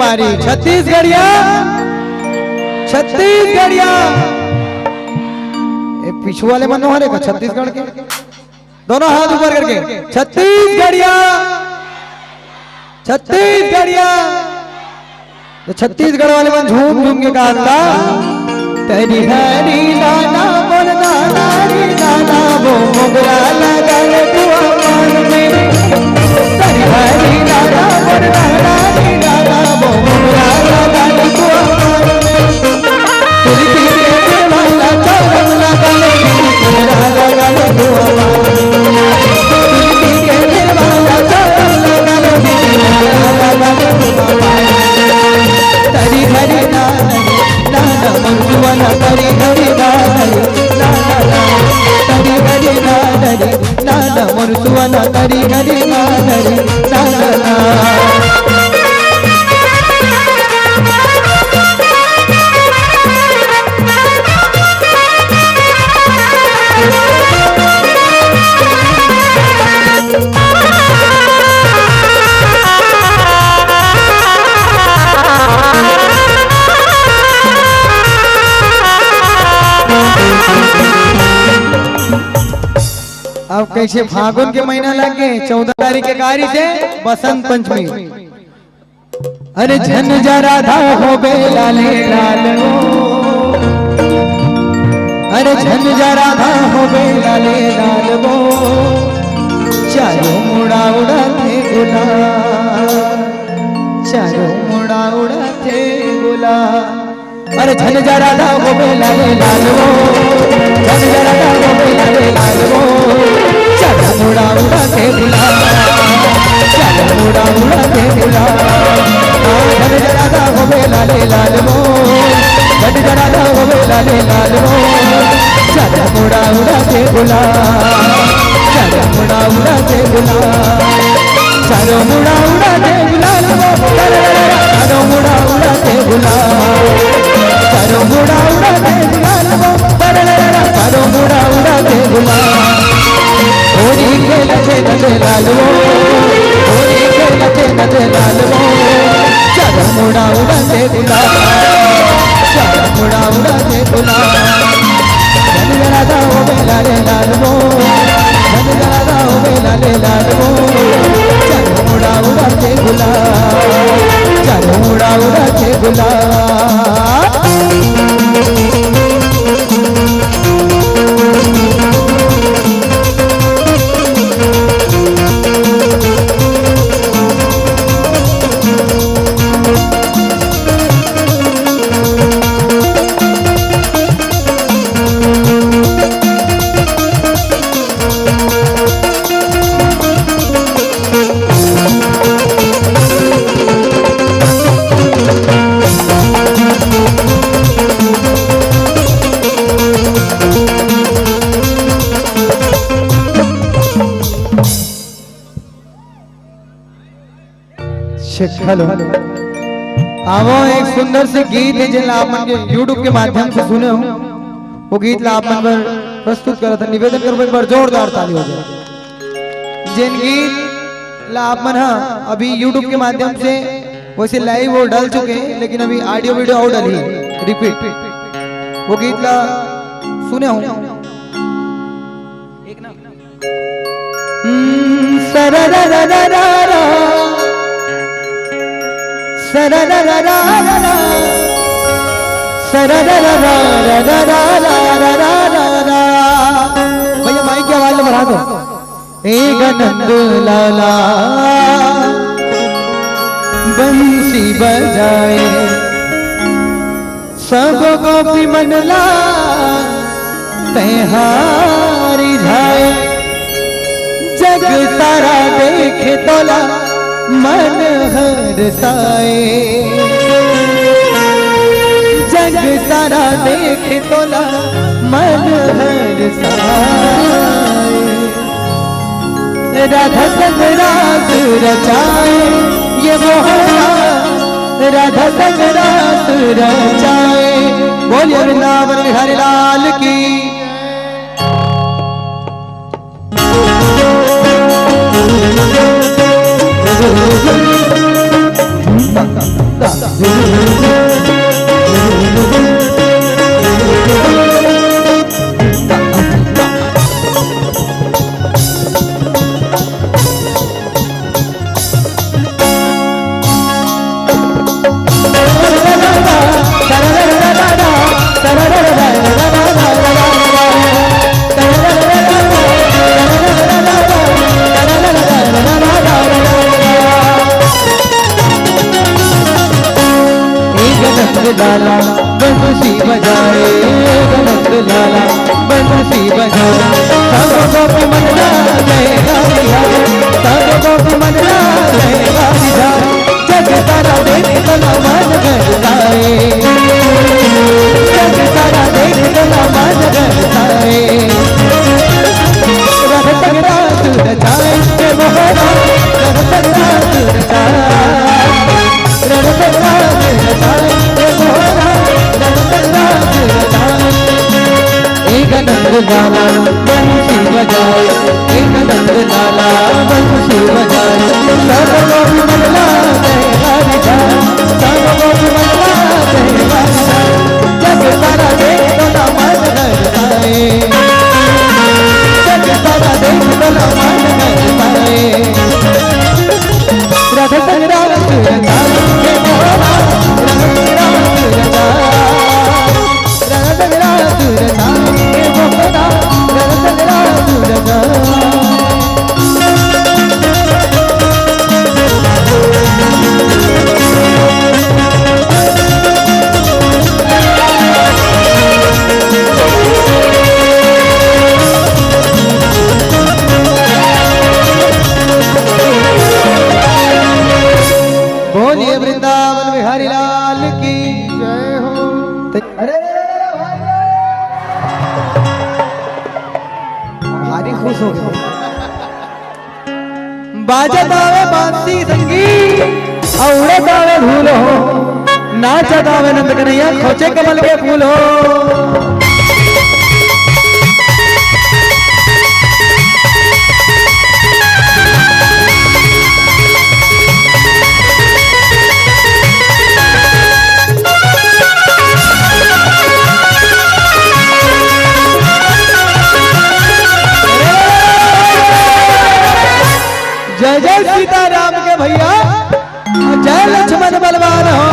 पारी। छत्तीसगढ़िया, छत्तीसगढ़िया। ए, पीछू वाले मन नोहरे का छत्तीसगढ़ के? दोनों हाथ ऊपर करके, छत्तीसगढ़िया, छत्तीसगढ़िया। तो छत्तीसगढ़ वाले मन झूम झूम के गाता, तरी हरी नाना मोर नाना रे नाना, वो मोगरा लगल कुआं में। तरी हरी नाना मोर नाना रे नाना, वो मोगरा लगल कुआं में। अब कैसे फागुन के महीना लग गए, चौदह तारीख के कारी से बसंत पंचमी। अरे झन जा राधा होबे लाले लाल वो, अरे झन जा राधा होबे लाले लाल वो, चारों मुड़ा उड़ाथे गुलाल, चारों मुड़ा उड़ाथे गुलाल। अरे झन जा राधा होबे लाले लाल वो, झन जा राधा होबे लाले लाल वो, चारों मुड़ा उड़ाथे गुलाल, चारों मुड़ा उड़ाथे गुलाल। हाँ, झन जा राधा होबे लाले लाल वो, झन जा राधा होबे लाले लाल वो, चारों मुड़ा उड़ाथे गुलाल, चारों मुड़ा उड़ाथे गुलाल। चारों मुड़ा उड़ाथे गुलाल वो, चारों मुड़ा उड़ाथे गुलाल। चारों मुड़ा उड़ाथे गुलाल वो, चारों मुड़ा उड़ाथे गुलाल। होली खेलथे नंद लाल वो, होली खेलथे नंद लाल वो। चारों मुड़ा उड़ाथे गुलाल, चारों मुड़ा उड़ाथे गुलाल। झन जा राधा होबे लाले लाल वो, झन जा राधा होबे लाले लाल वो। चारों मुड़ा उड़ाथे गुलाल, चारों मुड़ा उड़ाथे गुलाल। Check, hello। आवो, एक सुंदर से गीत हे, जेला आप मन के YouTube के माध्यम से सुने हो, वो गीत ला आप मन बर प्रस्तुत करत हन। निवेदन करबो, एक बार जोरदार ताली हो जाए। जेन गीत ला आप मन ह अभी YouTube के माध्यम से वैसे live वो डल चुके हैं, लेकिन अभी audio video और डली repeat। वो गीत ला सुने हो। एक ना। हम्म, सररररररा, सररररररा, सररररररा। भैया, माइक की आवाज बढ़ा दो। एक नंद लाला बंसी बजाए, सब गोपी मन ला तैहारी झाए। जग सारा देखे तोला मन हरसाए, जग सारा देखे तोला मन हरसाए। राधा संग रास रचाए, ये मोहना राधा संग रास रचाए। बोलिए वृंदावन बिहारी लाल की। एक रंग लाला बंसी बजाए, एक रंग लाला बंसी बजाए। सब गोपी मन ला लहरा दिया, सब गोपी मन ला लहरा दिया। जग सारा देख तोला मन गदगदाए, जग सारा देख तोला मन गदगदाए। रंग संग रास रचाए के मोहरा, रंग संग रास रचाए। एक नंद लाला बंसी बजाए, एक नंद लाला बंसी बजाए। सब गोपी मन ला लहरा दिया, सब गोपी मन ला लहरा दिया। जग सारा देख तोला मन गदगदाए, जग सारा देख तोला मन गदगदाए। राधा संग रास रचाए, हे मोहरा, राधा संग रास रचाए। राधा संग रास रचाए, हे मोहरा, राधा संग रास रचाए। बोलिए वृंदावन बिहारी लाल की जय हो। अरे, अरे, अरे, भारी खुश हो गए। बाजत आवे बांसी संगीत, अउ उड़त आवे धूल हो। नाचत आवे नंद कन्हैया, खोचे कमल के फूल हो। जय जय सीताराम के भैया, जय लक्ष्मण बलवान हो,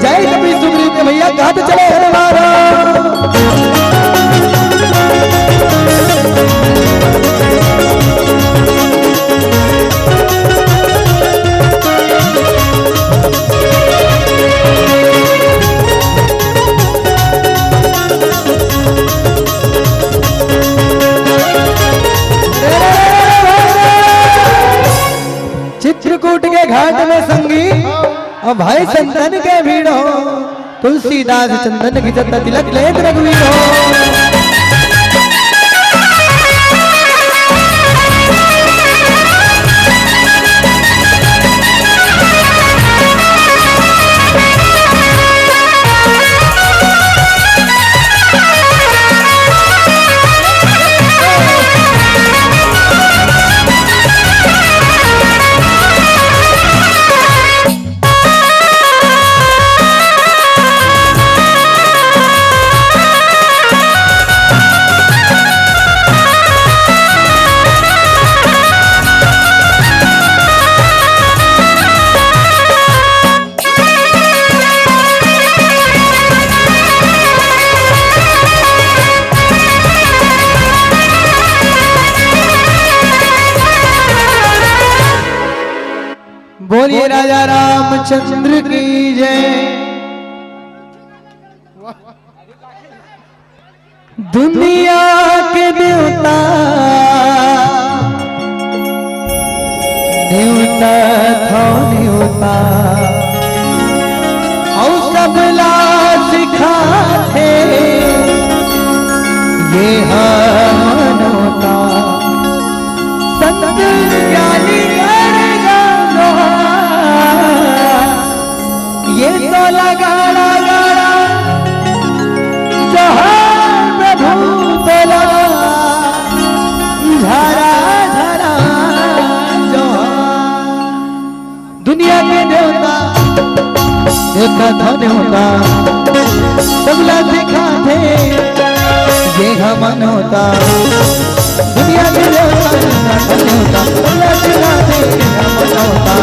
जय कपी सुग्रीव के भैया, कहत चले हनुमान हो। चित्रकूट के घाट में संगी, अब भाई संतन के भीड़ हो। तुलसीदास चंदन घिसत तिलक लेत रघुवीर हो। बोलिए राजा रामचंद्र की जय। दुनिया के देवता, देवता थो देवता, अउ सबला सिखाथे ये ह मानवता। संत ज्ञानी गण गानो ये तो लगाड़ा गाड़ा जोहार प्रभु तोला, झरा झरा जोहार। दुनिया के देवता, धन होता, सबला सिखाथे ये हमन होता। दुनिया के लोग धन होता, सबला सिखाथे ये हमन होता।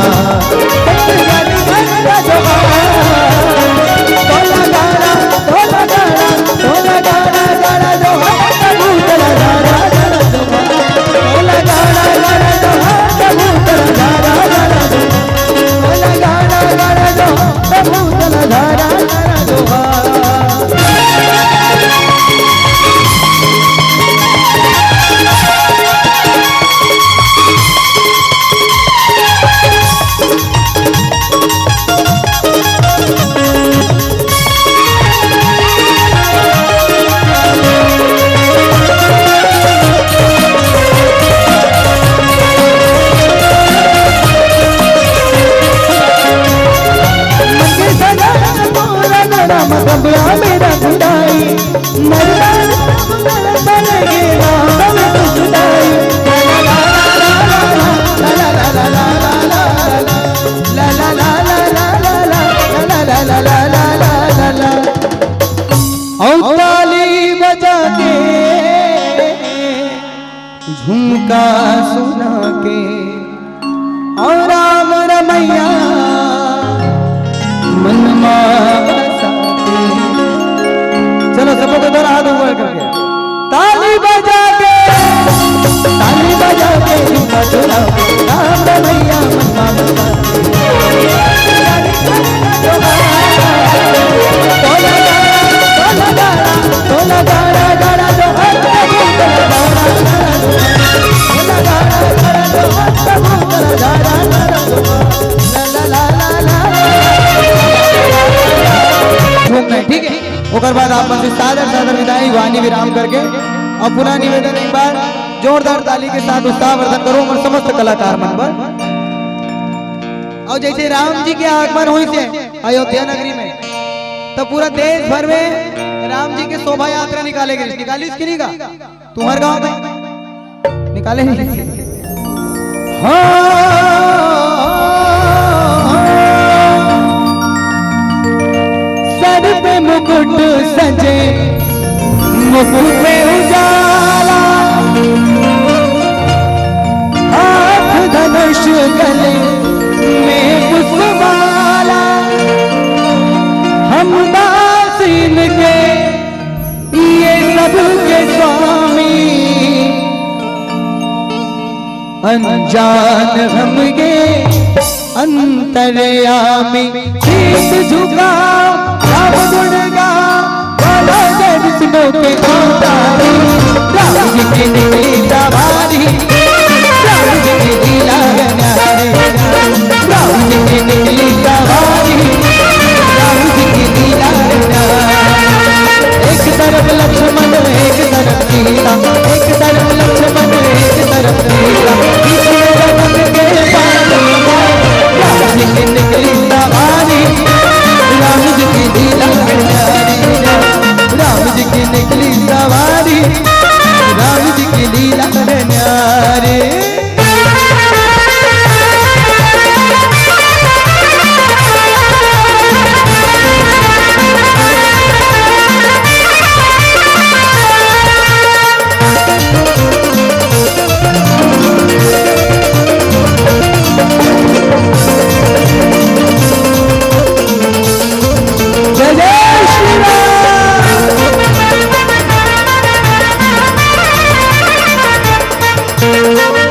अउ ताली बजा के, झुमका सुना के, अउ राम रमैया मन मा बसा के। चलो, सबको दोनों हाथ ऊपर करके ताली बजा के, ताली बजा के, झुमका सुना के, राम रमैया मन मा बसा के। घूमना है, ठीक है। ओकर बाद आप मन से सादर सादर विदाई, वाणी विराम करके, अउ पुनः निवेदन, एक बार जोरदार ताली के साथ उत्साहवर्धन करो हमर समस्त कलाकार मन बर। अउ जैसे राम जी के आगमन होइस हे अयोध्या नगरी में, त पूरा देश भर में राम जी के शोभा यात्रा निकाले गे, निकालिस कि नहीं गा? तुम्हर गांव में निकाले नहीं? हाँ। सर पे मुकुट सजे, मुख पे उजाला, हाथ धनुष गले में पुष्पमाला। हम दास इनके, ये सब के स्वामी, अनजान हम ये अंतर्यामी। शीश झुका, राम गुण गा, बोलो जय विष्णु के अवतारी। राम जी की निकली सवारी, राम जी की लीला न्यारी। राम जी की निकली सवारी, राम जी की लीला न्यारी। एक तरफ लक्ष्मण, एक तरफ सीता, एक तरफ लक्ष्मण, एक तरफ सीता। बीच में रमन के पानी में राम जी की निकली सवारी, राम जी की लीला न्यारी। राम जी की निकली सवारी, राम जी की लीला न्यारी। जय जय श्री राम।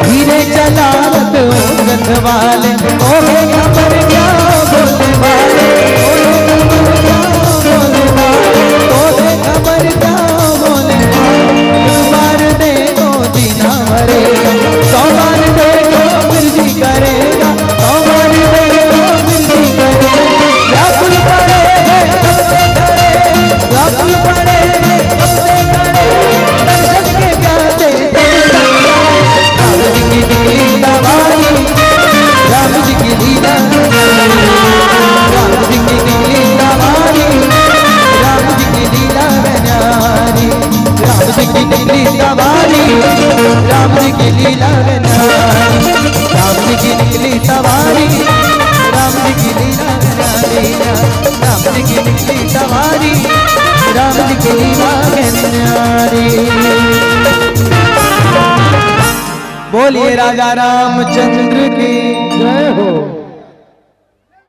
धीरे चलावत ओ रथ वाले, ओहे खबर क्या बोले वाले, ओहे खबर क्या बोले वाले, ओहे खबर क्या बोले वाले। एक बार दे दो जीना मरेगा, सौ बार दे दो फिर जी करेगा, सौ बार दे दो फिर जी करेगा। व्याकुल पड़े हैं सबसे खड़े, व्याकुल पड़े हैं सबसे खड़े, दर्शन के प्यासे राम जी की निकली सवारी, राम जी की लीला न्यारी। राम जी की निकली सवारी, राम जी की लीला न्यारी। राम जी की निकली सवारी, राम जी की लीला न्यारी। राम जी की निकली सवारी, राम जी की लीला न्यारी। राम बोलिए राजा रामचंद्र की। जय हो।